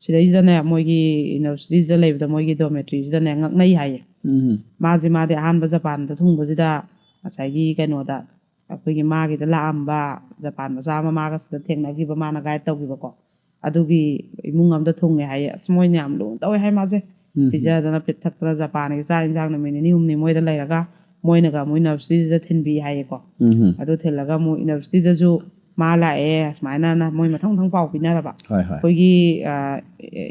ꯁꯤꯗꯩꯁꯤꯗꯅꯦ, ꯃꯣꯏꯒꯤ ꯌꯨꯅꯤꯚꯔꯁꯤꯇꯤꯁꯤꯗ ꯂꯩꯕꯗ ꯃꯣꯏꯒꯤ ꯗꯣꯔꯃꯦꯇ꯭ꯔꯤꯁꯤꯗꯅꯦ ꯉꯛꯅꯩ ꯍꯥꯏꯌꯦ꯫ ꯎꯝ꯫ ꯃꯥꯁꯦ, ꯃꯥꯗꯤ ꯑꯍꯥꯟꯕ ꯖꯄꯥꯟꯗ ꯊꯨꯡꯕꯁꯤꯗ ꯉꯁꯥꯏꯒꯤ ꯀꯩꯅꯣꯗ, ꯑꯩꯈꯣꯏꯒꯤ ꯃꯥꯒꯤꯗ ꯂꯥꯛꯑꯝꯕ ꯖꯄꯥꯟ ꯃꯆꯥ ꯑꯃ ꯃꯥꯒ ꯁꯤꯗ ꯊꯦꯡꯅꯈꯤꯕ, ꯃꯥꯅ ꯒꯥꯏꯗ ꯇꯧꯈꯤꯕꯀꯣ, ꯑꯗꯨꯒꯤ ꯏꯃꯨꯡ ꯑꯃꯗ ꯊꯨꯡꯉꯦ ꯍꯥꯏꯌꯦ꯫ ꯑꯁ, ꯃꯣꯏꯅ ꯌꯥꯝ ꯂꯨꯅ ꯇꯧꯋꯦ ꯍꯥꯏ ꯃꯥꯁꯦ꯫ ꯎꯝ꯫ ꯄꯤꯖꯗꯅ ꯄꯤꯊꯛꯇꯅ ꯖꯄꯥꯟꯒꯤ ꯆꯥꯛ ꯏꯟꯁꯥꯡ ꯅꯨꯃꯤꯠ ꯅꯤꯅꯤ ꯍꯨꯝꯅꯤ ꯃꯣꯏꯗ ꯂꯩꯔꯒ ꯃꯣꯏꯅꯒ ꯑꯃꯨꯛ ꯌꯨꯅꯤꯚꯔꯁꯤꯇꯤꯁꯤꯗ ꯊꯤꯟꯕꯤ ꯍꯥꯏꯌꯦꯀꯣ꯫ ꯎꯝ꯫ ꯑꯗꯨ ꯊꯤꯜꯂꯒ ꯑꯃꯨꯛ ꯌꯨꯅꯤꯚꯔꯁꯤꯇꯤꯗꯁꯨ ꯃꯥ ꯂꯥꯛꯑꯦ ꯁꯨꯃꯥꯏꯅꯅ ꯃꯣꯏ ꯃꯊꯪ ꯃꯊꯪ ꯄꯥꯎ ꯄꯤꯅꯔꯕ꯫ ꯍꯣꯏ, ꯍꯣꯏ꯫ ꯑꯩꯈꯣꯏꯒꯤ, ꯑ,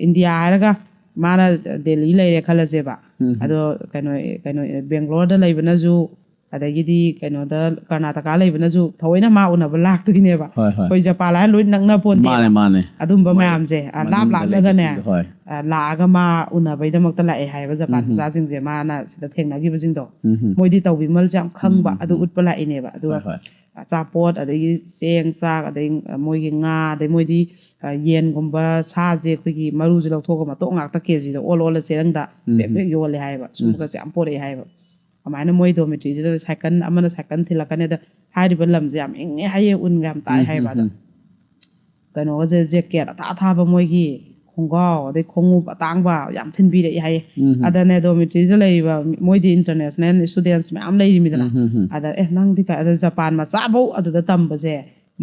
ꯏꯟꯗꯤꯌꯥ ꯍꯥꯏꯔꯒ ꯃꯥꯅ ꯗꯦꯜꯂꯤ ꯂꯩꯔꯦ ꯈꯜꯂꯁꯦꯕ꯫ ꯎꯝ꯫ ꯑꯗꯣ ꯀꯩꯅꯣ, ꯀꯩꯅꯣ, ꯕꯦꯡꯒ꯭ꯂꯣꯔꯗ ꯂꯩꯕꯅꯁꯨ, ꯑꯗꯒꯤꯗꯤ ꯀꯩꯅꯣꯗ, ꯀꯔꯅꯥꯇꯀꯥ ꯂꯩꯕꯅꯁꯨ ꯊꯑꯣꯏꯅ ꯃꯥ ꯎꯅꯕ ꯂꯥꯛꯇꯣꯏꯅꯦꯕ꯫ ꯍꯣꯏ, ꯍꯣꯏ꯫ ꯑꯩꯈꯣꯏ ꯖꯄꯥꯟ ꯍꯥꯏꯅ ꯂꯣꯏ ꯅꯛꯅ ꯄꯣꯟꯗꯦꯕ꯫ ꯃꯥꯅꯦ, ꯃꯥꯅꯦ꯫ ꯑꯗꯨꯝꯕ ꯃꯣꯏ ꯃꯌꯥꯝꯁꯦ, ꯑ, ꯂꯥꯞ ꯃꯅꯨꯡꯗ ꯂꯥꯞꯅꯒꯅꯦ, ꯂꯩꯕꯁꯤꯡꯗꯣ, ꯍꯣꯏ꯫ ꯑ, ꯂꯥꯛꯑꯒ ꯃꯥ ꯎꯅꯕꯩꯗꯃꯛꯇ ꯂꯥꯛꯑꯦ ꯍꯥꯏꯌꯦꯕ ꯖꯄꯥꯟ ꯎꯝ꯫ ꯃꯆꯥꯁꯤꯡꯁꯦ, ꯃꯥꯅ ꯁꯤꯗ ꯊꯦꯡꯅꯈꯤꯕꯁꯤꯡꯗꯣ꯫ ꯎꯝ꯫ ꯃꯣꯏꯗꯤ ꯇꯧꯕꯤꯃꯜꯁꯦ ꯌꯥꯝ ꯈꯪꯕ, ꯎꯝ, ꯑꯗꯨ ꯎꯝ꯫ ꯎꯠꯄ ꯂꯥꯛꯏꯅꯦꯕ꯫ ꯑꯗꯨꯒ ꯍꯣꯏ, ꯍꯣꯏ꯫ ꯑꯆꯥꯄꯣꯠ, ꯑꯗꯒꯤ ꯆꯦꯡ, ꯆꯥꯛ, ꯑꯗꯩ ꯃꯣꯏꯒꯤ ꯉꯥ, ꯑꯗꯩ ꯃꯣꯏꯗꯤ, ꯑ, ꯌꯦꯟꯒꯨꯝꯕ, ꯁꯥꯁꯦ ꯑꯩꯈꯣꯏꯒꯤ ꯃꯔꯨꯁꯦ ꯂꯧꯊꯣꯛꯑꯒ ꯃꯇꯣꯛ ꯉꯥꯛꯇ ꯀꯦꯖꯤꯗ ꯑꯣꯜ ꯑꯣꯜꯂ ꯆꯦꯔꯪꯗ ꯎꯝ꯫ ꯄꯦꯛ ꯄꯦꯛ ꯌꯣꯜꯂꯦ ꯍꯥꯏꯌꯦꯕ꯫ ꯎꯝ꯫ ꯁꯨꯝꯕꯒꯁꯦ ꯌꯥꯝ ꯄꯣꯔꯛꯑꯦ ꯍꯥꯏꯌꯦꯕ꯫ ꯑꯗꯨꯃꯥꯏꯅ ꯃꯣꯏ ꯗꯣꯔꯃꯤꯇ꯭ꯔꯤꯁꯤꯗ ꯁꯥꯏꯀꯜ ꯑꯃꯅ ꯁꯥꯏꯀꯜ ꯊꯤꯜꯂꯛꯀꯅꯤ꯫ ꯑꯗ ꯍꯥꯏꯔꯤꯕ ꯂꯝꯁꯦ ꯌꯥꯝ ꯏꯪꯉꯦ ꯍꯥꯏꯌꯦ, ꯎꯟꯒ ꯌꯥꯝ ꯇꯥꯏ ꯎꯝ, ꯍꯥꯏꯌꯦꯕ꯫ ꯎꯝ, ꯑꯗ ꯎꯝ꯫ ꯀꯩꯅꯣꯒꯁꯦ, ꯖꯦꯀꯦꯠ ꯑꯊꯥ ꯑꯊꯥꯕ ꯃꯣꯏꯒꯤ ꯈꯣꯡꯒ꯭ꯔꯥꯎ, ꯑꯗꯩ ꯈꯣꯡꯎꯞ ꯑꯇꯥꯡꯕ ꯌꯥꯝ ꯊꯤꯟꯕꯤꯔꯛꯏ ꯍꯥꯏꯌꯦ꯫ ꯎꯝ. ꯑꯗꯅꯦ ꯗꯣꯔꯃꯤꯇ꯭ꯔꯤꯗ ꯂꯩꯔꯤꯕ ꯃꯤ- ꯃꯣꯏꯗꯤ ꯏꯟꯇꯔꯅꯦꯁꯅꯦꯜ ꯏꯁꯇꯨꯗꯦꯟꯁ ꯃꯌꯥꯝ ꯂꯩꯔꯤꯃꯤꯗꯅ꯫ ꯎꯝ, ꯎꯝ, ꯎꯝ. ꯑꯗ ꯑꯦ ꯅꯪꯗꯤ ꯀꯥꯏ ꯑꯗ ꯖꯄꯥꯟ ꯃꯆꯥꯐꯧ ꯑꯗꯨꯗ ꯇꯝꯕꯁꯦ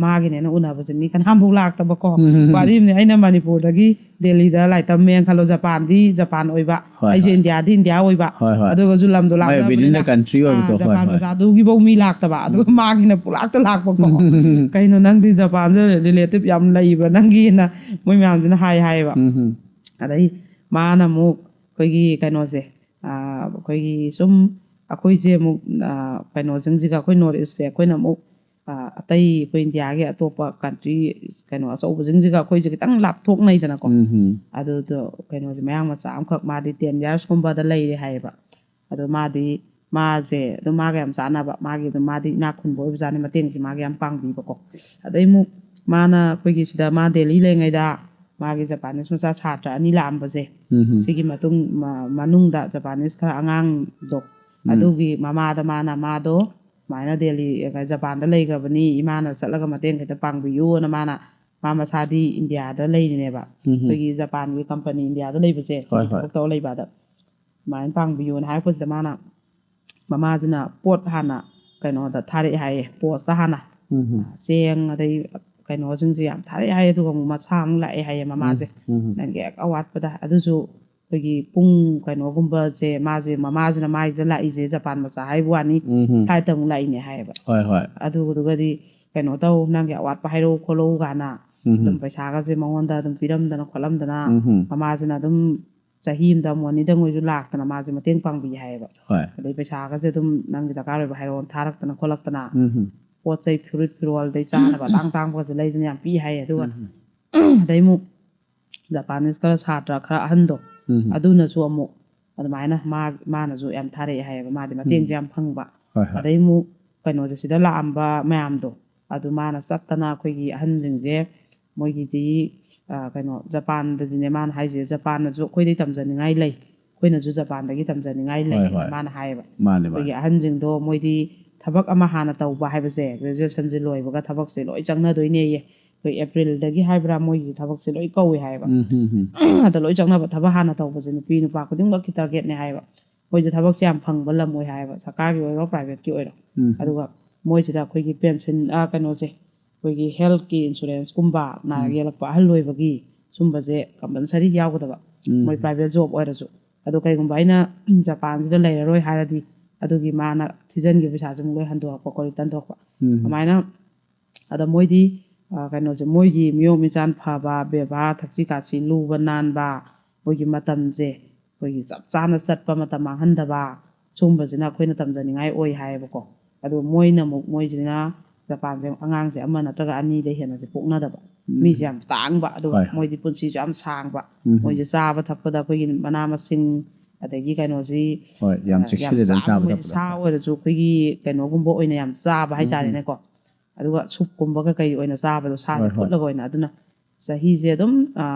ꯃꯥꯒꯤꯅꯦꯅ ꯎꯅꯕꯁꯦ ꯃꯤ ꯀꯅꯥꯝꯐꯥꯎ ꯂꯥꯛꯇꯕꯀꯣ꯫ ꯎꯝ, ꯎꯝ, ꯎꯝ. ꯋꯥꯔꯤꯅꯤ, ꯑꯩꯅ ꯃꯅꯤꯄꯨꯔꯗꯒꯤ ꯗꯦꯜꯂꯤꯗ ꯂꯥꯏꯔꯤꯛ ꯇꯝꯃꯦꯅ ꯈꯜꯂꯣ, ꯖꯄꯥꯟꯗꯤ ꯖꯄꯥꯟ ꯑꯣꯏꯕ, ꯍꯣꯏ, ꯑꯩꯁꯦ ꯍꯣꯏ. ꯏꯟꯗꯤꯌꯥꯗꯤ ꯏꯟꯗꯤꯌꯥ ꯑꯣꯏꯕ꯫ ꯍꯣꯏ, ꯍꯣꯏ. ꯑꯗꯨꯒꯁꯨ ꯂꯝꯗꯣ ꯃꯥꯏ within ꯂꯥꯞꯅꯕꯅꯤꯅ the country ꯑꯣꯏꯕꯗꯣ. ꯑꯥ, ꯍꯣꯏ, ꯖꯄꯥꯟ ꯍꯣꯏ. ꯃꯆꯥꯗꯨꯒꯤꯐꯧ ꯃꯤ ꯂꯥꯛꯇꯕ, ꯑꯗꯨꯒ ꯃꯥꯒꯤꯅ ꯄꯨꯂꯥꯛꯇ ꯂꯥꯛꯄꯀꯣ꯫ ꯀꯩꯅꯣ ꯅꯪꯗꯤ ꯖꯄꯥꯟꯗ ꯔꯤꯂꯦꯇꯤꯚ ꯌꯥꯝ ꯂꯩꯕ꯭ꯔꯥ ꯅꯪꯒꯤꯅ ꯃꯣꯏ ꯃꯌꯥꯝꯁꯤꯅ ꯍꯥꯏ ꯍꯥꯏꯌꯦꯕ꯫ ꯎꯝ, ꯎꯝ. ꯑꯗꯩ ꯃꯥꯅ ꯑꯃꯨꯛ ꯑꯩꯈꯣꯏꯒꯤ ꯀꯩꯅꯣꯁꯦ, ꯑꯥ, ꯑꯩꯈꯣꯏꯒꯤ ꯁꯨꯝ ꯑꯩꯈꯣꯏꯁꯦ ꯑꯃꯨꯛ, ꯑꯥ, ꯀꯩꯅꯣꯁꯤꯡꯁꯤꯒ, ꯑꯩꯈꯣꯏ ꯅꯣꯔꯠ ꯏꯁꯁꯦ ꯑꯩꯈꯣꯏꯅ ꯑꯃꯨꯛ, ꯑꯥ, ꯑꯇꯩ ꯑꯩꯈꯣꯏ ꯏꯟꯗꯤꯌꯥꯒꯤ ꯑꯇꯣꯞꯄ ꯀꯟꯇ꯭ꯔꯤ ꯀꯩꯅꯣ ꯑꯆꯧꯕꯁꯤꯡꯁꯤꯒ ꯑꯩꯈꯣꯏꯁꯦ ꯈꯤꯇꯪ ꯂꯥꯞꯊꯣꯛꯅꯩꯗꯅꯀꯣ꯫ ꯎꯝ, ꯎꯝ. ꯑꯗꯨꯗꯣ ꯀꯩꯅꯣꯁꯦ, ꯃꯌꯥꯡ ꯃꯆꯥ ꯑꯃꯈꯛ, ꯃꯥꯗꯤ ꯇꯦꯟ ꯌꯔꯁꯀꯨꯝꯕꯗ ꯂꯩꯔꯦ ꯍꯥꯏꯌꯦꯕ꯫ ꯑꯗꯣ ꯃꯥꯗꯤ, ꯃꯥꯁꯦ ꯑꯗꯨꯝ ꯃꯥꯒ ꯌꯥꯝ ꯆꯥꯟꯅꯕ, ꯃꯥꯒꯤ ꯑꯗꯨꯝ, ꯃꯥꯗꯤ ꯏꯅꯥꯛ ꯈꯨꯟꯕ ꯑꯣꯏꯕꯖꯥꯠꯅꯤ, ꯃꯇꯦꯡꯁꯦ ꯃꯥꯒꯤ ꯌꯥꯝ ꯄꯥꯡꯕꯤꯕꯀꯣ꯫ ꯑꯗꯩ ꯑꯃꯨꯛ ꯃꯥꯅ ꯑꯩꯈꯣꯏꯒꯤ ꯁꯤꯗ ꯃꯥ ꯗꯦꯜꯂꯤ ꯂꯩꯔꯤꯉꯩꯗ ꯃꯥꯒꯤ ꯖꯄꯥꯅꯤꯁ ꯃꯆꯥ ꯁꯥꯇ꯭ꯔ ꯑꯅꯤ ꯂꯥꯛꯑꯝꯕꯁꯦ, ꯎꯝ, ꯎꯝ. ꯁꯤꯒꯤ ꯃꯇꯨꯡ ꯃ- ꯃꯅꯨꯡꯗ ꯖꯄꯥꯅꯤꯁ ꯈꯔ ꯑꯉꯥꯡꯗꯣ, ꯎꯝ. ꯑꯗꯨꯒꯤ ꯃꯃꯥꯗ ꯃꯥꯅ, ꯃꯥꯗꯣ ꯁꯨꯃꯥꯏꯅ ꯗꯦꯜꯂꯤ, ꯖꯄꯥꯟꯗ ꯂꯩꯈ꯭ꯔꯕꯅꯤ, ꯏꯃꯥꯅ ꯆꯠꯂꯒ ꯃꯇꯦꯡ ꯈꯤꯇ ꯄꯥꯡꯕꯤꯌꯨꯅ, ꯃꯥꯅ, ꯃꯥ ꯃꯁꯥꯗꯤ ꯏꯟꯗꯤꯌꯥꯗ ꯂꯩꯔꯤꯅꯦꯕ, ꯎꯝ, ꯎꯝ. ꯑꯩꯈꯣꯏꯒꯤ ꯖꯄꯥꯟꯒꯤ ꯀꯝꯄꯅꯤ ꯏꯟꯗꯤꯌꯥꯗ ꯂꯩꯕꯁꯦ, ꯍꯣꯏ, ꯁꯤꯒꯤ ꯍꯣꯏ. ꯊꯕꯛ ꯇꯧꯔ ꯂꯩꯕ, ꯑꯗ ꯁꯨꯃꯥꯏꯅ ꯄꯥꯡꯕꯤꯌꯣꯅ ꯍꯥꯏꯔꯛꯄꯁꯤꯗ ꯃꯥꯅ, ꯃꯃꯥꯁꯤꯅ ꯄꯣꯠ ꯍꯥꯟꯅ ꯀꯩꯅꯣꯗ ꯊꯥꯔꯛꯑꯦ ꯍꯥꯏꯌꯦ, ꯄꯣꯁꯇ ꯍꯥꯟꯅ꯫ ꯎꯝ, ꯎꯝ. ꯆꯦꯡ ꯑꯗꯩ ꯀꯩꯅꯣꯁꯤꯡꯁꯦ ꯌꯥꯝ ꯊꯥꯔꯛꯑꯦ ꯍꯥꯏꯌꯦ꯫ ꯑꯗꯨꯒ ꯑꯃꯨꯛ ꯃꯁꯥ ꯑꯃꯨꯛ ꯂꯥꯛꯑꯦ ꯍꯥꯏꯌꯦ ꯃꯃꯥꯁꯦ꯫ ꯎꯝ, ꯎꯝ. ꯅꯪꯒꯤ ꯍꯦꯛ ꯑꯋꯥꯠꯄꯗ꯫ ꯑꯗꯨꯁꯨ ꯑꯩꯈꯣꯏꯒꯤ ꯄꯨꯡ ꯀꯩꯅꯣꯒꯨꯝꯕꯁꯦ, ꯃꯥꯁꯦ, ꯃꯃꯥꯁꯤꯅ ꯃꯥꯏꯁꯦ ꯂꯥꯛꯏꯁꯦ ꯖꯄꯥꯟ ꯃꯆꯥ ꯍꯥꯏꯕ ꯋꯥꯅꯤ, ꯎꯝ, ꯎꯝ. ꯐ꯭ꯂꯥꯏꯠꯇ ꯑꯃꯨꯛ ꯂꯥꯛꯏꯅꯦ ꯍꯥꯏꯌꯦꯕ꯫ ꯍꯣꯏ, ꯍꯣꯏ. ꯑꯗꯨꯗꯨꯒꯗꯤ ꯀꯩꯅꯣ ꯇꯧ, ꯅꯪꯒꯤ ꯑꯋꯥꯠꯄ ꯍꯥꯏꯔꯛꯎ ꯈꯣꯠꯂꯛꯎ ꯀꯥꯏꯅ ꯎꯝ, ꯎꯝ. ꯑꯗꯨꯝ ꯄꯩꯁꯥꯒꯁꯦ ꯃꯉꯣꯟꯗ ꯑꯗꯨꯝ ꯄꯤꯔꯝꯗꯅ ꯈꯣꯠꯂꯝꯗꯅ, ꯎꯝ, ꯎꯝ. ꯃꯃꯥꯁꯤꯅ ꯑꯗꯨꯝ ꯆꯍꯤ ꯑꯃꯗ ꯑꯃꯨꯛ ꯑꯅꯤꯗꯪ ꯑꯣꯏꯁꯨ ꯂꯥꯛꯇꯅ ꯃꯥꯁꯦ ꯃꯇꯦꯡ ꯄꯥꯡꯕꯤ ꯍꯥꯏꯌꯦꯕ꯫ ꯍꯣꯏ. ꯑꯗꯩ ꯄꯩꯁꯥꯒꯁꯦ ꯑꯗꯨꯝ ꯅꯪꯒꯤ ꯗꯔꯀꯥꯔ ꯑꯣꯏꯕ ꯍꯥꯏꯔꯛꯑꯣ ꯊꯥꯔꯛꯇꯅ ꯈꯣꯠꯂꯛꯇꯅ, ꯎꯝ, ꯎꯝ. ꯄꯣꯠ ꯆꯩ, ꯐꯨꯔꯤꯠ ꯐꯤꯔꯣꯜ, ꯑꯗꯩ ꯆꯥꯅꯕ ꯑꯇꯥꯡ ꯑꯇꯥꯡꯕꯒꯁꯦ ꯂꯩꯗꯅ ꯌꯥꯝ ꯄꯤ ꯍꯥꯏꯌꯦ꯫ ꯑꯗꯨꯒ ꯎꯝ, ꯎꯝ. ꯑꯗꯩ ꯑꯃꯨꯛ ꯖꯄꯥꯅꯤꯁ ꯈꯔ ꯁꯥꯇ꯭ꯔ ꯈꯔ ꯑꯍꯟꯗꯣ, ꯎꯝ, ꯎꯝ. ꯑꯗꯨꯅꯁꯨ ꯑꯃꯨꯛ ꯑꯗꯨꯃꯥꯏꯅ ꯃꯥ, ꯃꯥꯅꯁꯨ ꯌꯥꯝ ꯊꯥꯔꯛꯑꯦ ꯍꯥꯏꯌꯦꯕ, ꯃꯥꯗꯤ ꯃꯇꯦꯡꯁꯦ ꯎꯝ. ꯌꯥꯝ ꯐꯪꯕ꯫ ꯍꯣꯏ, ꯍꯣꯏ. ꯑꯗꯩ ꯑꯃꯨꯛ ꯀꯩꯅꯣꯁꯦ, ꯁꯤꯗ ꯂꯥꯛꯑꯝꯕ ꯃꯌꯥꯝꯗꯣ, ꯑꯗꯨ ꯃꯥꯅ ꯆꯠꯇꯅ ꯑꯩꯈꯣꯏꯒꯤ ꯑꯍꯟꯁꯤꯡꯁꯦ, ꯃꯣꯏꯒꯤꯗꯤ, ꯑ, ꯀꯩꯅꯣ, ꯖꯄꯥꯟꯗꯗꯤꯅꯦ ꯃꯥꯅ ꯍꯥꯏꯁꯦ, ꯖꯄꯥꯟꯅꯁꯨ ꯑꯩꯈꯣꯏꯗꯩ ꯇꯝꯖꯅꯤꯡꯉꯥꯏ ꯂꯩ, ꯑꯩꯈꯣꯏꯅꯁꯨ ꯖꯄꯥꯟꯗꯒꯤ ꯇꯝꯖꯅꯤꯡꯉꯥꯏ ꯂꯩ, ꯍꯣꯏ, ꯍꯣꯏ. ꯃꯥꯅ ꯍꯥꯏꯌꯦꯕ꯫ ꯃꯥꯅꯦ, ꯑꯩꯈꯣꯏꯒꯤ ꯃꯥꯅꯦ. ꯑꯍꯟꯁꯤꯡꯗꯣ, ꯃꯣꯏꯗꯤ ꯊꯕꯛ ꯑꯃ ꯍꯥꯟꯅ ꯇꯧꯕ ꯍꯥꯏꯕꯁꯦ, ꯒ꯭ꯔꯦꯖꯨꯑꯦꯁꯟꯁꯦ ꯂꯣꯏꯕꯒ ꯊꯕꯛꯁꯦ ꯂꯣꯏ ꯆꯪꯅꯗꯣꯏꯅꯦꯌꯦ꯫ ꯑꯩꯈꯣꯏ ꯑꯦꯄ꯭ꯔꯤꯜꯗꯒꯤ ꯍꯥꯏꯕ꯭ꯔꯥ, ꯃꯣꯏꯒꯤ ꯊꯕꯛꯁꯦ ꯂꯣꯏ ꯀꯧꯏ ꯍꯥꯏꯌꯦꯕ꯫ ꯎꯝ, ꯎꯝ, ꯎꯝ. ꯑꯗ ꯂꯣꯏ ꯆꯪꯅꯕ, ꯊꯕꯛ ꯍꯥꯟꯅ ꯇꯧꯕꯁꯦ ꯅꯨꯄꯤ ꯅꯨꯄꯥ ꯈꯨꯗꯤꯡꯃꯛꯀꯤ ꯇꯥꯔꯒꯦꯠꯅꯦ ꯍꯥꯏꯌꯦꯕ꯫ ꯃꯣꯏꯁꯦ ꯊꯕꯛꯁꯦ ꯌꯥꯝ ꯐꯪꯕ ꯂꯝ ꯑꯣꯏ ꯍꯥꯏꯌꯦꯕ, ꯁꯔꯀꯥꯔꯒꯤ ꯑꯣꯏꯔꯣ ꯄ꯭ꯔꯥꯏꯚꯦꯠꯀꯤ ꯑꯣꯏꯔꯣ꯫ ꯎꯝ. ꯑꯗꯨꯒ ꯃꯣꯏꯁꯤꯗ ꯑꯩꯈꯣꯏꯒꯤ ꯄꯦꯟꯁꯤꯟ, ꯑ, ꯀꯩꯅꯣꯁꯦ, ꯑꯩꯈꯣꯏꯒꯤ ꯍꯦꯜꯠꯀꯤ ꯏꯟꯁꯨꯔꯦꯟꯁꯀꯨꯝꯕ, ꯅꯥꯔꯛ ꯎꯝ. ꯌꯦꯛꯂꯛꯄ ꯑꯍꯜ ꯑꯣꯏꯕꯒꯤ ꯁꯨꯝꯕꯁꯦ ꯀꯝꯄꯜꯁꯔꯤ ꯌꯥꯎꯒꯗꯕ꯫ ꯎꯝ. ꯃꯣꯏ ꯄ꯭ꯔꯥꯏꯚꯦꯠ ꯖꯣꯕ ꯑꯣꯏꯔꯁꯨ꯫ ꯑꯗꯣ ꯀꯩꯒꯨꯝꯕ ꯑꯩꯅ ꯖꯄꯥꯟꯁꯤꯗ ꯂꯩꯔꯔꯣꯏ ꯍꯥꯏꯔꯗꯤ, ꯑꯗꯨꯒꯤ ꯃꯥꯅ ꯊꯤꯖꯤꯟꯈꯤꯕ ꯄꯩꯁꯥꯁꯦ ꯑꯃꯨꯛ ꯂꯣꯏ ꯍꯟꯗꯣꯔꯛꯄ, ꯀꯣ, ꯔꯤꯇꯔꯟ ꯇꯧꯔꯛꯄ꯫ ꯎꯝ. ꯑꯗꯨꯃꯥꯏꯅ ꯑꯗ ꯃꯣꯏꯗꯤ, ꯑ, ꯀꯩꯅꯣꯁꯦ, ꯃꯣꯏꯒꯤ ꯃꯤꯑꯣ ꯃꯤꯆꯥꯟ ꯐꯕ, ꯕꯦꯕꯥꯔ, ꯊꯛꯁꯤ ꯈꯥꯁꯤ ꯂꯨꯕ ꯅꯥꯟꯕ, ꯃꯣꯏꯒꯤ ꯃꯇꯝꯁꯦ, ꯑꯩꯈꯣꯏꯒꯤ ꯆꯞ ꯆꯥꯅ ꯆꯠꯄ, ꯃꯇꯝ ꯃꯥꯡꯍꯟꯗꯕ, ꯁꯨꯝꯕꯁꯤꯅ ꯑꯩꯈꯣꯏꯅ ꯇꯝꯖꯅꯤꯡꯉꯥꯏ ꯑꯣꯏ ꯍꯥꯏꯌꯦꯕꯀꯣ꯫ ꯑꯗꯣ ꯃꯣꯏꯅ ꯑꯃꯨꯛ, ꯃꯣꯏꯁꯤꯅ ꯖꯄꯥꯟꯁꯦ ꯑꯉꯥꯡꯁꯦ ꯑꯃ ꯅꯠꯇ꯭ꯔꯒ ꯑꯅꯤꯗꯩ ꯍꯦꯟꯅꯁꯦ ꯄꯣꯛꯅꯗꯕ꯫ ꯎꯝ. ꯃꯤꯁꯦ ꯌꯥꯝ ꯇꯥꯡꯕ, ꯑꯗꯨꯒ ꯍꯣꯏ, ꯍꯣꯏ. ꯃꯣꯏꯗꯤ ꯄꯨꯟꯁꯤꯁꯨ ꯌꯥꯝ ꯁꯥꯡꯕ꯫ ꯎꯝ. ꯃꯣꯏꯁꯦ ꯆꯥꯕ ꯊꯛꯄꯗ ꯑꯩꯈꯣꯏꯒꯤ ꯃꯅꯥ ꯃꯁꯤꯡ, ꯑꯗꯒꯤ ꯀꯩꯅꯣꯁꯤ, ꯍꯣꯏ, ꯌꯥꯝ ꯑ, ꯆꯦꯛꯁꯤꯜꯂꯦꯗꯅ ꯆꯥꯕ, ꯆꯥꯕ ꯃꯣꯏꯁꯦ ꯊꯛꯄꯗ꯫ ꯁꯥ ꯑꯣꯏꯔꯁꯨ ꯑꯩꯈꯣꯏꯒꯤ ꯀꯩꯅꯣꯒꯨꯝꯕ ꯑꯣꯏꯅ ꯌꯥꯝ ꯆꯥꯕ ꯎꯝ, ꯍꯥꯏꯇꯥꯔꯦꯅꯦꯀꯣ꯫ ꯑꯗꯨꯒ ꯁꯨꯞꯀꯨꯝꯕ ꯀꯩꯀꯩ ꯑꯣꯏꯅ ꯆꯥꯕꯗꯣ, ꯁꯥꯁꯦ ꯍꯣꯏ, ꯍꯣꯏ. ꯐꯨꯠꯂꯒ ꯑꯣꯏꯅ꯫ ꯑꯗꯨꯅ ꯆꯍꯤꯁꯦ ꯑꯗꯨꯝ, ꯑ,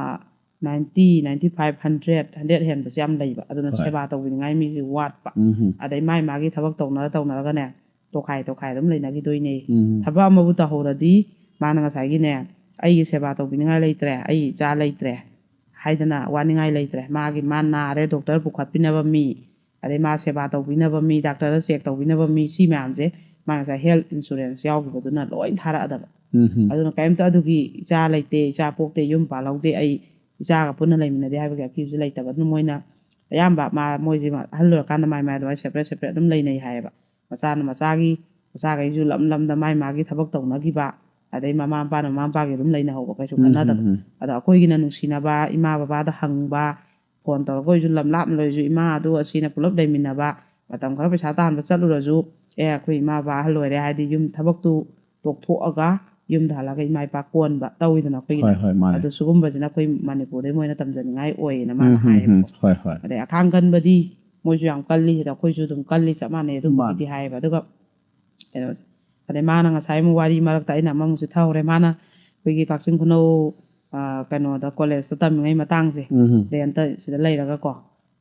ninety, ninety five, hundred, hundred ꯍꯦꯟꯕꯁꯦ ꯌꯥꯝ ꯂꯩꯕ꯫ ꯑꯗꯨꯅ ꯍꯣꯏ. ꯁꯦꯕꯥ ꯇꯧꯕꯤꯅꯤꯡꯉꯥꯏ ꯃꯤꯁꯦ ꯋꯥꯠꯄ꯫ ꯎꯝ, ꯎꯝ. ꯑꯗꯩ ꯃꯥꯏ ꯃꯥꯒꯤ ꯊꯕꯛ ꯇꯧꯅꯔ ꯇꯧꯅꯔꯒꯅꯦ, ꯇꯣꯈꯥꯏ ꯇꯣꯈꯥꯏ ꯑꯗꯨꯝ ꯂꯩꯅꯈꯤꯗꯣꯏꯅꯦ꯫ ꯎꯝ. ꯊꯕꯛ ꯑꯃꯕꯨ ꯇꯧꯍꯧꯔꯗꯤ ꯃꯥꯅ ꯉꯁꯥꯏꯒꯤꯅꯦ, "ꯑꯩꯒꯤ ꯁꯦꯕꯥ ꯇꯧꯕꯤꯅꯤꯡꯉꯥꯏ ꯂꯩꯇ꯭ꯔꯦ, ꯑꯩ ꯏꯆꯥ ꯂꯩꯇ꯭ꯔꯦ" ꯍꯥꯏꯗꯅ ꯋꯥꯅꯤꯡꯉꯥꯏ ꯂꯩꯇ꯭ꯔꯦ꯫ ꯃꯥꯒꯤ, ꯃꯥ ꯅꯥꯔꯦ, ꯗꯣꯛꯇꯔ ꯄꯨꯈꯠꯄꯤꯅꯕ ꯃꯤ, ꯑꯗꯩ ꯃꯥ ꯁꯦꯕꯥ ꯇꯧꯕꯤꯅꯕ ꯃꯤ, ꯗꯥꯛꯇꯔꯗ ꯆꯦꯛ ꯇꯧꯕꯤꯅꯕ ꯃꯤ, ꯁꯤ ꯃꯌꯥꯝꯁꯦ ꯃꯥ ꯉꯁꯥꯏ ꯍꯦꯜꯠ ꯏꯟꯁꯨꯔꯦꯟꯁ ꯌꯥꯎꯈꯤꯕꯗꯨꯅ ꯂꯣꯏ ꯊꯥꯔꯛꯑꯗꯕ꯫ ꯎꯝ, ꯎꯝ. ꯑꯗꯨꯅ ꯀꯔꯤꯝꯇ ꯑꯗꯨꯒꯤ "ꯏꯆꯥ ꯂꯩꯇꯦ, ꯏꯆꯥ ꯄꯣꯛꯇꯦ, ꯌꯨꯝ ꯄꯥꯜꯍꯧꯗꯦ, ꯑꯩ ꯏꯆꯥꯒ ꯄꯨꯟꯅ ꯂꯩꯃꯤꯟꯅꯗꯦ" ꯍꯥꯏꯕꯒꯤ ꯑꯀꯤꯕꯁꯨ ꯂꯩꯇꯕ꯫ ꯑꯗꯨꯅ ꯃꯣꯏꯅ ꯑꯌꯥꯝꯕ ꯃꯥ, ꯃꯣꯏꯁꯦ ꯑꯍꯜ ꯑꯣꯏꯔꯀꯥꯟꯗ ꯃꯥꯏ ꯃꯥꯏ ꯑꯗꯨꯃꯥꯏꯅ ꯁꯦꯄꯔꯦꯠ ꯁꯦꯄꯔꯦꯠ ꯑꯗꯨꯝ ꯂꯩꯅꯩ ꯍꯥꯏꯌꯦꯕ꯫ ꯃꯆꯥꯅ ꯃꯆꯥꯒꯤ, ꯃꯆꯥꯈꯩꯁꯨ ꯂꯝ ꯂꯝꯗ ꯃꯥꯏ ꯃꯥꯒꯤ ꯊꯕꯛ ꯇꯧꯅꯈꯤꯕ, ꯑꯗꯩ ꯃꯃꯥ ꯃꯄꯥꯅ ꯃꯃꯥ ꯃꯄꯥꯒꯤ ꯑꯗꯨꯝ ꯂꯩꯅꯍꯧꯕ, ꯀꯩꯁꯨ ꯎꯝ, ꯈꯟꯅꯗꯕ꯫ ꯎꯝ, ꯎꯝ. ꯑꯗꯣ ꯑꯩꯈꯣꯏꯒꯤꯅ ꯅꯨꯡꯁꯤꯅꯕ, ꯏꯃꯥ ꯕꯕꯥꯗ ꯍꯪꯕ, ꯐꯣꯟ ꯇꯧꯔꯒ ꯑꯣꯏꯔꯁꯨ, ꯂꯝ ꯂꯥꯞꯅ ꯂꯩꯔꯁꯨ, ꯏꯃꯥ ꯑꯗꯨ ꯑꯁꯤꯅ ꯄꯨꯂꯞ ꯂꯩꯃꯤꯟꯅꯕ, ꯃꯇꯝ ꯈꯔ ꯄꯩꯁꯥ ꯇꯥꯟꯕ ꯆꯠꯂꯨꯔꯁꯨ, "ꯑꯦ, ꯑꯩꯈꯣꯏ ꯏꯃꯥ ꯕꯕꯥ ꯑꯍꯜ ꯑꯣꯏꯔꯦ" ꯍꯥꯏꯗꯤ ꯌꯨꯝ ꯊꯕꯛꯇꯨ ꯇꯣꯛꯊꯣꯛꯑꯒ ꯌꯨꯝꯗ ꯍꯜꯂꯒ ꯏꯃꯥ ꯏꯄꯥ ꯀꯣꯟꯕ ꯇꯧꯋꯤꯗꯅ ꯑꯩꯈꯣꯏꯒꯤꯅ꯫ ꯍꯣꯏ, ꯍꯣꯏ, ꯃꯥꯅꯦ. ꯑꯗꯨ ꯁꯤꯒꯨꯝꯕꯁꯤꯅ ꯑꯩꯈꯣꯏ ꯃꯅꯤꯄꯨꯔꯗꯩ ꯃꯣꯏꯅ ꯇꯝꯖꯅꯤꯡꯉꯥꯏ ꯑꯣꯏꯌꯦꯅ ꯃꯥꯅ ꯎꯝ, ꯎꯝ, ꯎꯝ. ꯍꯥꯏꯌꯦꯕꯀꯣ꯫ ꯍꯣꯏ, ꯍꯣꯏ. ꯑꯗꯩ ꯑꯈꯥꯡ ꯀꯟꯕꯗꯤ ꯃꯣꯏꯁꯨ ꯌꯥꯝ ꯀꯜꯂꯤ ꯁꯤꯗ, ꯑꯩꯈꯣꯏꯁꯨ ꯑꯗꯨꯝ ꯀꯜꯂꯤ ꯆꯞ ꯃꯥꯟꯅꯩ ꯑꯗꯨꯝꯕꯒꯤꯗꯤ ꯍꯥꯏꯌꯦꯕ꯫ ꯑꯗꯨꯒ ꯀꯩꯅꯣꯁꯦ, ꯑꯗꯩ ꯃꯥꯅ ꯉꯁꯥꯏ ꯑꯃꯨꯛ ꯋꯥꯔꯤ ꯃꯔꯛꯇ ꯑꯩꯅ ꯑꯃꯃꯨꯛꯁꯨ ꯊꯧꯔꯦ꯫ ꯃꯥꯅ ꯑꯩꯈꯣꯏꯒꯤ ꯀꯛꯆꯤꯡ ꯈꯨꯅꯧ, ꯑ, ꯀꯩꯅꯣꯗ ꯀꯣꯂꯦꯖꯇ ꯇꯝꯃꯤꯉꯩ ꯃꯇꯥꯡꯁꯦ, ꯎꯝ, ꯎꯝ. ꯔꯦꯟꯇ ꯁꯤꯗ ꯂꯩꯔꯒꯀꯣ,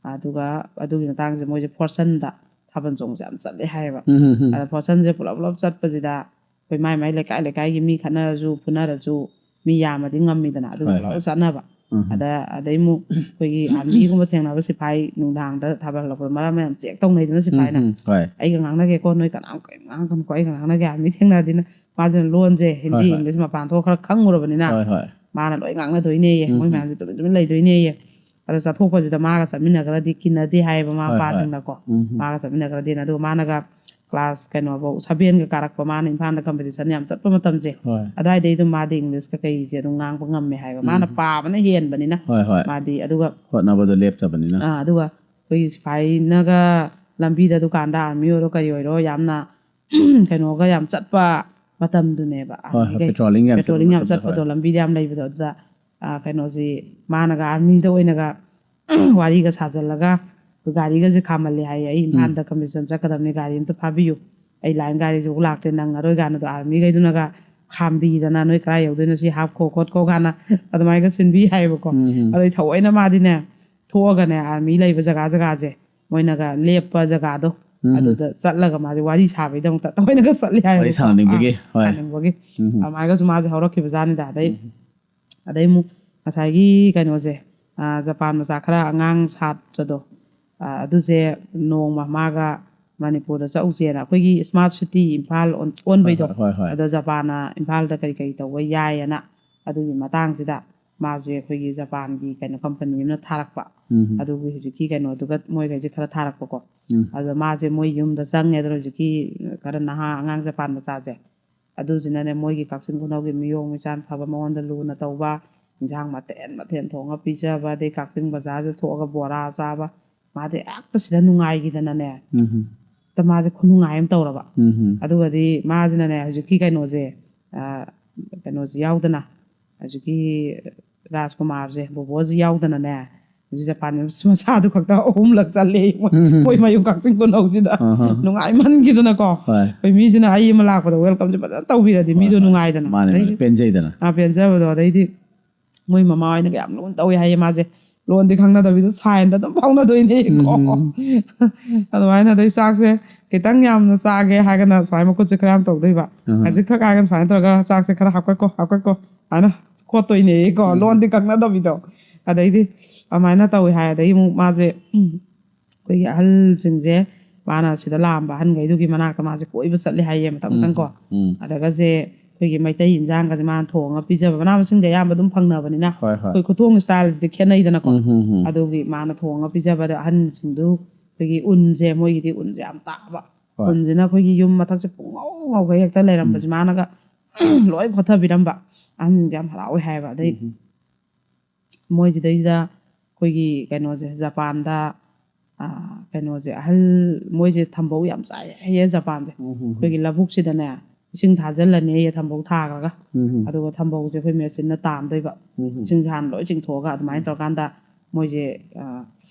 ꯑꯗꯨꯒ ꯑꯗꯨꯒꯤ ꯃꯇꯥꯡꯁꯦ ꯃꯣꯏꯁꯦ ꯐꯣꯔꯁꯟꯗ ꯊꯥꯕꯜ ꯆꯣꯡꯕꯁꯦ ꯌꯥꯝ ꯆꯠꯂꯦ ꯍꯥꯏꯌꯦꯕ꯫ ꯎꯝ, ꯎꯝ, ꯎꯝ. ꯑꯗ ꯐꯣꯔꯁꯟꯁꯦ ꯄꯨꯂꯞ ꯄꯨꯂꯞ ꯆꯠꯄꯁꯤꯗ ꯑꯩꯈꯣꯏ ꯃꯥꯏ ꯃꯥꯏ ꯂꯩꯀꯥꯏ ꯂꯩꯀꯥꯏꯒꯤ ꯃꯤ ꯈꯠꯅꯔꯁꯨ ꯐꯨꯅꯔꯁꯨ ꯃꯤ ꯌꯥꯝꯃꯗꯤ ꯉꯝꯃꯤꯗꯅ, ꯑꯗꯨ ꯍꯣꯏ, ꯂꯣꯏ ꯍꯣꯏ꯫ ꯆꯠꯅꯕ꯫ ꯎꯝ꯫ ꯑꯗ ꯑꯗꯩ ꯑꯃꯨꯛ ꯑꯩꯈꯣꯏꯒꯤ ꯑꯥꯔꯃꯤꯒꯨꯝꯕ ꯊꯦꯡꯅꯕ ꯁꯤꯐꯥꯏ ꯅꯨꯡꯗꯥꯡꯗ ꯊꯥꯕꯜ ꯍꯜꯂꯛꯄꯗ ꯃꯔꯝ ꯃꯌꯥꯝ ꯆꯦꯛ ꯇꯧꯅꯩꯗꯅ ꯁꯤꯐꯥꯏꯅ꯫ ꯎꯝ, ꯍꯣꯏ꯫ "ꯑꯩꯒ ꯉꯥꯡꯅꯒꯦꯀꯣ, ꯅꯣꯏ ꯀꯅꯥꯝ ꯀꯔꯤꯝ ꯉꯥꯡꯉꯛꯀꯅꯨꯀꯣ, ꯑꯩꯒ ꯉꯥꯡꯅꯒꯦ, ꯑꯥꯔꯃꯤ ꯊꯦꯡꯅꯔꯗꯤꯅ", ꯃꯥꯁꯤꯅ ꯂꯣꯟꯁꯦ ꯍꯤꯟꯗꯤ, ꯍꯣꯏ, ꯍꯣꯏ꯫ ꯏꯪꯂꯤꯁ ꯃꯄꯥꯟ ꯊꯣꯛ ꯈꯔ ꯈꯪꯉꯨꯔꯕꯅꯤꯅ ꯍꯣꯏ, ꯍꯣꯏ꯫ ꯃꯥꯅ ꯂꯣꯏ ꯉꯥꯡꯅꯗꯣꯏꯅꯦꯌꯦ, ꯃꯣꯏ ꯎꯝ, ꯃꯌꯥꯝꯁꯦ ꯇꯨꯃꯤꯟ ꯇꯨꯃꯤꯟ ꯂꯩꯗꯣꯏꯅꯦꯌꯦ꯫ ꯑꯗꯣ ꯆꯠꯊꯣꯛꯄꯁꯤꯗ ꯃꯥꯒ ꯆꯠꯃꯤꯟꯅꯈ꯭ꯔꯗꯤ ꯀꯤꯟꯅꯗꯦ ꯍꯥꯏꯌꯦꯕ ꯃꯃꯥ ꯍꯣꯏ, ꯍꯣꯏ꯫ ꯃꯄꯥꯁꯤꯡꯅꯀꯣ꯫ ꯎꯝ, ꯎꯝ꯫ ꯃꯥꯒ ꯆꯠꯃꯤꯟꯅꯈ꯭ꯔꯗꯤꯅ꯫ ꯑꯗꯨꯒ ꯃꯥꯅꯒ ꯀ꯭ꯂꯥꯁ ꯀꯩꯅꯣꯐꯧ, ꯁꯚꯦꯟꯒ ꯀꯥꯔꯛꯄ ꯃꯥꯅ ꯏꯝꯐꯥꯜꯗ ꯀꯝꯄꯤꯇꯤꯁꯟ ꯌꯥꯝ ꯆꯠꯄ ꯃꯇꯝꯁꯦ, ꯍꯣꯏ꯫ ꯑꯗꯨꯋꯥꯏꯗꯩ ꯑꯗꯨꯝ ꯃꯥꯗꯤ ꯏꯪꯂꯤꯁꯀ ꯀꯩꯁꯦ ꯑꯗꯨꯝ ꯉꯥꯡꯕ ꯉꯝꯃꯦ ꯍꯥꯏꯕ꯫ ꯃꯥꯅ ꯎꯝ꯫ ꯄꯥꯕꯅ ꯍꯦꯟꯕꯅꯤꯅ ꯍꯣꯏ, ꯍꯣꯏ꯫ ꯃꯥꯗꯤ꯫ ꯑꯗꯨꯒ ꯍꯣꯠꯅꯕꯗꯣ ꯂꯦꯞꯇꯕꯅꯤꯅ꯫ ꯑꯥ, ꯑꯗꯨꯒ ꯑꯩꯈꯣꯏꯒꯤ ꯁꯤꯐꯥꯏꯅꯒ ꯂꯝꯕꯤꯗ ꯗꯨꯀꯥꯟꯗ ꯑꯥꯔꯃꯤ ꯑꯣꯏꯔꯣ ꯀꯔꯤ ꯑꯣꯏꯔꯣ ꯌꯥꯝꯅ ꯀꯩꯅꯣꯒ ꯌꯥꯝ ꯆꯠꯄ ꯃꯇꯝꯗꯨꯅꯦꯕ꯫ ꯍꯣꯏ, ꯍꯣꯏ, ꯑꯥꯔꯃꯤꯒꯩ patrolling ꯌꯥꯝ ꯆꯠꯄ patrolling ꯌꯥꯝ ꯃꯇꯝꯗ, ꯆꯠꯄꯗꯣ, ꯍꯣꯏ꯫ ꯂꯝꯕꯤꯗ ꯌꯥꯝ ꯂꯩꯕꯗꯣ, ꯑꯗꯨꯗ ꯑꯥ, ꯀꯩꯅꯣꯁꯤ ꯃꯥꯅꯒ ꯑꯥꯔꯃꯤꯗ ꯑꯣꯏꯅꯒ ꯋꯥꯔꯤꯒ ꯁꯥꯖꯜꯂꯒ, "ꯒꯥꯔꯤꯒꯁꯦ ꯈꯥꯝꯃꯜꯂꯦ ꯍꯥꯏꯌꯦ, ꯑꯩ ꯎꯝ꯫ ꯏꯝꯐꯥꯜꯗ ꯀꯝꯄꯤꯇꯤꯁꯟ ꯆꯠꯀꯗꯕꯅꯤ, ꯒꯥꯔꯤ ꯑꯝꯇ ꯐꯥꯕꯤꯌꯨ, ꯑꯩ ꯂꯥꯏꯟ ꯒꯥꯔꯤꯁꯨ ꯂꯥꯛꯇ꯭ꯔꯦ, ꯅꯪꯉꯔꯣꯏ" ꯀꯥꯏꯅꯗꯣ ꯑꯥꯔꯃꯤꯈꯩꯗꯨꯅꯒ ꯈꯥꯝꯕꯤꯗꯅ, "ꯅꯣꯏ ꯀꯗꯥꯏ ꯌꯧꯗꯣꯏꯅꯣ, ꯁꯤ ꯍꯥꯞꯈꯣ ꯈꯣꯠꯈꯣ" ꯀꯥꯏꯅ ꯑꯗꯨꯃꯥꯏꯅꯒ ꯁꯤꯟꯕꯤ ꯍꯥꯏꯌꯦꯕꯀꯣ꯫ ꯎꯝ, ꯎꯝ꯫ ꯑꯗꯩ ꯊꯑꯣꯏꯅ ꯃꯥꯗꯤꯅꯦ, ꯊꯣꯛꯑꯒꯅꯦ, ꯑꯥꯔꯃꯤ ꯂꯩꯕ ꯖꯒꯥ ꯖꯒꯥꯁꯦ ꯃꯣꯏꯅꯒ ꯂꯦꯞꯄ ꯖꯒꯥꯗꯣ, ꯎꯝ꯫ ꯑꯗꯨꯗ ꯆꯠꯂꯒ ꯃꯥꯗꯤ ꯋꯥꯔꯤ ꯁꯥꯕꯩꯗꯃꯛꯇ ꯊꯑꯣꯏꯅꯒ ꯆꯠꯂꯦ ꯍꯥꯏꯌꯦꯕꯀꯣ꯫ ꯋꯥꯔꯤ ꯁꯥꯟꯅꯅꯤꯡꯕꯒꯤ, ꯑꯥ, ꯍꯣꯏ꯫ ꯁꯥꯅꯤꯡꯕꯒꯤ꯫ ꯎꯝ꯫ ꯑꯗꯨꯃꯥꯏꯅꯒꯁꯨ ꯃꯥꯁꯦ ꯍꯧꯔꯛꯈꯤꯕꯖꯥꯠꯅꯤꯗ꯫ ꯑꯗꯩ ꯎꯝ꯫ ꯑꯗꯩ ꯑꯃꯨꯛ ꯉꯁꯥꯏꯒꯤ ꯀꯩꯅꯣꯁꯦ, ꯑꯥ, ꯖꯄꯥꯟ ꯃꯆꯥ ꯈꯔ, ꯑꯉꯥꯡ ꯁꯥꯇ꯭ꯔꯗꯣ, ꯑꯥ, ꯑꯗꯨꯁꯦ ꯅꯣꯡꯃ ꯃꯥꯒ ꯃꯅꯤꯄꯨꯔꯗ ꯆꯠꯂꯨꯁꯦꯅ, ꯑꯩꯈꯣꯏꯒꯤ smart city ꯏꯝꯐꯥꯜ ꯑꯣꯟ-, ꯑꯣꯟꯕꯩꯗꯣ, ꯍꯣꯏ, ꯍꯣꯏ, ꯍꯣꯏ꯫ ꯑꯗꯣ ꯖꯄꯥꯟꯅ ꯏꯝꯐꯥꯜꯗ ꯀꯔꯤ ꯀꯔꯤ ꯇꯧꯕ ꯌꯥꯏꯌꯦꯅ, ꯑꯗꯨꯒꯤ ꯃꯇꯥꯡꯁꯤꯗ ꯃꯥꯁꯦ ꯑꯩꯈꯣꯏꯒꯤ ꯖꯄꯥꯟꯒꯤ ꯀꯩꯅꯣ ꯀꯝꯄꯅꯤ ꯑꯃꯅ ꯊꯥꯔꯛꯄ, ꯎꯝ꯫ ꯑꯗꯨꯒꯤ ꯍꯧꯖꯤꯛꯀꯤ ꯀꯩꯅꯣꯗꯨꯒ ꯃꯣꯏꯈꯩꯁꯦ ꯈꯔ ꯊꯥꯔꯛꯄꯀꯣ꯫ ꯎꯝ꯫ ꯑꯗꯣ ꯃꯥꯁꯦ ꯃꯣꯏ ꯌꯨꯝꯗ ꯆꯪꯉꯦ꯫ ꯑꯗꯣ ꯍꯧꯖꯤꯛꯀꯤ ꯈꯔ ꯅꯍꯥ ꯑꯉꯥꯡ ꯖꯄꯥꯟ ꯃꯆꯥꯁꯦ, ꯑꯗꯨꯁꯤꯅꯅꯦ ꯃꯣꯏꯒꯤ ꯀꯛꯆꯤꯡ ꯈꯨꯅꯧꯒꯤ ꯃꯤꯑꯣꯡ ꯃꯤꯆꯥꯟ ꯐꯕ, ꯃꯉꯣꯟꯗ ꯂꯨꯅ ꯇꯧꯕ, ꯏꯟꯁꯥꯡ ꯃꯊꯦꯜ ꯃꯊꯦꯜ ꯊꯣꯡꯉ ꯄꯤꯖꯕ, ꯑꯗꯩ ꯀꯛꯆꯤꯡ ꯕꯖꯥꯔꯗ ꯊꯣꯛꯑꯒ ꯕꯣꯔꯥ ꯆꯥꯕ, ꯃꯥꯗꯤ ꯍꯦꯛꯇ ꯁꯤꯗ ꯅꯨꯡꯉꯥꯏꯈꯤꯗꯅꯅꯦ, ꯎꯝ꯫ ꯍꯦꯛꯇ ꯃꯥꯁꯦ ꯈꯨꯅꯨꯡꯉꯥꯏ ꯑꯃ ꯇꯧꯔꯕ꯫ ꯎꯝ꯫ ꯑꯗꯨꯒꯗꯤ ꯃꯥꯁꯤꯅꯅꯦ ꯍꯧꯖꯤꯛꯀꯤ ꯀꯩꯅꯣꯁꯦ, ꯑꯥ, ꯀꯩꯅꯣꯁꯦ ꯌꯥꯎꯗꯅ, ꯍꯧꯖꯤꯛꯀꯤ ꯔꯥꯖꯀꯨꯃꯥꯔꯁꯦ, ꯕꯣꯕꯣꯁꯦ ꯌꯥꯎꯗꯅꯅꯦ, ꯍꯧꯖꯤꯛ ꯖꯄꯥꯟ ꯃꯆꯥꯗꯨ ꯈꯛꯇ ꯑꯍꯨꯝꯂꯛ ꯆꯠꯂꯦ ꯃꯣꯏ, ꯎꯝ꯫ ꯃꯣꯏ ꯃꯌꯨꯝ ꯀꯛꯆꯤꯡ ꯈꯨꯅꯧꯁꯤꯗ꯫ ꯑꯍ꯫ ꯅꯨꯡꯉꯥꯏꯃꯟꯈꯤꯗꯅꯀꯣ꯫ ꯍꯣꯏ꯫ ꯑꯩꯈꯣꯏ ꯃꯤꯁꯤꯅ ꯑꯩ ꯑꯃ ꯂꯥꯛꯄꯗ welcome ꯁꯦ ꯐꯖꯅ ꯇꯧꯕꯤꯔꯗꯤ ꯍꯣꯏ, ꯃꯤꯗꯣ ꯍꯣꯏ꯫ ꯅꯨꯡꯉꯥꯏꯗꯅ꯫ ꯃꯥꯅꯦ, ꯃꯥꯅꯦ꯫ ꯑꯗꯩꯗꯤ ꯄꯦꯟꯖꯩꯗꯅ꯫ ꯑꯥ, ꯄꯦꯟꯖꯕꯗꯣ꯫ ꯑꯗꯩꯗꯤ ꯃꯣꯏ ꯃꯃꯥ ꯍꯣꯏꯅꯒ ꯌꯥꯝ ꯂꯨꯅ ꯇꯧꯋꯦ ꯍꯥꯏꯌꯦ ꯃꯥꯁꯦ꯫ ꯂꯣꯟꯗꯤ ꯈꯪꯅꯗꯕꯤꯗ ꯁꯥꯏꯟꯗ ꯑꯗꯨꯝ ꯐꯥꯎꯅꯗꯣꯏꯅꯦꯀꯣ꯫ ꯎꯝ. ꯑꯗꯨꯃꯥꯏꯅ ꯑꯗꯩ ꯆꯥꯛꯁꯦ ꯈꯤꯇꯪ ꯌꯥꯝꯅ ꯆꯥꯒꯦ ꯍꯥꯏꯔꯒꯅ ꯁꯨꯃꯥꯏꯅ ꯃꯈꯨꯠꯁꯦ ꯈꯔ ꯌꯥꯝ ꯇꯧꯗꯣꯏꯕ꯫ ꯑꯍ. ꯈꯖꯤꯛ ꯈꯛ ꯍꯥꯏꯔꯒꯅ ꯁꯨꯃꯥꯏꯅ ꯇꯧꯔꯒ ꯆꯥꯛꯁꯦ ꯈꯔ ꯍꯥꯞꯀꯠꯀꯣ, ꯍꯥꯞꯀꯠꯀꯣ ꯍꯥꯏꯅ ꯈꯣꯠꯇꯣꯏꯅꯦꯀꯣ꯫ ꯎꯝ. ꯂꯣꯟꯗꯤ ꯈꯪꯅꯗꯕꯤꯗꯣ꯫ ꯑꯗꯩꯗꯤ ꯑꯗꯨꯃꯥꯏꯅ ꯇꯧꯋꯤ ꯍꯥꯏ꯫ ꯑꯗꯩ ꯑꯃꯨꯛ ꯃꯥꯁꯦ, ꯎꯝ, ꯑꯩꯈꯣꯏꯒꯤ ꯑꯍꯜꯁꯤꯡꯁꯦ ꯃꯥꯅ ꯁꯤꯗ ꯂꯥꯛꯑꯝꯕ ꯑꯍꯟꯈꯩꯗꯨꯒꯤ ꯃꯅꯥꯛꯇ ꯃꯥꯁꯦ ꯀꯣꯏꯕ ꯆꯠꯂꯦ ꯍꯥꯏꯌꯦ ꯃꯊꯪ ꯃꯊꯪ ꯀꯣ꯫ ꯎꯝ. ꯑꯗꯒꯁꯦ ꯑꯩꯈꯣꯏꯒꯤ ꯃꯩꯇꯩ ꯏꯟꯖꯥꯡꯒꯁꯦ ꯃꯥꯅ ꯊꯣꯡꯉꯒ ꯄꯤꯖꯕ, ꯃꯅꯥ ꯃꯁꯤꯡꯗꯤ ꯑꯌꯥꯝꯕ ꯑꯗꯨꯝ ꯐꯪꯅꯕꯅꯤꯅ꯫ ꯍꯣꯏ, ꯍꯣꯏ. ꯑꯩꯈꯣꯏ ꯈꯨꯊꯣꯡ ꯁ꯭ꯇꯥꯏꯜꯁꯤꯗꯤ ꯈꯦꯠꯅꯩꯗꯅꯀꯣ꯫ ꯎꯝ, ꯎꯝ, ꯎꯝ. ꯑꯗꯨꯒꯤ ꯃꯥꯅ ꯊꯣꯡꯉꯒ ꯄꯤꯖꯕꯗ ꯑꯍꯟꯁꯤꯡꯗꯨ ꯑꯩꯈꯣꯏꯒꯤ ꯎꯟꯁꯦ, ꯃꯣꯏꯒꯤꯗꯤ ꯎꯟꯁꯦ ꯌꯥꯝ ꯇꯥꯕ꯫ ꯍꯣꯏ. ꯎꯟꯁꯤꯅ ꯑꯩꯈꯣꯏꯒꯤ ꯌꯨꯝ ꯃꯊꯛꯁꯦ ꯄꯨꯡꯉꯧ ꯉꯧꯒꯩ ꯍꯦꯛꯇ ꯂꯩꯔꯝꯕꯁꯦ ꯃꯥꯅꯒ ꯂꯣꯏ ꯈꯣꯠꯊꯕꯤꯔꯝꯕ꯫ ꯑꯍꯟꯁꯤꯡꯁꯦ ꯌꯥꯝ ꯍꯔꯥꯎꯋꯦ ꯍꯥꯏꯌꯦꯕ꯫ ꯑꯗꯩ ꯎꯝ. ꯃꯣꯏꯁꯤꯗꯩꯗ ꯑꯩꯈꯣꯏꯒꯤ ꯀꯩꯅꯣꯁꯦ, ꯖꯄꯥꯟꯗ, ꯑꯥ, ꯀꯩꯅꯣꯁꯦ, ꯑꯍꯜ, ꯃꯣꯏꯁꯦ ꯊꯝꯕꯧ ꯌꯥꯝ ꯆꯥꯏ ꯍꯥꯏꯌꯦ ꯖꯄꯥꯟꯁꯦ꯫ ꯎꯝ, ꯎꯝ, ꯎꯝ. ꯑꯩꯈꯣꯏꯒꯤ ꯂꯧꯕꯨꯛꯁꯤꯗꯅꯦ ꯏꯁꯤꯡ ꯊꯥꯖꯤꯜꯂꯅꯤ ꯍꯥꯏꯌꯦ ꯊꯝꯕꯧ ꯊꯥꯈ꯭ꯔꯒ꯫ ꯎꯝ, ꯎꯝ. ꯑꯗꯨꯒ ꯊꯝꯕꯧꯁꯦ ꯑꯩꯈꯣꯏ ꯃꯦꯆꯤꯟꯅ ꯇꯥꯝꯗꯣꯏꯕ꯫ ꯎꯝ, ꯎꯝ. ꯏꯁꯤꯡꯁꯦ ꯍꯥꯟꯅ ꯂꯣꯏ ꯆꯤꯡꯊꯣꯛꯑꯒ ꯑꯗꯨꯃꯥꯏꯅ ꯇꯧꯔꯀꯥꯟꯗ ꯃꯣꯏꯁꯦ, ꯑꯥ,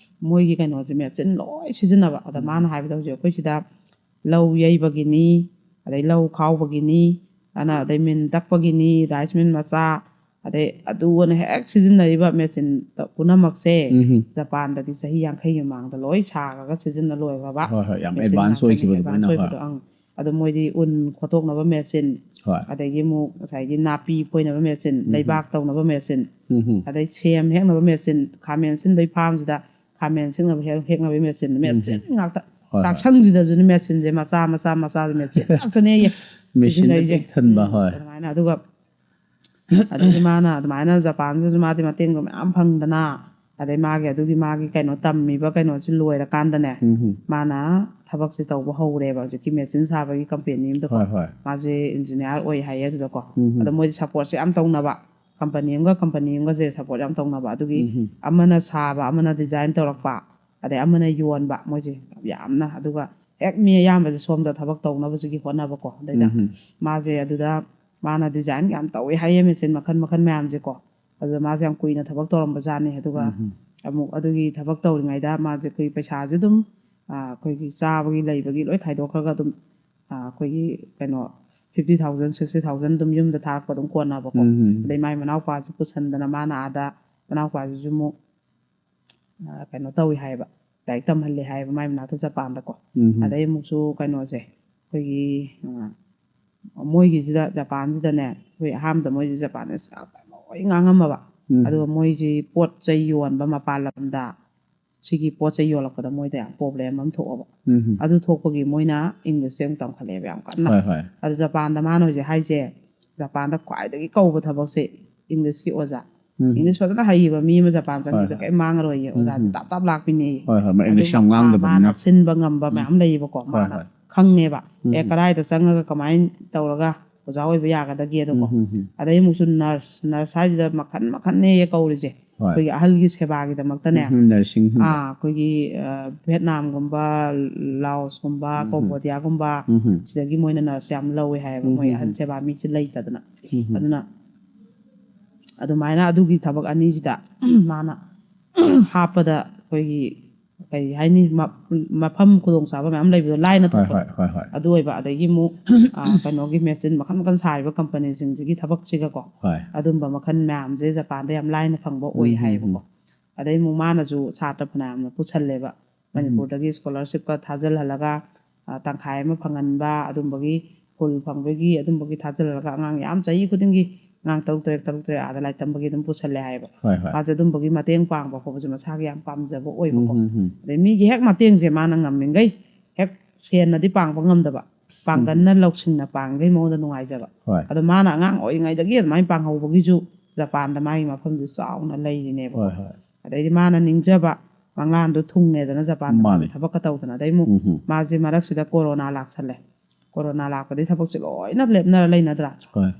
ꯃꯣꯏꯒꯤ ꯀꯩꯅꯣꯁꯦ ꯃꯦꯆꯤꯟ ꯂꯣꯏ ꯁꯤꯖꯤꯟꯅꯕ꯫ ꯑꯗ ꯃꯥꯅ ꯍꯥꯏꯕꯗ ꯍꯧꯖꯤꯛ ꯑꯩꯈꯣꯏ ꯁꯤꯗ ꯂꯧ ꯌꯩꯕꯒꯤꯅꯤ, ꯑꯗꯩ ꯂꯧ ꯈꯥꯎꯕꯒꯤꯅꯤ, ꯑꯅ ꯑꯗꯩ ꯃꯤꯟ ꯇꯛꯄꯒꯤꯅꯤ, ꯔꯥꯏꯁ ꯃꯤꯟ ꯃꯆꯥ, ꯑꯗꯩ ꯑꯗꯨ ꯑꯅ ꯍꯦꯛ ꯁꯤꯖꯤꯟꯅꯔꯤꯕ ꯃꯦꯆꯤꯟ ꯄꯨꯝꯅꯃꯛꯁꯦ ꯎꯝ. ꯖꯄꯥꯟꯗꯗꯤ ꯆꯍꯤ ꯌꯥꯡꯈꯩꯒꯤ ꯃꯃꯥꯡꯗ ꯂꯣꯏ ꯁꯥꯈ꯭ꯔꯒ ꯁꯤꯖꯤꯟꯅ ꯂꯣꯏꯈ꯭ꯔꯕ꯫ ꯍꯣꯏ, ꯍꯣꯏ, ꯌꯥꯝ ꯃꯦꯆꯤꯟ advance ꯉꯥꯛꯇꯅꯦ, ꯑꯣꯏꯈꯤꯕ advance ꯑꯗꯨꯃꯥꯏꯅ, ꯍꯣꯏ. ꯑꯣꯏꯕꯗꯣ, ꯑꯪ꯫ ꯑꯗꯣ ꯃꯣꯏꯗꯤ ꯎꯟ ꯈꯣꯠꯇꯣꯛꯅꯕ ꯃꯦꯆꯤꯟ, ꯍꯣꯏ. ꯑꯗꯒꯤ ꯑꯃꯨꯛ ꯉꯁꯥꯏꯒꯤ ꯅꯥꯄꯤ ꯐꯣꯏꯅꯕ ꯃꯦꯆꯤꯟ, ꯎꯝ. ꯂꯩꯕꯥꯛ ꯇꯧꯅꯕ ꯃꯦꯆꯤꯟ, ꯎꯝ. ꯑꯗꯩ ꯁꯦꯝ ꯍꯦꯛꯅꯕ ꯃꯦꯆꯤꯟ, ꯈꯥꯃꯦꯟ ꯁꯤꯟꯕꯒꯤ ꯐꯥꯔꯝꯁꯤꯗ ꯈꯥꯃꯦꯟ ꯁꯤꯟꯅꯕ ꯍꯦꯛ-, ꯍꯦꯛꯅꯕꯒꯤ ꯃꯦꯆꯤꯟ, ꯃꯦꯆꯤꯟ ꯉꯥꯛꯇ꯫ ꯍꯣꯏ, ꯍꯣꯏ. ꯆꯥꯛꯁꯪꯁꯤꯗꯁꯨꯅꯦ ꯃꯦꯆꯤꯟꯁꯦ ꯃꯆꯥ, ꯃꯆꯥ, ꯃꯆꯥꯁꯦ ꯃꯦꯆꯤꯟ ꯉꯥꯛꯇꯅꯦꯌꯦ꯫ ꯃꯦꯆꯤꯟꯗ ꯁꯤꯖꯤꯟꯅꯔꯤꯁꯦ꯫ ꯄꯤꯛ ꯊꯟꯕ, ꯎꯝ, ꯍꯣꯏ. ꯑꯗꯨꯃꯥꯏꯅ ꯑꯗꯨꯒ ꯑꯗꯒꯤ ꯃꯥꯅ ꯑꯗꯨꯃꯥꯏꯅ ꯖꯄꯥꯟꯗꯁꯨ ꯃꯥꯗꯤ ꯃꯇꯦꯡꯗꯣ ꯃꯌꯥꯝ ꯐꯪꯗꯅ, ꯑꯗꯩ ꯃꯥꯒꯤ ꯑꯗꯨꯒꯤ ꯃꯥꯒꯤ ꯀꯩꯅꯣ ꯇꯝꯃꯤꯕ ꯀꯩꯅꯣꯁꯤ ꯂꯣꯏꯔꯀꯥꯟꯗꯅꯦ, ꯎꯝ. ꯃꯥꯅ ꯊꯕꯛꯁꯦ ꯇꯧꯕ ꯍꯧꯔꯦꯕ ꯍꯧꯖꯤꯛꯀꯤ ꯃꯦꯆꯤꯟ ꯁꯥꯕꯒꯤ ꯀꯝꯄꯦꯅꯤ ꯑꯃꯗꯀꯣ꯫ ꯍꯣꯏ, ꯍꯣꯏ. ꯃꯥꯁꯦ ꯏꯟꯖꯤꯅꯤꯌꯥꯔ ꯑꯣꯏ ꯍꯥꯏꯌꯦ ꯑꯗꯨꯗꯀꯣ꯫ ꯎꯝ. ꯑꯗꯣ ꯃꯣꯏꯗꯤ ꯁꯞꯄꯣꯔꯠꯁꯦ ꯌꯥꯝ ꯇꯧꯅꯕ, ꯀꯝꯄꯅꯤ ꯑꯃꯒ ꯀꯝꯄꯅꯤ ꯑꯃꯒꯁꯦ ꯁꯞꯄꯣꯔꯠ ꯌꯥꯝ ꯇꯧꯅꯕ꯫ ꯑꯗꯨꯒꯤ ꯎꯝ. ꯑꯃꯅ ꯁꯥꯕ, ꯑꯃꯅ ꯗꯤꯖꯥꯏꯟ ꯇꯧꯔꯛꯄ, ꯑꯗꯩ ꯑꯃꯅ ꯌꯣꯟꯕ, ꯃꯣꯏꯁꯦ ꯌꯥꯝꯅ꯫ ꯑꯗꯨꯒ ꯍꯦꯛ ꯃꯤ ꯑꯌꯥꯝꯕꯁꯦ ꯁꯣꯝꯗ ꯊꯕꯛ ꯇꯧꯅꯕꯁꯤꯒꯤ ꯍꯣꯠꯅꯕꯀꯣ꯫ ꯑꯗꯩꯗ ꯎꯝ. ꯃꯥꯁꯦ ꯑꯗꯨꯗ ꯃꯥꯅ ꯗꯤꯖꯥꯏꯟ ꯌꯥꯝ ꯇꯧꯋꯦ ꯍꯥꯏꯌꯦ ꯃꯦꯆꯤꯟ ꯃꯈꯜ ꯃꯈꯜ ꯃꯌꯥꯝꯁꯦꯀꯣ꯫ ꯑꯗꯨꯗ ꯃꯥꯁꯦ ꯌꯥꯝ ꯀꯨꯏꯅ ꯊꯕꯛ ꯇꯧꯔꯝꯕꯖꯥꯠꯅꯤ꯫ ꯑꯗꯨꯒ ꯎꯝ. ꯑꯃꯨꯛ ꯑꯗꯨꯒꯤ ꯊꯕꯛ ꯇꯧꯔꯤꯉꯩꯗ ꯃꯥꯁꯦ ꯑꯩꯈꯣꯏ ꯄꯩꯁꯥꯁꯦ ꯑꯗꯨꯝ, ꯑꯥ, ꯑꯩꯈꯣꯏꯒꯤ ꯆꯥꯕꯒꯤ ꯂꯩꯕꯒꯤ ꯂꯣꯏ ꯈꯥꯏꯗꯣꯛꯈ꯭ꯔꯒ ꯑꯗꯨꯝ, ꯑꯥ, ꯑꯩꯈꯣꯏꯒꯤ ꯀꯩꯅꯣ fifty thousand, sixty thousand ꯑꯗꯨꯝ ꯌꯨꯝꯗ ꯊꯥꯔꯛꯄ ꯑꯗꯨꯝ ꯀꯣꯟꯅꯕꯀꯣ꯫ ꯎꯝ. ꯑꯗꯩ ꯃꯥꯏ ꯃꯅꯥꯎꯄꯥꯁꯦ ꯄꯨꯁꯟꯗꯅ ꯃꯥꯅ ꯑꯥꯗ, ꯃꯅꯥꯎꯄꯥꯁꯤꯁꯨ ꯑꯃꯨꯛ ꯑ, ꯀꯩꯅꯣ ꯇꯧꯏ ꯍꯥꯏꯌꯦꯕ, ꯂꯥꯏꯔꯤꯛ ꯇꯝꯍꯜꯂꯦ ꯍꯥꯏꯌꯦꯕ ꯃꯥꯏ ꯃꯅꯥꯛꯇ ꯖꯄꯥꯟꯗꯀꯣ꯫ ꯎꯝ. ꯑꯗꯩ ꯑꯃꯨꯛꯁꯨ ꯀꯩꯅꯣꯁꯦ, ꯑꯩꯈꯣꯏꯒꯤ ꯑ, ꯃꯣꯏꯒꯤꯁꯤꯗ, ꯖꯄꯥꯟꯁꯤꯗꯅꯦ, ꯑꯩꯈꯣꯏ ꯑꯍꯥꯟꯕꯗ ꯃꯣꯏꯁꯤ ꯖꯄꯥꯟꯗ ꯂꯣꯏ ꯉꯥꯡꯉꯝꯃꯕ꯫ ꯎꯝ. ꯑꯗꯨꯒ ꯃꯣꯏꯁꯤ ꯄꯣꯠ ꯆꯩ ꯌꯣꯟꯕ ꯃꯄꯥꯟ ꯂꯝꯗ, ꯁꯤꯒꯤ ꯄꯣꯠ ꯆꯩ ꯌꯣꯜꯂꯛꯄꯗ ꯃꯣꯏꯗ ꯌꯥꯝ ꯄ꯭ꯔꯣꯕ꯭ꯂꯦꯝ ꯑꯃ ꯊꯣꯛꯑꯕ꯫ ꯎꯝ. ꯑꯗꯨ ꯊꯣꯛꯄꯒꯤ ꯃꯣꯏꯅ ꯏꯪꯂꯤꯁꯁꯦ ꯑꯃꯨꯛ ꯇꯝꯈꯠꯂꯛꯑꯦꯕ ꯌꯥꯝ ꯀꯟꯅ꯫ ꯍꯣꯏ, ꯍꯣꯏ. ꯑꯗꯨ ꯖꯄꯥꯟꯗ ꯃꯥꯅ ꯍꯧꯖꯤꯛ ꯍꯥꯏꯁꯦ, ꯖꯄꯥꯟꯗ ꯈ꯭ꯋꯥꯏꯗꯒꯤ ꯀꯧꯕ ꯊꯕꯛꯁꯦ ꯏꯪꯂꯤꯁꯀꯤ ꯑꯣꯖꯥ꯫ ꯎꯝ. ꯏꯪꯂꯤꯁ ꯐꯖꯅ ꯍꯩꯕ ꯃꯤ ꯑꯃ ꯖꯄꯥꯟ ꯆꯪꯈꯤꯕꯗ ꯍꯣꯏ, ꯍꯣꯏ. ꯀꯔꯤꯝ ꯃꯥꯡꯉꯔꯣꯏꯌꯦ꯫ ꯑꯣꯖꯥꯁꯦ ꯎꯝ. ꯇꯥꯞ ꯇꯥꯞ ꯂꯥꯛꯄꯤꯅꯦꯌꯦ꯫ ꯍꯣꯏ, ꯍꯣꯏ. ꯃꯥ ꯏꯪꯂꯤꯁ ꯌꯥꯝ ꯑꯗꯨꯝꯕ ꯉꯥꯡꯗꯕꯅꯤꯅ. ꯃꯥꯅ ꯁꯤꯟꯕ ꯉꯝꯕ ꯎꯝ. ꯃꯌꯥꯝ ꯂꯩꯌꯦꯕꯀꯣ꯫ ꯍꯣꯏ, ꯃꯥꯅ ꯍꯣꯏ. ꯈꯪꯉꯦꯕ꯫ ꯑꯦ, ꯎꯝ. ꯀꯗꯥꯏꯗ ꯆꯪꯉꯒ ꯀꯃꯥꯏꯅ ꯇꯧꯔꯒ ꯑꯣꯖꯥ ꯑꯣꯏꯕ ꯌꯥꯒꯗꯒꯦꯗꯣꯀꯣ꯫ ꯎꯝ, ꯎꯝ, ꯎꯝ. ꯑꯗꯩ ꯑꯃꯨꯛꯁꯨ ꯅꯔꯁ, ꯅꯔꯁ ꯍꯥꯏꯁꯤꯗ ꯃꯈꯟ ꯃꯈꯟꯅꯦꯌꯦ ꯀꯧꯔꯤꯁꯦ꯫ ꯍꯣꯏ. ꯑꯩꯈꯣꯏꯒꯤ ꯑꯍꯜꯒꯤ ꯁꯦꯕꯥꯒꯤꯗꯃꯛꯇꯅꯦ꯫ ꯎꯝ, ꯅꯔꯁꯤꯡ. ꯑꯥ, ꯑꯩꯈꯣꯏꯒꯤ, ꯑ, ꯚꯦꯠꯅꯥꯝꯒꯨꯝꯕ, ꯂꯥꯑꯣꯁꯀꯨꯝꯕ, ꯎꯝ, ꯎꯝ. ꯀꯣꯝꯕꯣꯗꯤꯌꯥꯒꯨꯝꯕ, ꯎꯝ, ꯎꯝ. ꯁꯤꯗꯒꯤ ꯃꯣꯏꯅ ꯅꯔꯁ ꯌꯥꯝ ꯂꯧꯋꯦ ꯍꯥꯏꯌꯦꯕ, ꯎꯝ, ꯃꯣꯏ ꯎꯝ, ꯑꯍꯜ ꯎꯝ. ꯁꯦꯕꯥ ꯃꯤꯁꯦ ꯂꯩꯇꯗꯅ꯫ ꯎꯝ, ꯎꯝ. ꯑꯗꯨꯅ ꯑꯗꯨꯃꯥꯏꯅ ꯑꯗꯨꯒꯤ ꯊꯕꯛ ꯑꯅꯤꯁꯤꯗ ꯃꯥꯅ ꯍꯥꯞꯄꯗ ꯑꯩꯈꯣꯏꯒꯤ, ꯀꯔꯤ ꯍꯥꯏꯅꯤ, ꯃ-, ꯃꯐꯝ ꯈꯨꯗꯣꯡꯆꯥꯕ ꯃꯌꯥꯝ ꯂꯩꯕꯗꯣ, ꯂꯥꯏꯅ ꯍꯣꯏ, ꯊꯣꯛꯄꯗꯣ꯫ ꯍꯣꯏ, ꯍꯣꯏ, ꯍꯣꯏ. ꯑꯗꯨ ꯑꯣꯏꯕ, ꯑꯗꯒꯤ ꯑꯃꯨꯛ, ꯑ, ꯀꯩꯅꯣꯒꯤ ꯃꯦꯆꯤꯟ ꯃꯈꯜ ꯃꯈꯜ ꯁꯥꯔꯤꯕ ꯀꯝꯄꯅꯤꯁꯤꯡꯁꯤꯒꯤ ꯊꯕꯛꯁꯤꯒꯀꯣ, ꯍꯣꯏ. ꯑꯗꯨꯝꯕ ꯃꯈꯜ ꯃꯌꯥꯝꯁꯦ ꯖꯄꯥꯟꯗ ꯌꯥꯝ ꯂꯥꯏꯅ ꯐꯪꯕ ꯑꯣꯏ ꯎꯝ, ꯎꯝ, ꯍꯥꯏꯌꯦꯕꯀꯣ꯫ ꯎꯝ. ꯑꯗꯩ ꯑꯃꯨꯛ ꯃꯥꯅꯁꯨ ꯁꯥꯇ꯭ꯔ ꯐꯅꯌꯥꯝꯅ ꯄꯨꯁꯜꯂꯦꯕ, ꯃꯅꯤꯄꯨꯔꯗꯒꯤ ꯁ꯭ꯀꯣꯂꯔꯁꯤꯞꯀ ꯊꯥꯖꯤꯜꯍꯜꯂꯒ, ꯑ, ꯇꯪꯈꯥꯏ ꯑꯃ ꯐꯪꯍꯟꯕ, ꯑꯗꯨꯝꯕꯒꯤ ꯐꯨꯜ ꯐꯪꯕꯒꯤ, ꯑꯗꯨꯝꯕꯒꯤ ꯊꯥꯖꯤꯜꯍꯜꯂꯒ ꯑꯉꯥꯡ ꯌꯥꯝ, ꯆꯍꯤ ꯈꯨꯗꯤꯡꯒꯤ ꯑꯉꯥꯡ ꯇꯔꯨꯛ ꯇꯔꯦꯠ, ꯇꯔꯨꯛ ꯇꯔꯦꯠ ꯑꯥꯗ ꯂꯥꯏꯔꯤꯛ ꯇꯝꯕꯒꯤ ꯑꯗꯨꯝ ꯄꯨꯁꯜꯂꯦ ꯍꯥꯏꯌꯦꯕ꯫ ꯍꯣꯏ, ꯍꯣꯏ. ꯃꯥꯁꯦ ꯑꯗꯨꯝꯕꯒꯤ ꯃꯇꯦꯡ ꯄꯥꯡꯕ ꯈꯣꯠꯄꯁꯦ ꯃꯁꯥꯒꯤ ꯌꯥꯝ ꯄꯥꯝꯖꯕ ꯑꯣꯏꯕꯀꯣ꯫ ꯎꯝ, ꯎꯝ, ꯎꯝ. ꯑꯗꯩ ꯃꯤꯒꯤ ꯍꯦꯛ ꯃꯇꯦꯡꯁꯦ ꯃꯥꯅ ꯉꯝꯃꯤꯈꯩ, ꯍꯦꯛ ꯁꯦꯟꯅꯗꯤ ꯄꯥꯡꯕ ꯉꯝꯗꯕ, ꯄꯥꯡꯒꯜꯅ ꯂꯧꯁꯤꯡꯅ ꯄꯥꯡꯈꯩ ꯃꯉꯣꯟꯗ ꯅꯨꯡꯉꯥꯏꯖꯕ꯫ ꯍꯣꯏ. ꯑꯗꯣ ꯃꯥꯅ ꯑꯉꯥꯡ ꯑꯣꯏꯔꯤꯉꯩꯗꯒꯤ ꯑꯗꯨꯃꯥꯏꯅ ꯄꯥꯡꯍꯧꯕꯒꯤꯁꯨ ꯖꯄꯥꯟꯗ ꯃꯥꯒꯤ ꯃꯐꯝꯁꯨ ꯆꯥꯎꯅ ꯂꯩꯔꯤꯅꯦꯕ꯫ ꯍꯣꯏ, ꯍꯣꯏ. ꯑꯗꯩꯗꯤ ꯃꯥꯅ ꯅꯤꯡꯖꯕ ꯃꯪꯂꯥꯟꯗꯣ ꯊꯨꯡꯉꯦꯗꯅ, ꯖꯄꯥꯟꯗ ꯃꯥꯅꯦ. ꯊꯕꯛꯀ ꯇꯧꯗꯅ꯫ ꯑꯗꯩ ꯑꯃꯨꯛ ꯎꯝ, ꯎꯝ. ꯃꯥꯁꯦ ꯃꯔꯛꯁꯤꯗ ꯀꯣꯔꯣꯅꯥ ꯂꯥꯛꯁꯜꯂꯦ꯫ ꯀꯣꯔꯣꯅꯥ ꯂꯥꯛꯄꯗꯒꯤ ꯊꯕꯛꯁꯦ ꯂꯣꯏꯅ ꯂꯦꯞꯅꯔ ꯂꯩꯅꯗ꯭ꯔꯥ? ꯍꯣꯏ.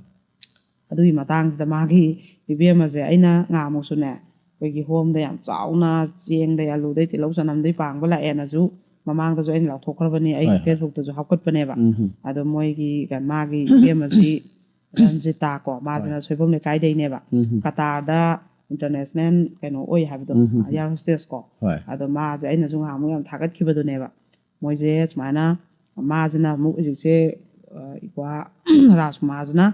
ꯑꯗꯨꯒꯤ ꯃꯇꯥꯡꯁꯤꯗ ꯃꯥꯒꯤ ꯏꯕꯦꯝꯃꯁꯦ, ꯑꯩꯅ ꯉꯥꯃꯨꯛꯁꯨꯅꯦ, ꯑꯩꯈꯣꯏꯒꯤ ꯍꯣꯝꯗ ꯌꯥꯝ ꯆꯥꯎꯅ ꯆꯦꯡꯗꯩ, ꯑꯂꯨꯗꯩ, ꯇꯤꯜꯍꯧ ꯆꯅꯝꯗꯩ ꯄꯥꯡꯕ ꯂꯥꯛꯑꯦꯅꯁꯨ ꯃꯃꯥꯡꯗꯁꯨ ꯑꯩꯅ ꯂꯥꯎꯊꯣꯛꯈ꯭ꯔꯕꯅꯤ, ꯑꯩꯒꯤ ꯍꯣꯏ, ꯍꯣꯏ. ꯐꯦꯁꯕꯨꯛꯇꯁꯨ ꯍꯥꯞꯀꯠꯄꯅꯦꯕ꯫ ꯎꯝ, ꯎꯝ. ꯑꯗꯣ ꯃꯣꯏꯒꯤ ꯀ-, ꯃꯥꯒꯤ ꯏꯕꯦꯝꯃꯁꯤ ꯔꯟꯖꯤꯇꯥ ꯀꯣ, ꯃꯥꯁꯤꯅ ꯍꯣꯏ. ꯁꯣꯏꯕꯝ ꯂꯩꯀꯥꯏꯗꯩꯅꯦꯕ꯫ ꯎꯝ, ꯎꯝ. ꯀꯇꯥꯔꯗ ꯏꯟꯇꯔꯅꯦꯁꯅꯦꯜ ꯀꯩꯅꯣ ꯑꯣꯏ ꯍꯥꯏꯕꯗꯣ, ꯎꯝ, ꯎꯝ. ꯑꯦꯌꯥꯔ ꯍꯣꯁꯇꯦꯁ ꯀꯣ꯫ ꯍꯣꯏ. ꯑꯗꯣ ꯃꯥꯁꯦ ꯑꯩꯅꯁꯨ ꯉꯍꯥꯟꯃꯨꯛ ꯌꯥꯝ ꯊꯥꯒꯠꯈꯤꯕꯗꯨꯅꯦꯕ꯫ ꯃꯣꯏꯁꯦ ꯁꯨꯃꯥꯏꯅ, ꯃꯥꯁꯤꯅ ꯑꯃꯨꯛ ꯍꯧꯖꯤꯛꯁꯦ, ꯑ, ꯏꯀ꯭ꯋꯥ ꯔꯥꯖꯀꯨꯃꯥꯔꯁꯤꯅ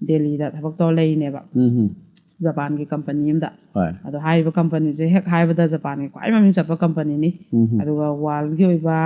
ꯗꯦꯜꯂꯤꯗ ꯊꯕꯛ ꯇꯧꯔ ꯂꯩꯔꯤꯅꯦꯕ꯫ ꯎꯝ, ꯎꯝ. ꯖꯄꯥꯟꯒꯤ ꯀꯝꯄꯅꯤ ꯑꯃꯗ꯫ ꯍꯣꯏ꯫ ꯑꯗꯣ ꯍꯥꯏꯔꯤꯕ ꯀꯝꯄꯅꯤꯁꯦ ꯍꯦꯛ ꯍꯥꯏꯕꯗ ꯖꯄꯥꯟꯒꯤ ꯈ꯭ꯋꯥꯏ ꯃꯃꯤꯡ ꯆꯠꯄ ꯀꯝꯄꯅꯤꯅꯤ꯫ ꯎꯝ ꯍꯝ꯫ ꯑꯗꯨꯒ ꯋꯥꯔꯜꯒꯤ ꯑꯣꯏꯕ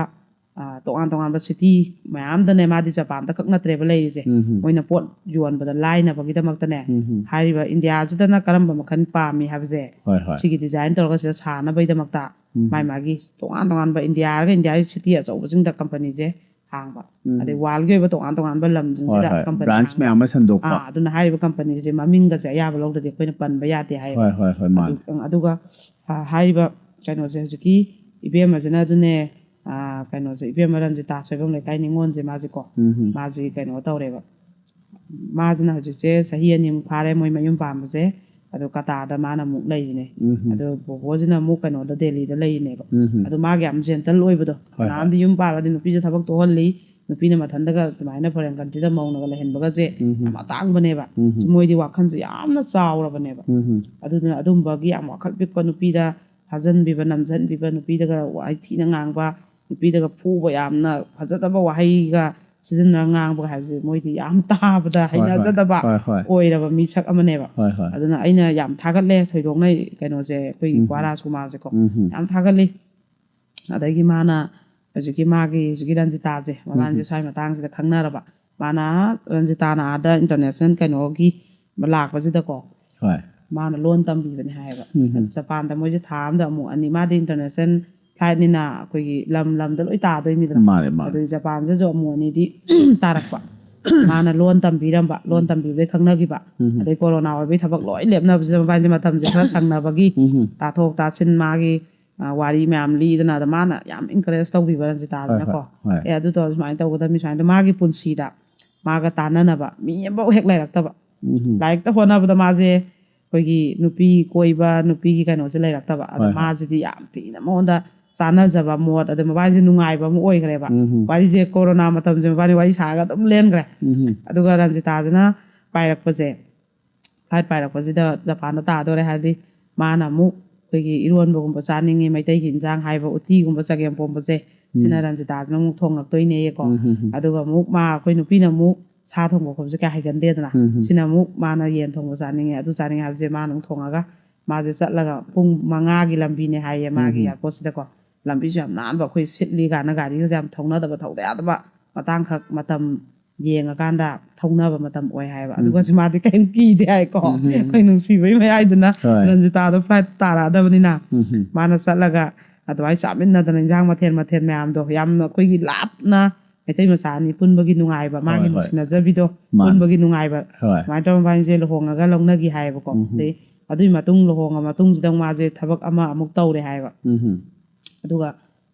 ꯑ, ꯇꯣꯉꯥꯟ ꯇꯣꯉꯥꯟꯕ ꯁꯤꯇꯤ ꯃꯌꯥꯝꯗꯅꯦ ꯃꯥꯗꯤ ꯖꯄꯥꯟꯗ ꯈꯛ ꯅꯠꯇ꯭ꯔꯦꯕ ꯂꯩꯔꯤꯁꯦ꯫ ꯎꯝ ꯍꯝ꯫ ꯃꯣꯏꯅ ꯄꯣꯠ ꯌꯣꯟꯕꯗ ꯂꯥꯏꯅꯕꯒꯤꯗꯃꯛꯇꯅꯦ ꯎꯝ ꯍꯝ꯫ ꯍꯥꯏꯔꯤꯕ ꯏꯟꯗꯤꯌꯥꯁꯤꯗꯅ ꯀꯔꯝꯕ ꯃꯈꯜ ꯄꯥꯝꯃꯤ ꯍꯥꯏꯕꯁꯦ ꯍꯣꯏ ꯍꯣꯏ꯫ ꯁꯤꯒꯤ ꯗꯤꯖꯥꯏꯟ ꯇꯧꯔꯒ ꯁꯤꯗ ꯁꯥꯅꯕꯒꯤꯗꯃꯛꯇ ꯎꯝ꯫ ꯃꯥꯏ ꯃꯥꯒꯤ ꯇꯣꯉꯥꯟ ꯇꯣꯉꯥꯟꯕ ꯏꯟꯗꯤꯌꯥꯒ ꯏꯟꯗꯤꯌꯥꯒꯤ ꯁꯤꯇꯤ ꯑꯆꯧꯕꯁꯤꯡꯗ ꯀꯝꯄꯅꯤꯁꯦ ꯍꯥꯡꯕ꯫ ꯎꯝ꯫ ꯑꯗꯩ ꯋꯥꯔꯜꯒꯤ ꯑꯣꯏꯕ ꯇꯣꯉꯥꯟ ꯇꯣꯉꯥꯟꯕ ꯍꯣꯏ ꯂꯝꯁꯤꯡꯁꯤꯗ ꯍꯣꯏ꯫ ꯀꯝꯄꯅꯤ ꯕ꯭ꯔꯥꯟꯁ ꯍꯥꯡꯕ꯫ ꯃꯌꯥꯝ ꯑꯃ ꯁꯟꯗꯣꯛꯄ꯫ ꯑꯥ, ꯑꯗꯨꯅ ꯍꯥꯏꯔꯤꯕ ꯀꯝꯄꯅꯤꯁꯦ ꯃꯃꯤꯡꯒꯁꯦ ꯑꯌꯥꯕ ꯂꯧꯗ꯭ꯔꯗꯤ ꯑꯩꯈꯣꯏꯅ ꯄꯟꯕ ꯌꯥꯗꯦ ꯍꯥꯏꯌꯦꯕ꯫ ꯍꯣꯏ ꯍꯣꯏ ꯍꯣꯏ, ꯃꯥꯅꯤ꯫ ꯑꯗꯨ-, ꯑꯗꯨꯒ ꯑ, ꯍꯥꯏꯔꯤꯕ ꯀꯩꯅꯣꯁꯦ ꯍꯧꯖꯤꯛꯀꯤ ꯏꯕꯦꯝꯃꯁꯤꯅ ꯑꯗꯨꯅꯦ, ꯑ, ꯀꯩꯅꯣꯁꯦ, ꯏꯕꯦꯝꯃ ꯔꯟꯖꯤꯇꯥ ꯁꯣꯏꯕꯝ ꯂꯩꯀꯥꯏ ꯅꯤꯉꯣꯜꯁꯦ ꯃꯥꯁꯦꯀꯣ꯫ ꯎꯝ ꯍꯝ꯫ ꯃꯥꯁꯦ ꯀꯩꯅꯣ ꯇꯧꯔꯦꯕ꯫ ꯃꯥꯁꯤꯅ ꯍꯧꯖꯤꯛꯁꯦ ꯆꯍꯤ ꯑꯅꯤꯃꯨꯛ ꯐꯥꯔꯦ ꯃꯣꯏ ꯃꯌꯨꯝ ꯄꯥꯟꯕꯁꯦ꯫ ꯑꯗꯣ ꯀꯇꯥꯔꯗ ꯃꯥꯅ ꯑꯃꯨꯛ ꯂꯩꯔꯤꯅꯦ꯫ ꯎꯝ ꯍꯝ꯫ ꯑꯗꯣ ꯕꯣꯕꯣꯁꯤꯅ ꯑꯃꯨꯛ ꯀꯩꯅꯣꯗ, ꯗꯦꯜꯂꯤꯗ ꯂꯩꯔꯤꯅꯦꯕ꯫ ꯎꯝ ꯍꯝ꯫ ꯑꯗꯣ ꯃꯥꯒꯤ ꯌꯥꯝ ꯖꯦꯟꯇꯜ ꯑꯣꯏꯕꯗꯣ꯫ ꯍꯣꯏ, ꯀꯅꯥꯝꯗꯤ ꯌꯨꯝ ꯄꯥꯜꯂꯗꯤ ꯅꯨꯄꯤꯁꯦ ꯊꯕꯛ ꯇꯧꯍꯜꯂꯤ, ꯅꯨꯄꯤꯅ ꯃꯊꯟꯇꯒ ꯑꯗꯨꯃꯥꯏꯅ ꯐꯣꯔꯦꯟ ꯀꯟꯇ꯭ꯔꯤꯗ ꯃꯧꯅꯒ ꯂꯩꯍꯟꯕꯒꯁꯦ ꯎꯝ ꯍꯝ꯫ ꯌꯥꯝ ꯑꯇꯥꯡꯕꯅꯦꯕ꯫ ꯎꯝ ꯍꯝ꯫ ꯃꯣꯏꯗꯤ ꯋꯥꯈꯜꯁꯦ ꯌꯥꯝꯅ ꯆꯥꯎꯔꯕꯅꯦꯕ꯫ ꯎꯝ ꯍꯝ꯫ ꯑꯗꯨꯗꯨꯅ ꯑꯗꯨꯝꯕꯒꯤ ꯌꯥꯝ ꯋꯥꯈꯜ ꯄꯤꯛꯄ, ꯅꯨꯄꯤꯗ ꯊꯥꯖꯟꯕꯤꯕ, ꯅꯝꯖꯟꯕꯤꯕ, ꯅꯨꯄꯤꯗꯒ ꯋꯥꯍꯩ ꯊꯤꯅ ꯉꯥꯡꯕ, ꯅꯨꯄꯤꯗꯒ ꯐꯨꯕ, ꯌꯥꯝꯅ ꯐꯖꯗꯕ ꯋꯥꯍꯩꯒ ꯁꯤꯖꯤꯟꯅꯔ ꯉꯥꯡꯕꯒ ꯍꯥꯏꯕꯁꯦ ꯃꯣꯏꯗꯤ ꯌꯥꯝ ꯇꯥꯕꯗ ꯍꯣꯏ, ꯍꯣꯏ꯫ ꯍꯩꯅꯖꯗꯕ ꯍꯣꯏ, ꯍꯣꯏ꯫ ꯑꯣꯏꯔꯕ ꯃꯤꯁꯛ ꯑꯃꯅꯦꯕ꯫ ꯍꯣꯏ, ꯍꯣꯏ꯫ ꯑꯗꯨꯅ ꯑꯩꯅ ꯌꯥꯝ ꯊꯥꯒꯠꯂꯦ ꯊꯣꯏꯗꯣꯛꯅ ꯀꯩꯅꯣꯁꯦ, ꯑꯩꯈꯣꯏ ꯎꯝ꯫ ꯀ꯭ꯋꯥ ꯔꯥꯖꯀꯨꯃꯥꯔꯁꯦꯀꯣ꯫ ꯎꯝ ꯍꯝ꯫ ꯌꯥꯝ ꯊꯥꯒꯠꯂꯤ꯫ ꯑꯗꯒꯤ ꯃꯥꯅ ꯍꯧꯖꯤꯛꯀꯤ ꯃꯥꯒꯤ ꯍꯧꯖꯤꯛꯀꯤ ꯔꯟꯖꯤꯇꯥꯁꯦ, ꯃꯕꯥꯅꯤꯁꯦ ꯎꯝ꯫ ꯁ꯭ꯋꯥꯏ ꯃꯇꯥꯡꯁꯤꯗ ꯈꯪꯅꯔꯕ꯫ ꯃꯥꯅ, ꯔꯟꯖꯤꯇꯥꯅ ꯑꯥꯗ ꯏꯟꯇꯔꯅꯦꯁꯅꯦꯜ ꯀꯩꯅꯣꯒꯤ ꯂꯥꯛꯄꯁꯤꯗꯀꯣ, ꯍꯣꯏ꯫ ꯃꯥꯅ ꯂꯣꯟ ꯇꯝꯕꯤꯕꯅꯦ ꯍꯥꯏꯌꯦꯕ꯫ ꯎꯝ ꯍꯝ꯫ ꯖꯄꯥꯟꯗ ꯃꯣꯏꯁꯦ ꯊꯥ ꯑꯃꯗ ꯑꯃꯨꯛ ꯑꯅꯤ, ꯃꯥꯗꯤ ꯏꯟꯇꯔꯅꯦꯁꯅꯦꯜ ꯐ꯭ꯂꯥꯏꯠꯅꯤꯅ ꯑꯩꯈꯣꯏꯒꯤ ꯂꯝ ꯂꯝꯗ ꯂꯣꯏ ꯇꯥꯗꯣꯏꯅꯤꯗꯅ꯫ ꯃꯥꯅꯦ, ꯃꯥꯅꯦ꯫ ꯑꯗꯨ ꯖꯄꯥꯟꯗꯁꯨ ꯑꯃꯨꯛ ꯑꯅꯤꯗꯤ ꯇꯥꯔꯛꯄ꯫ ꯃꯥꯅ ꯂꯣꯟ ꯇꯝꯕꯤꯔꯝꯕ, ꯂꯣꯟ ꯎꯝ꯫ ꯇꯝꯕꯤꯕꯗꯩ ꯈꯪꯅꯈꯤꯕ꯫ ꯎꯝ ꯍꯝ꯫ ꯑꯗꯩ ꯀꯣꯔꯣꯅꯥ ꯑꯣꯏꯕꯒꯤ ꯊꯕꯛ ꯂꯣꯏ ꯂꯦꯞꯅꯕꯁꯤꯗ ꯃꯕꯥꯅꯤꯁꯦ ꯃꯇꯝꯁꯦ ꯈꯔ ꯁꯪꯅꯕꯒꯤ ꯎꯝ ꯍꯝ꯫ ꯇꯥꯊꯣꯛ ꯇꯥꯁꯤꯟ ꯃꯥꯒꯤ, ꯑ, ꯋꯥꯔꯤ ꯃꯌꯥꯝ ꯂꯤꯗꯅ, ꯑꯗ ꯃꯥꯅ ꯌꯥꯝ ꯏꯟꯀꯔꯦꯖ ꯇꯧꯕꯤꯕ ꯔꯟꯖꯤꯇꯥꯁꯤꯅꯀꯣ꯫ ꯍꯣꯏ, ꯍꯣꯏ, ꯍꯣꯏ꯫ "ꯑꯦ, ꯑꯗꯨ ꯇꯧꯔ ꯁꯨꯃꯥꯏꯅ ꯇꯧꯒꯗꯕꯅꯤ, ꯁꯨꯃꯥꯏꯅ ꯇꯧ-", ꯃꯥꯒꯤ ꯄꯨꯟꯁꯤꯗ ꯃꯥꯒ ꯇꯥꯟꯅꯅꯕ ꯃꯤ ꯑꯃꯐꯥꯎ ꯍꯦꯛ ꯂꯩꯔꯛꯇꯕ꯫ ꯎꯝ ꯍꯝ꯫ ꯂꯥꯏꯔꯤꯛꯇ ꯍꯣꯠꯅꯕꯗ ꯃꯥꯁꯦ ꯑꯩꯈꯣꯏꯒꯤ ꯅꯨꯄꯤ ꯀꯣꯏꯕ, ꯅꯨꯄꯤꯒꯤ ꯀꯩꯅꯣꯁꯦ ꯂꯩꯔꯛꯇꯕ꯫ ꯑꯗ ꯍꯣꯏ, ꯍꯣꯏ꯫ ꯃꯥꯁꯤꯗꯤ ꯌꯥꯝ ꯊꯤꯅ ꯃꯉꯣꯟꯗ ꯆꯥꯟꯅꯖꯕ ꯃꯣꯠ, ꯑꯗ ꯃꯕꯥꯅꯤꯁꯦ ꯅꯨꯡꯉꯥꯏꯕ ꯑꯃ ꯑꯣꯏꯈ꯭ꯔꯦꯕ꯫ ꯎꯝ ꯍꯝ꯫ ꯋꯥꯔꯤꯁꯦ ꯀꯣꯔꯣꯅꯥ ꯃꯇꯝꯁꯦ ꯃꯕꯥꯅꯤ ꯋꯥꯔꯤ ꯁꯥꯔꯒ ꯑꯗꯨꯝ ꯂꯦꯟꯈ꯭ꯔꯦ꯫ ꯎꯝ ꯍꯝ꯫ ꯑꯗꯨꯒ ꯔꯟꯖꯤꯇꯥꯁꯤꯅ ꯄꯥꯏꯔꯛꯄꯁꯦ, ꯐ꯭ꯂꯥꯏꯠ ꯄꯥꯏꯔꯛꯄꯁꯤꯗ ꯖꯄꯥꯟꯗ ꯇꯥꯗꯣꯔꯦ ꯍꯥꯏꯔꯗꯤ, ꯃꯥꯅ ꯑꯃꯨꯛ ꯑꯩꯈꯣꯏꯒꯤ ꯏꯔꯣꯟꯕꯒꯨꯝꯕ ꯆꯥꯅꯤꯡꯉꯤ, ꯃꯩꯇꯩꯒꯤ ꯏꯟꯖꯥꯡ ꯍꯥꯏꯕ ꯎꯇꯤꯒꯨꯝꯕ ꯆꯒꯦꯝ ꯄꯣꯝꯕꯁꯦ, ꯁꯤꯅ ꯎꯝ꯫ ꯔꯟꯖꯤꯇꯥꯁꯤꯅ ꯑꯃꯨꯛ ꯊꯣꯡꯉꯛꯇꯣꯏꯅꯦꯌꯦꯀꯣ꯫ ꯎꯝ ꯍꯝ ꯍꯝ꯫ ꯑꯗꯨꯒ ꯑꯃꯨꯛ ꯃꯥ, ꯑꯩꯈꯣꯏ ꯅꯨꯄꯤꯅ ꯑꯃꯨꯛ ꯁꯥ ꯊꯣꯡꯕ ꯈꯣꯠꯄꯁꯦ ꯀꯌꯥ ꯍꯩꯒꯟꯗꯦꯗꯅ꯫ ꯎꯝ, ꯎꯝ꯫ ꯁꯤꯅ ꯑꯃꯨꯛ ꯃꯥꯅ ꯌꯦꯟ ꯊꯣꯡꯕ ꯆꯥꯅꯤꯡꯉꯦ, ꯑꯗꯨ ꯆꯥꯅꯤꯡꯉꯦ ꯍꯥꯏꯕꯁꯦ ꯃꯥꯅ ꯑꯃꯨꯛ ꯊꯣꯡꯉꯒ, ꯃꯥꯁꯦ ꯆꯠꯂꯒ ꯄꯨꯡ ꯃꯉꯥꯒꯤ ꯂꯝꯕꯤꯅꯦ ꯍꯥꯏꯌꯦ ꯃꯥꯒꯤ ꯎꯝ, ꯎꯝ꯫ ꯑꯦꯌꯥꯔꯄꯣꯔꯠꯁꯤꯗꯀꯣ꯫ ꯂꯝꯕꯤꯁꯨ ꯌꯥꯝ ꯅꯥꯟꯕ, ꯑꯩꯈꯣꯏ ꯁꯤꯠꯂꯤ ꯀꯥꯟꯅ ꯒꯥꯔꯤꯒꯁꯦ ꯌꯥꯝ ꯊꯧꯅꯗꯕ, ꯊꯧꯗ ꯌꯥꯗꯕ ꯃꯇꯥꯡꯈꯛ ꯃꯇꯝ ꯌꯦꯡꯉꯀꯥꯟꯗ ꯊꯧꯅꯕ ꯃꯇꯝ ꯑꯣꯏ ꯍꯥꯏꯕ꯫ ꯎꯝ꯫ ꯑꯗꯨꯒꯁꯨ ꯃꯥꯗꯤ ꯀꯔꯤꯝ ꯀꯤꯗꯦ ꯍꯥꯏꯀꯣ꯫ ꯎꯝ, ꯎꯝ, ꯎꯝ꯫ ꯑꯩꯈꯣꯏ ꯅꯨꯡꯁꯤꯕꯩ ꯃꯌꯥꯏꯗꯨꯅ ꯍꯣꯏ꯫ ꯔꯟꯖꯤꯇꯥꯗꯣ ꯐ꯭ꯂꯥꯏꯠ ꯇꯥꯔꯛꯑꯗꯕꯅꯤꯅ ꯎꯝ, ꯎꯝ꯫ ꯃꯥꯅ ꯆꯠꯂꯒ ꯑꯗꯨꯃꯥꯏꯅ ꯆꯥꯃꯤꯟꯅꯗꯅ ꯏꯟꯖꯥꯡ ꯃꯊꯦꯜ ꯃꯊꯦꯜ ꯃꯌꯥꯝꯗꯣ ꯌꯥꯝꯅ ꯑꯩꯈꯣꯏꯒꯤ ꯂꯥꯞꯅ ꯃꯩꯇꯩ ꯃꯆꯥ ꯑꯅꯤ ꯄꯨꯟꯕꯒꯤ ꯅꯨꯡꯉꯥꯏꯕ, ꯃꯥꯒꯤ ꯍꯣꯏ, ꯍꯣꯏ꯫ ꯅꯨꯡꯁꯤꯅꯖꯕꯤꯗꯣ ꯃꯥꯅꯦ꯫ ꯄꯨꯟꯕꯒꯤ ꯅꯨꯡꯉꯥꯏꯕ꯫ ꯍꯣꯏ꯫ ꯑꯗꯨꯃꯥꯏꯅ ꯇꯧꯔꯒ ꯃꯕꯥꯅꯤꯁꯦ ꯂꯨꯍꯣꯡꯉꯒ ꯂꯧꯅꯈꯤ ꯍꯥꯏꯌꯦꯕꯀꯣ꯫ ꯎꯝ, ꯎꯝ꯫ ꯑꯗꯩ ꯑꯗꯨꯒꯤ ꯃꯇꯨꯡ ꯂꯨꯍꯣꯡꯉ ꯃꯇꯨꯡꯁꯤꯗ ꯃꯥꯁꯦ ꯊꯕꯛ ꯑꯃ ꯑꯃꯨꯛ ꯇꯧꯔꯦ ꯍꯥꯏꯌꯦꯕ꯫ ꯎꯝ, ꯎꯝ꯫ ꯑꯗꯨꯒ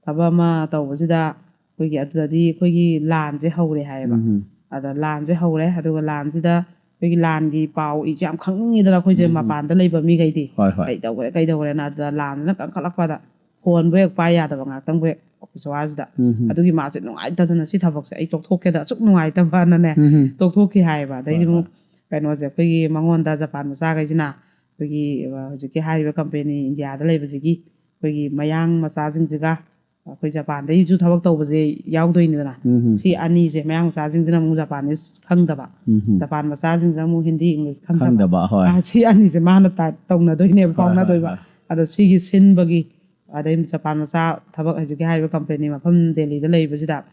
ꯊꯕꯛ ꯑꯃ ꯇꯧꯕꯁꯤꯗ ꯑꯩꯈꯣꯏꯒꯤ ꯑꯗꯨꯗꯗꯤ ꯑꯩꯈꯣꯏꯒꯤ ꯂꯥꯟꯁꯦ ꯍꯧꯔꯦ ꯍꯥꯏꯌꯦꯕ꯫ ꯎꯝ, ꯎꯝ꯫ ꯑꯗ ꯂꯥꯟꯁꯦ ꯍꯧꯔꯦ, ꯑꯗꯨꯒ ꯂꯥꯟꯁꯤꯗ ꯑꯩꯈꯣꯏꯒꯤ ꯂꯥꯟꯒꯤ ꯄꯥꯎ ꯏꯁꯦ ꯌꯥꯝ ꯈꯪꯅꯤꯡꯉꯤꯗꯅ ꯑꯩꯈꯣꯏꯁꯦ ꯎꯝ, ꯎꯝ꯫ ꯃꯄꯥꯟꯗ ꯂꯩꯕ ꯃꯤꯈꯩꯗꯤ ꯍꯣꯏ, ꯍꯣꯏ꯫ ꯀꯩꯗꯧꯈ꯭ꯔꯦ, ꯀꯩꯗꯧꯈ꯭ꯔꯦꯅ꯫ ꯑꯗꯨꯗ ꯂꯥꯟꯁꯤꯅ ꯀꯟꯈꯠꯂꯛꯄꯗ ꯐꯣꯟꯕꯨ ꯍꯦꯛ ꯄꯥꯏ ꯌꯥꯗꯕ ꯉꯥꯛꯇꯪꯕꯨ ꯍꯦꯛ ꯑꯣꯐꯤꯁ ꯑꯋꯥꯔꯁꯤꯗ꯫ ꯎꯝ, ꯎꯝ꯫ ꯑꯗꯨꯒꯤ ꯃꯥꯁꯦ ꯅꯨꯡꯉꯥꯏꯇꯗꯅ ꯁꯤ ꯊꯕꯛꯁꯦ ꯑꯩ ꯇꯣꯛꯊꯣꯛꯀꯦꯗ, ꯑꯁꯨꯛ ꯅꯨꯡꯉꯥꯏꯇꯕꯅꯅꯦ ꯎꯝ, ꯎꯝ꯫ ꯇꯣꯛꯊꯣꯛꯈꯤ ꯍꯥꯏꯌꯦꯕ꯫ ꯑꯗꯩꯗꯤ ꯍꯣꯏ, ꯑꯃꯨꯛ ꯍꯣꯏ꯫ ꯀꯩꯅꯣꯁꯦ, ꯑꯩꯈꯣꯏꯒꯤ ꯃꯉꯣꯟꯗ ꯖꯄꯥꯟ ꯃꯆꯥꯈꯩꯁꯤꯅ ꯑꯩꯈꯣꯏꯒꯤ, ꯑ, ꯍꯧꯖꯤꯛꯀꯤ ꯍꯥꯏꯔꯤꯕ ꯀꯝꯄꯦꯅꯤ ꯏꯟꯗꯤꯌꯥꯗ ꯂꯩꯕꯁꯤꯒꯤ ꯑꯩꯈꯣꯏꯒꯤ ꯃꯌꯥꯡ ꯃꯆꯥꯁꯤꯡꯁꯤꯒ ꯑꯩꯈꯣꯏ ꯖꯄꯥꯟꯗꯩꯁꯨ ꯊꯕꯛ ꯇꯧꯕꯁꯦ ꯌꯥꯎꯗꯣꯏꯅꯤꯗꯅ꯫ ꯎꯝ, ꯎꯝ꯫ ꯁꯤ ꯑꯅꯤꯁꯦ, ꯃꯌꯥꯡ ꯃꯆꯥꯁꯤꯡꯁꯤꯅ ꯑꯃꯨꯛ ꯖꯄꯥꯟꯅꯤꯁ ꯈꯪꯗꯕ, ꯎꯝ, ꯎꯝ꯫ ꯖꯄꯥꯟ ꯃꯆꯥꯁꯤꯡꯁꯤꯅ ꯑꯃꯨꯛ ꯍꯤꯟꯗꯤ, ꯏꯪꯂꯤꯁ ꯈꯪꯗꯕ꯫ ꯈꯪꯗꯕ, ꯍꯣꯏ꯫ ꯑꯥ, ꯁꯤ ꯑꯅꯤꯁꯦ ꯃꯥꯅ ꯇꯥꯏꯞ ꯇꯧꯅꯗꯣꯏꯅꯦꯕ, ꯍꯣꯏ, ꯍꯣꯏ, ꯐꯥꯎꯅꯗꯣꯏꯕ꯫ ꯍꯣꯏ꯫ ꯑꯗꯣ ꯁꯤꯒꯤ ꯁꯤꯟꯕꯒꯤ, ꯑꯗꯩ ꯖꯄꯥꯟ ꯃꯆꯥ ꯊꯕꯛ ꯍꯧꯖꯤꯛꯀꯤ ꯍꯥꯏꯔꯤꯕ ꯀꯝꯄꯦꯅꯤ ꯃꯐꯝ ꯗꯦꯜꯂꯤꯗ ꯂꯩꯕꯁꯤꯗ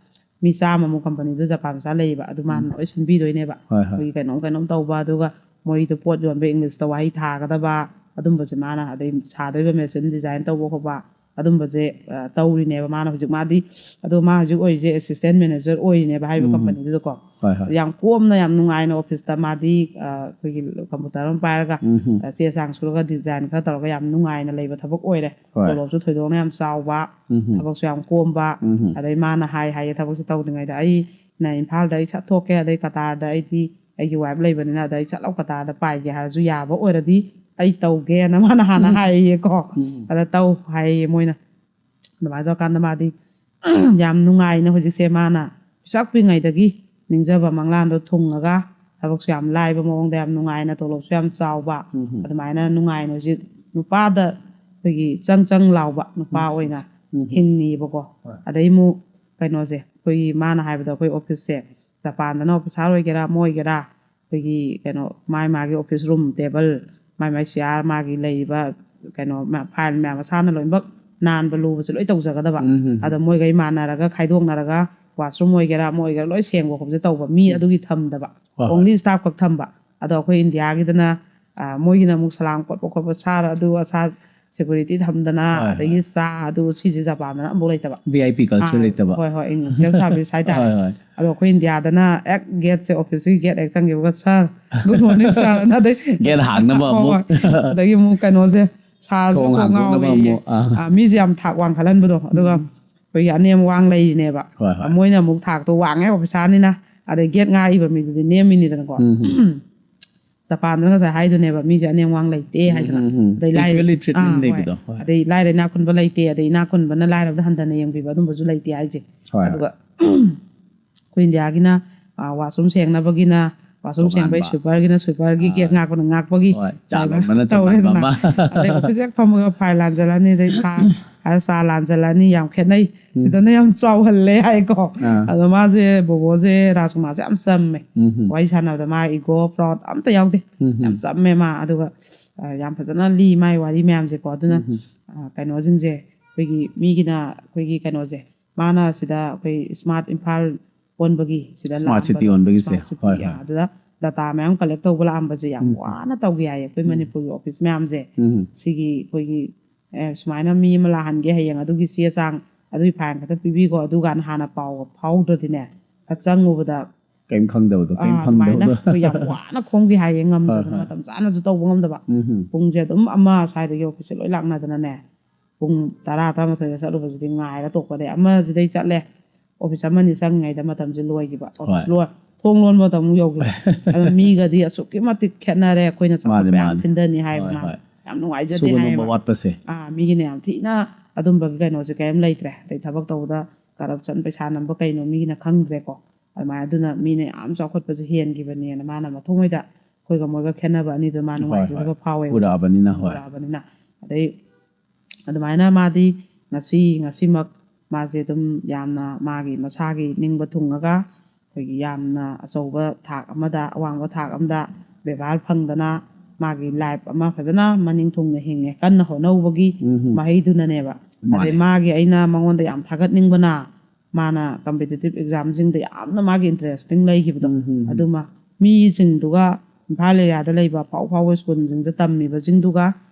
ꯃꯤ ꯆꯥꯝꯃꯃꯨꯛ ꯀꯝꯄꯅꯤꯗꯨ ꯖꯄꯥꯟ ꯃꯆꯥ ꯂꯩꯌꯦꯕ, ꯑꯗꯨ ꯃꯥꯅ ꯎꯝ꯫ ꯂꯣꯏ ꯁꯤꯟꯕꯤꯗꯣꯏꯅꯦꯕ꯫ ꯍꯣꯏ, ꯍꯣꯏ꯫ ꯑꯩꯈꯣꯏꯒꯤ ꯀꯩꯅꯣꯝ ꯀꯩꯅꯣꯝ ꯇꯧꯕ, ꯑꯗꯨꯒ ꯃꯣꯏꯗꯣ ꯄꯣꯠ ꯌꯣꯟꯕ, ꯏꯪꯂꯤꯁꯇ ꯋꯥꯍꯩ ꯊꯥꯒꯗꯕ, ꯑꯗꯨꯝꯕꯁꯦ ꯃꯥꯅ, ꯑꯗꯩ ꯁꯥꯗꯣꯏꯕ ꯃꯦꯆꯤꯟ ꯗꯤꯖꯥꯏꯟ ꯇꯧꯕ ꯈꯣꯠꯄ, ꯑꯗꯨꯝꯕꯁꯦ, ꯑ, ꯇꯧꯔꯤꯅꯦꯕ ꯃꯥꯅ ꯍꯧꯖꯤꯛ꯫ ꯃꯥꯗꯤ, ꯑꯗꯣ ꯃꯥ ꯍꯧꯖꯤꯛ ꯑꯣꯏꯔꯤꯁꯦ ꯑꯦꯁꯤꯁꯇꯦꯟ ꯃꯦꯅꯦꯖꯔ ꯑꯣꯏꯔꯤꯅꯦꯕ ꯍꯥꯏꯔꯤꯕ ꯎꯝ꯫ ꯀꯝꯄꯅꯤꯗꯨꯗꯀꯣ꯫ ꯍꯣꯏ, ꯍꯣꯏ꯫ ꯌꯥꯝ ꯀꯣꯝꯅ, ꯌꯥꯝ ꯅꯨꯡꯉꯥꯏꯅ ꯑꯣꯐꯤꯁꯇ ꯃꯥꯗꯤ, ꯑ, ꯑꯩꯈꯣꯏꯒꯤ ꯀꯝꯄ꯭ꯌꯨꯇꯔ ꯑꯃ ꯄꯥꯏꯔꯒ, ꯎꯝ꯫ ꯑ, ꯆꯦ ꯆꯥꯡ ꯁꯨꯔꯒ ꯗꯤꯖꯥꯏꯟ ꯈꯔ ꯇꯧꯔꯒ ꯌꯥꯝ ꯅꯨꯡꯉꯥꯏꯅ ꯂꯩꯕ ꯊꯕꯛ ꯑꯣꯏꯔꯦ꯫ ꯍꯣꯏ꯫ ꯇꯣꯂꯣꯞꯁꯨ ꯊꯣꯏꯗꯣꯛꯅ ꯌꯥꯝ ꯆꯥꯎꯕ, ꯎꯝ꯫ ꯊꯕꯛꯁꯨ ꯌꯥꯝ ꯀꯣꯝꯕ꯫ ꯎꯝ꯫ ꯑꯗꯩ ꯃꯥꯅ ꯍꯥꯏ ꯍꯥꯏꯌꯦ, ꯊꯕꯛꯁꯦ ꯇꯧꯗ꯭ꯔꯤꯉꯩꯗ ꯑꯩꯅ ꯏꯝꯐꯥꯜꯗ ꯑꯩ ꯁꯠ ꯊꯣꯛꯀꯦ, ꯑꯗꯩ ꯀꯇꯥꯔꯗ ꯑꯩꯗꯤ ꯑꯩꯒꯤ ꯋꯥꯏꯐ ꯂꯩꯕꯅꯤꯅ, ꯑꯗ ꯑꯩ ꯁꯠ ꯂꯥꯎ ꯀꯇꯥꯔꯗ ꯄꯥꯏꯒꯦ ꯍꯥꯏꯔꯁꯨ ꯌꯥꯕ ꯑꯣꯏꯔꯗꯤ ꯑꯩ ꯇꯧꯒꯦꯅ ꯃꯥꯅ ꯍꯥꯟꯅ ꯎꯝ꯫ ꯍꯥꯏꯌꯦꯀꯣ꯫ ꯎꯝ꯫ ꯑꯗ ꯇꯧ ꯍꯥꯏꯌꯦ ꯃꯣꯏꯅ꯫ ꯑꯗꯨꯃꯥꯏꯅ ꯇꯧꯔꯀꯥꯟꯗ ꯃꯥꯗꯤ ꯌꯥꯝ ꯅꯨꯡꯉꯥꯏꯅ ꯍꯧꯖꯤꯛꯁꯦ ꯃꯥꯅ ꯄꯤꯁꯛ ꯄꯤꯛꯉꯩꯗꯒꯤ ꯅꯤꯡꯖꯕ ꯃꯪꯂꯥꯟꯗꯣ ꯊꯨꯡꯉꯒ ꯊꯕꯛꯁꯨ ꯌꯥꯝ ꯂꯥꯏꯕ ꯃꯑꯣꯡꯗ ꯌꯥꯝ ꯅꯨꯡꯉꯥꯏꯅ ꯇꯣꯂꯣꯞꯁꯨ ꯌꯥꯝ ꯆꯥꯎꯕ ꯎꯝ꯫ ꯑꯗꯨꯃꯥꯏꯅ ꯅꯨꯡꯉꯥꯏꯅ ꯍꯧꯖꯤꯛ ꯅꯨꯄꯥꯗ ꯑꯩꯈꯣꯏꯒꯤ ꯆꯪ ꯆꯪ ꯂꯥꯎꯕ ꯅꯨꯄꯥ ꯎꯝ꯫ ꯑꯣꯏꯅ ꯎꯝ꯫ ꯍꯤꯡꯉꯤꯕꯀꯣ꯫ ꯍꯣꯏ꯫ ꯑꯗꯩ ꯑꯃꯨꯛ ꯀꯩꯅꯣꯁꯦ ꯑꯩꯈꯣꯏꯒꯤ ꯃꯥꯅ ꯍꯥꯏꯕꯗ ꯑꯩꯈꯣꯏ ꯑꯣꯐꯤꯁꯁꯦ ꯖꯄꯥꯟꯗꯅ ꯑꯣꯐꯤꯁꯥꯔ ꯑꯣꯏꯒꯦꯔꯥ ꯑꯃ ꯑꯣꯏꯒꯦꯔꯥ, ꯑꯩꯈꯣꯏꯒꯤ ꯀꯩꯅꯣ, ꯃꯥꯏ ꯃꯥꯒꯤ ꯑꯣꯐꯤꯁ ꯔꯨꯝ, ꯇꯦꯕꯜ, ꯃꯥꯏ ꯃꯥꯏ ꯆꯤꯌꯥꯔ, ꯃꯥꯒꯤ ꯂꯩꯔꯤꯕ ꯀꯩꯅꯣ ꯃꯌꯥꯝ, ꯐꯥꯏꯜ ꯃꯌꯥꯝ ꯃꯁꯥꯅ ꯂꯣꯏꯅꯃꯛ ꯅꯥꯟꯕ ꯂꯨꯕꯁꯦ ꯂꯣꯏ ꯇꯧꯖꯒꯗꯕ꯫ ꯎꯝ, ꯎꯝ, ꯑꯗꯣ ꯃꯣꯏꯈꯩ ꯃꯥꯟꯅꯔꯒ ꯈꯥꯏꯗꯣꯛꯅꯔꯒ ꯋꯥꯁꯔꯨꯝ ꯑꯣꯏꯒꯦꯔꯥ ꯑꯃ ꯑꯣꯏꯒꯦꯔꯥ ꯂꯣꯏ ꯁꯦꯡꯕ ꯈꯣꯠꯄꯁꯦ ꯇꯧꯕ, ꯃꯤ ꯑꯗꯨꯒꯤ ꯊꯝꯗꯕ꯫ ꯍꯣꯏ, ꯍꯣꯏ꯫ ꯑꯣꯡꯂꯤ ꯁ꯭ꯇꯥꯐ ꯈꯛ ꯊꯝꯕ꯫ ꯑꯗꯣ ꯑꯩꯈꯣꯏ ꯏꯟꯗꯤꯌꯥꯒꯤꯗꯅ ꯑ, ꯃꯣꯏꯒꯤꯅ ꯑꯃꯨꯛ ꯁꯂꯥꯝ ꯀꯣꯠꯄ ꯈꯣꯠꯄ, ꯁꯥꯔ ꯑꯗꯨ ꯑꯁꯥ, ꯁꯦꯀꯨꯔꯤꯇꯤ ꯊꯝꯗꯅ, ꯍꯣꯏ, ꯍꯣꯏ꯫ ꯑꯗꯒꯤ ꯆꯥ ꯑꯗꯨ, ꯁꯤꯁꯦ ꯖꯄꯥꯟꯗꯅ ꯑꯃꯐꯥꯎ ꯂꯩꯇꯕ꯫ ꯚꯤ ꯑꯥꯏ ꯄꯤ ꯀꯜꯆꯔ ꯑꯥ, ꯂꯩꯇꯕ꯫ ꯍꯣꯏ, ꯍꯣꯏ, ꯏꯪ-, ꯁꯦꯜꯐ ꯁꯥꯔꯚꯤꯁ ꯍꯥꯏꯇꯥꯔꯦ꯫ ꯍꯣꯏ, ꯍꯣꯏ꯫ ꯑꯗꯣ ꯑꯩꯈꯣꯏ ꯏꯟꯗꯤꯌꯥꯗꯅ ꯍꯦꯛ ꯒꯦꯠꯁꯦ, ꯑꯣꯐꯤꯁꯀꯤ ꯒꯦꯠ ꯍꯦꯛ ꯆꯪꯈꯤꯕꯒ, "ꯁꯥꯔ, ꯒꯨꯗ ꯃꯣꯔꯅꯤꯡ ꯁꯥꯔ" ꯑꯅ, ꯑꯗꯩ ꯒꯦꯠ ꯍꯥꯡꯅꯕ ꯍꯣꯏ, ꯑꯃꯨꯛ꯫ ꯍꯣꯏ꯫ ꯑꯗꯒꯤ ꯑꯃꯨꯛ ꯀꯩꯅꯣꯁꯦ, "ꯁꯥꯔꯁꯨ ꯊꯣꯡ ꯀꯣꯛ ꯍꯥꯡꯗꯣꯛꯅꯕ ꯉꯥꯎꯔꯦꯌꯦ"꯫ ꯑꯃꯨꯛ, ꯑꯥ꯫ ꯑꯥ, ꯃꯤꯁꯦ ꯌꯥꯝ ꯊꯥꯛ ꯋꯥꯡꯈꯠꯍꯟꯕꯗꯣ, ꯑꯗꯨꯒ ꯑꯩꯈꯣꯏꯒꯤ ꯑꯅꯦꯝ ꯋꯥꯡ ꯂꯩꯔꯤꯅꯦꯕ꯫ ꯍꯣꯏ, ꯍꯣꯏ꯫ ꯃꯣꯏꯅ ꯑꯃꯨꯛ ꯊꯥꯛꯇꯣ ꯋꯥꯡꯉꯦ, ꯑꯣꯐꯤꯁꯥꯔꯅꯤꯅ, ꯑꯗꯩ ꯒꯦꯠ ꯉꯥꯛꯏꯕ ꯃꯤꯗꯨꯗꯤ ꯅꯦꯝꯃꯤꯅꯤꯗꯅꯀꯣ꯫ ꯎꯝ, ꯎꯝ꯫ ꯖꯄꯥꯟꯗꯅ ꯉꯁꯥꯏ ꯍꯥꯏꯗꯨꯅꯦꯕ, ꯃꯤꯁꯦ ꯑꯅꯦꯝ ꯋꯥꯡ ꯂꯩꯇꯦ ꯍꯥꯏꯗꯅ꯫ ꯎꯝ, ꯎꯝ, ꯎꯝ꯫ ꯑꯗꯩ ꯂꯥꯏꯔ-, Equally treatment ꯑꯥ, ꯍꯣꯏ꯫ ꯂꯩꯕꯗꯣ, ꯍꯣꯏ꯫ ꯑꯗꯩ ꯂꯥꯏꯔ ꯏꯅꯥꯛ ꯈꯨꯟꯕ ꯂꯩꯇꯦ, ꯑꯗꯩ ꯏꯅꯥꯛ ꯈꯨꯟꯕꯅ ꯂꯥꯏꯔꯕꯗ ꯍꯟꯊꯅ ꯌꯦꯡꯕꯤꯕ, ꯑꯗꯨꯝꯕꯁꯨ ꯂꯩꯇꯦ ꯍꯥꯏꯁꯦ꯫ ꯍꯣꯏ꯫ ꯑꯗꯨꯒ ꯑꯩꯈꯣꯏ ꯏꯟꯗꯤꯌꯥꯒꯤꯅ, ꯑꯥ, ꯋꯥꯁꯔꯨꯝ ꯁꯦꯡꯅꯕꯒꯤꯅ ꯋꯥꯁꯔꯨꯝ ꯁꯦꯡꯕꯒꯤ, ꯇꯣꯉꯥꯟꯕ꯫ ꯁ꯭ꯋꯤꯄꯔꯒꯤꯅ ꯁ꯭ꯋꯤꯄꯔꯒꯤ, ꯑꯥ꯫ ꯒꯦꯠ ꯉꯥꯛꯄꯅ ꯉꯥꯛꯄꯒꯤ ꯍꯣꯏ, ꯆꯥ ꯍꯥꯏꯕ ꯂꯣꯟꯕꯅ ꯇꯧꯔꯦꯗꯅ꯫ ꯇꯣꯉꯥꯟꯕ ꯑꯃ꯫ ꯑꯗꯩ ꯑꯣꯐꯤꯁ ꯍꯦꯛ ꯐꯝꯃꯒ ꯐꯥꯏꯜ ꯂꯥꯟꯖꯜꯂꯅꯤ, ꯑꯗꯩ ꯁꯥ ꯍꯥꯏꯔ ꯆꯥ ꯂꯥꯟꯖꯜꯂꯅꯤ, ꯌꯥꯝ ꯈꯦꯠꯅꯩ꯫ ꯎꯝ꯫ ꯁꯤꯗꯅ ꯌꯥꯝ ꯆꯥꯎꯍꯜꯂꯦ ꯍꯥꯏꯀꯣ꯫ ꯑꯥ꯫ ꯑꯗꯣ ꯃꯥꯁꯦ, ꯕꯣꯕꯣꯁꯦ, ꯔꯥꯖꯀꯨꯃꯥꯔꯁꯦ ꯌꯥꯝ ꯆꯝꯃꯦ꯫ ꯎꯝ, ꯎꯝ꯫ ꯋꯥꯔꯤ ꯁꯥꯟꯅꯕꯗ ꯃꯥ ꯏꯒꯣ, ꯄ꯭ꯔꯥꯎꯗ ꯑꯝꯇ ꯌꯥꯎꯗꯦ꯫ ꯎꯝ, ꯎꯝ꯫ ꯌꯥꯝ ꯆꯝꯃꯦ ꯃꯥ꯫ ꯑꯗꯨꯒ, ꯑ, ꯌꯥꯝ ꯐꯖꯅ ꯂꯤ ꯃꯥꯏ ꯋꯥꯔꯤ ꯃꯌꯥꯝꯁꯦꯀꯣ꯫ ꯑꯗꯨꯅ, ꯎꯝ, ꯎꯝ꯫ ꯑ, ꯀꯩꯅꯣꯁꯤꯡꯁꯦ, ꯑꯩꯈꯣꯏꯒꯤ ꯃꯤꯒꯤꯅ, ꯑꯩꯈꯣꯏꯒꯤ ꯀꯩꯅꯣꯁꯦ, ꯃꯥꯅ ꯁꯤꯗ ꯑꯩꯈꯣꯏ ꯁ꯭ꯃꯥꯔꯠ ꯏꯝꯐꯥꯜ ꯑꯣꯟꯕꯒꯤ ꯁꯤꯗ ꯁ꯭ꯃꯥꯔꯠ ꯂꯥꯛꯑꯝꯕꯗꯣ, ꯁꯤꯇꯤ ꯑꯣꯟꯕꯒꯤꯁꯦ꯫ ꯁ꯭ꯃꯥꯔꯠ ꯁꯤꯇꯤ, ꯍꯣꯏ, ꯍꯣꯏ꯫ ꯑ, ꯑꯗꯨꯗ ꯗꯇꯥ ꯃꯌꯥꯝ ꯀꯂꯦꯛ ꯇꯧꯕ ꯂꯥꯛꯑꯝꯕꯁꯦ ꯌꯥꯝ ꯎꯝ꯫ ꯋꯥꯅ ꯇꯧꯒꯦ ꯍꯥꯏꯌꯦ꯫ ꯑꯩꯈꯣꯏ ꯎꯝ꯫ ꯃꯅꯤꯄꯨꯔꯒꯤ ꯑꯣꯐꯤꯁ ꯃꯌꯥꯝꯁꯦ ꯎꯝ꯫ ꯁꯤꯒꯤ ꯑꯩꯈꯣꯏꯒꯤ, ꯑꯦ, ꯁꯨꯃꯥꯏꯅ ꯃꯤ ꯑꯃ ꯂꯥꯛꯍꯟꯒꯦ, ꯍꯌꯦꯡ ꯑꯗꯨꯒꯤ ꯆꯦ ꯆꯥꯡ, ꯑꯗꯨꯒꯤ ꯐꯥꯏꯜ ꯈꯛꯇ ꯄꯤꯕꯤꯈꯣ, ꯑꯗꯨꯒꯥꯟ ꯍꯥꯟꯅ ꯄꯥꯎꯒ ꯐꯥꯎꯗ꯭ꯔꯗꯤꯅꯦ, ꯐꯠ ꯆꯪꯉꯨꯕꯗ, ꯀꯩꯝ ꯈꯪꯗꯕꯗꯣ, ꯀꯩꯝ ꯑꯥ, ꯑꯗꯨꯃꯥꯏꯅ ꯈꯪꯗꯕꯗꯣ꯫ ꯑꯩꯈꯣꯏ ꯌꯥꯝ ꯋꯥꯅ ꯈꯣꯡꯒꯦ ꯍꯥꯏꯌꯦ, ꯉꯝꯗꯗꯅ, ꯍꯣꯏ, ꯍꯣꯏ꯫ ꯃꯇꯝ ꯆꯥꯅꯁꯨ ꯇꯧꯕ ꯉꯝꯗꯕ꯫ ꯎꯝ, ꯎꯝ꯫ ꯄꯨꯡꯁꯦ ꯑꯗꯨꯝ ꯑꯃ ꯁ꯭ꯋꯥꯏꯗꯒꯤ ꯑꯣꯐꯤꯁꯁꯦ ꯂꯣꯏ ꯂꯥꯛꯅꯗꯅꯅꯦ, ꯄꯨꯡ ꯇꯔꯥ, ꯇꯔꯥꯃꯥꯊꯣꯏꯗ ꯆꯠꯂꯨꯕꯁꯤꯗꯤ ꯉꯥꯏꯔ ꯇꯣꯛꯄꯗꯩ ꯑꯃꯁꯤꯗꯩ ꯆꯠꯂꯦ, ꯑꯣꯐꯤꯁ ꯑꯃꯅꯤ ꯆꯪꯉꯤꯉꯩꯗ ꯃꯇꯝꯁꯦ ꯂꯣꯏꯈꯤꯕ꯫ ꯑꯣꯐꯤꯁ ꯍꯣꯏ꯫ ꯂꯣꯏ-, ꯊꯣꯡ ꯂꯣꯟꯕ ꯃꯇꯝ ꯑꯃꯨꯛ ꯌꯧꯈꯤꯕ꯫ ꯑꯗꯣ ꯃꯤꯒꯗꯤ ꯑꯁꯨꯛꯀꯤ ꯃꯇꯤꯛ ꯈꯦꯠꯅꯔꯦ, ꯑꯩꯈꯣꯏꯅ ꯆꯥꯎꯈꯠꯄ ꯃꯥꯅꯦ, ꯌꯥꯝ ꯃꯥꯅꯦ꯫ ꯊꯤꯟꯊꯅꯤ ꯍꯥꯏꯕ ꯍꯣꯏ, ꯃꯥꯅ꯫ ꯍꯣꯏ꯫ ꯌꯥꯝ ꯅꯨꯡꯉꯥꯏꯖꯗꯦ ꯁꯨꯕ ꯍꯥꯏꯌꯦꯕ꯫ ꯅꯣꯝꯕ ꯋꯥꯠꯄꯁꯦ꯫ ꯑꯥ, ꯃꯤꯒꯤꯅ ꯌꯥꯝ ꯊꯤꯅ ꯑꯗꯨꯝꯕꯒꯤ ꯀꯩꯅꯣꯁꯦ ꯀꯔꯤꯝ ꯂꯩꯇ꯭ꯔꯦ꯫ ꯑꯗꯩ ꯊꯕꯛ ꯇꯧꯕꯗ ꯀꯔꯞꯁꯟ, ꯄꯩꯁꯥ ꯅꯝꯕ ꯀꯩꯅꯣ ꯃꯤꯒꯤꯅ ꯈꯪꯗ꯭ꯔꯦꯀꯣ꯫ ꯑꯗꯨꯃꯥꯏꯅ ꯑꯗꯨꯅ ꯃꯤꯅ ꯌꯥꯝ ꯆꯥꯎꯈꯠꯄꯁꯦ ꯍꯦꯟꯈꯤꯕꯅꯦꯅ ꯃꯥꯅ ꯃꯊꯃꯣꯏꯗ ꯑꯩꯈꯣꯏꯒ ꯃꯣꯏꯒ ꯈꯦꯠꯅꯕ ꯑꯅꯤꯗꯣ ꯃꯥ ꯍꯣꯏ, ꯅꯨꯡꯉꯥꯏꯖꯗꯕ ꯍꯣꯏ꯫ ꯐꯥꯎꯋꯦꯕ꯫ ꯎꯔꯛꯑꯕꯅꯤꯅ, ꯍꯣꯏ꯫ ꯎꯔꯛꯑꯕꯅꯤꯅ꯫ ꯑꯗꯩ ꯑꯗꯨꯃꯥꯏꯅ ꯃꯥꯗꯤ ꯉꯁꯤ, ꯉꯁꯤꯃꯛ ꯃꯥꯁꯦ ꯑꯗꯨꯝ ꯌꯥꯝꯅ ꯃꯥꯒꯤ ꯃꯁꯥꯒꯤ ꯅꯤꯡꯕ ꯊꯨꯡꯉꯒ ꯑꯩꯈꯣꯏꯒꯤ ꯌꯥꯝꯅ ꯑꯆꯧꯕ ꯊꯥꯛ ꯑꯃꯗ, ꯑꯋꯥꯡꯕ ꯊꯥꯛ ꯑꯃꯗ ꯕꯦꯕꯥꯔ ꯐꯪꯗꯅ, ꯃꯥꯒꯤ ꯂꯥꯏꯐ ꯑꯃ ꯐꯖꯅ ꯃꯅꯤꯡ ꯊꯨꯡꯅ ꯍꯤꯡꯉꯦ, ꯀꯟꯅ ꯍꯣꯠꯅꯍꯧꯕꯒꯤ ꯎꯝ ꯍꯝ꯫ ꯃꯍꯩꯗꯨꯅꯅꯦꯕ꯫ ꯃꯥꯅꯦ꯫ ꯑꯗꯩ ꯃꯥꯒꯤ ꯑꯩꯅ ꯃꯉꯣꯟꯗ ꯌꯥꯝ ꯊꯥꯒꯠꯅꯤꯡꯕꯅ, ꯃꯥꯅ ꯀꯝꯄꯤꯇꯤꯇꯤꯞ ꯑꯦꯛꯖꯥꯝꯁꯤꯡꯗ ꯌꯥꯝꯅ ꯃꯥꯒꯤ ꯏꯟꯇꯔꯦꯁꯇꯤꯡ ꯂꯩꯈꯤꯕꯗꯣ, ꯎꯝ ꯍꯝ꯫ ꯑꯗꯨꯃ ꯃꯤꯁꯤꯡꯗꯨꯒ, ꯏꯝꯐꯥꯜ ꯑꯦꯔꯤꯌꯥꯗ ꯂꯩꯕ ꯑꯐꯥꯎ ꯑꯐꯥꯎꯕ ꯁ꯭ꯀꯨꯜꯁꯤꯡꯗ ꯇꯝꯃꯤꯕꯁꯤꯡꯗꯨꯒ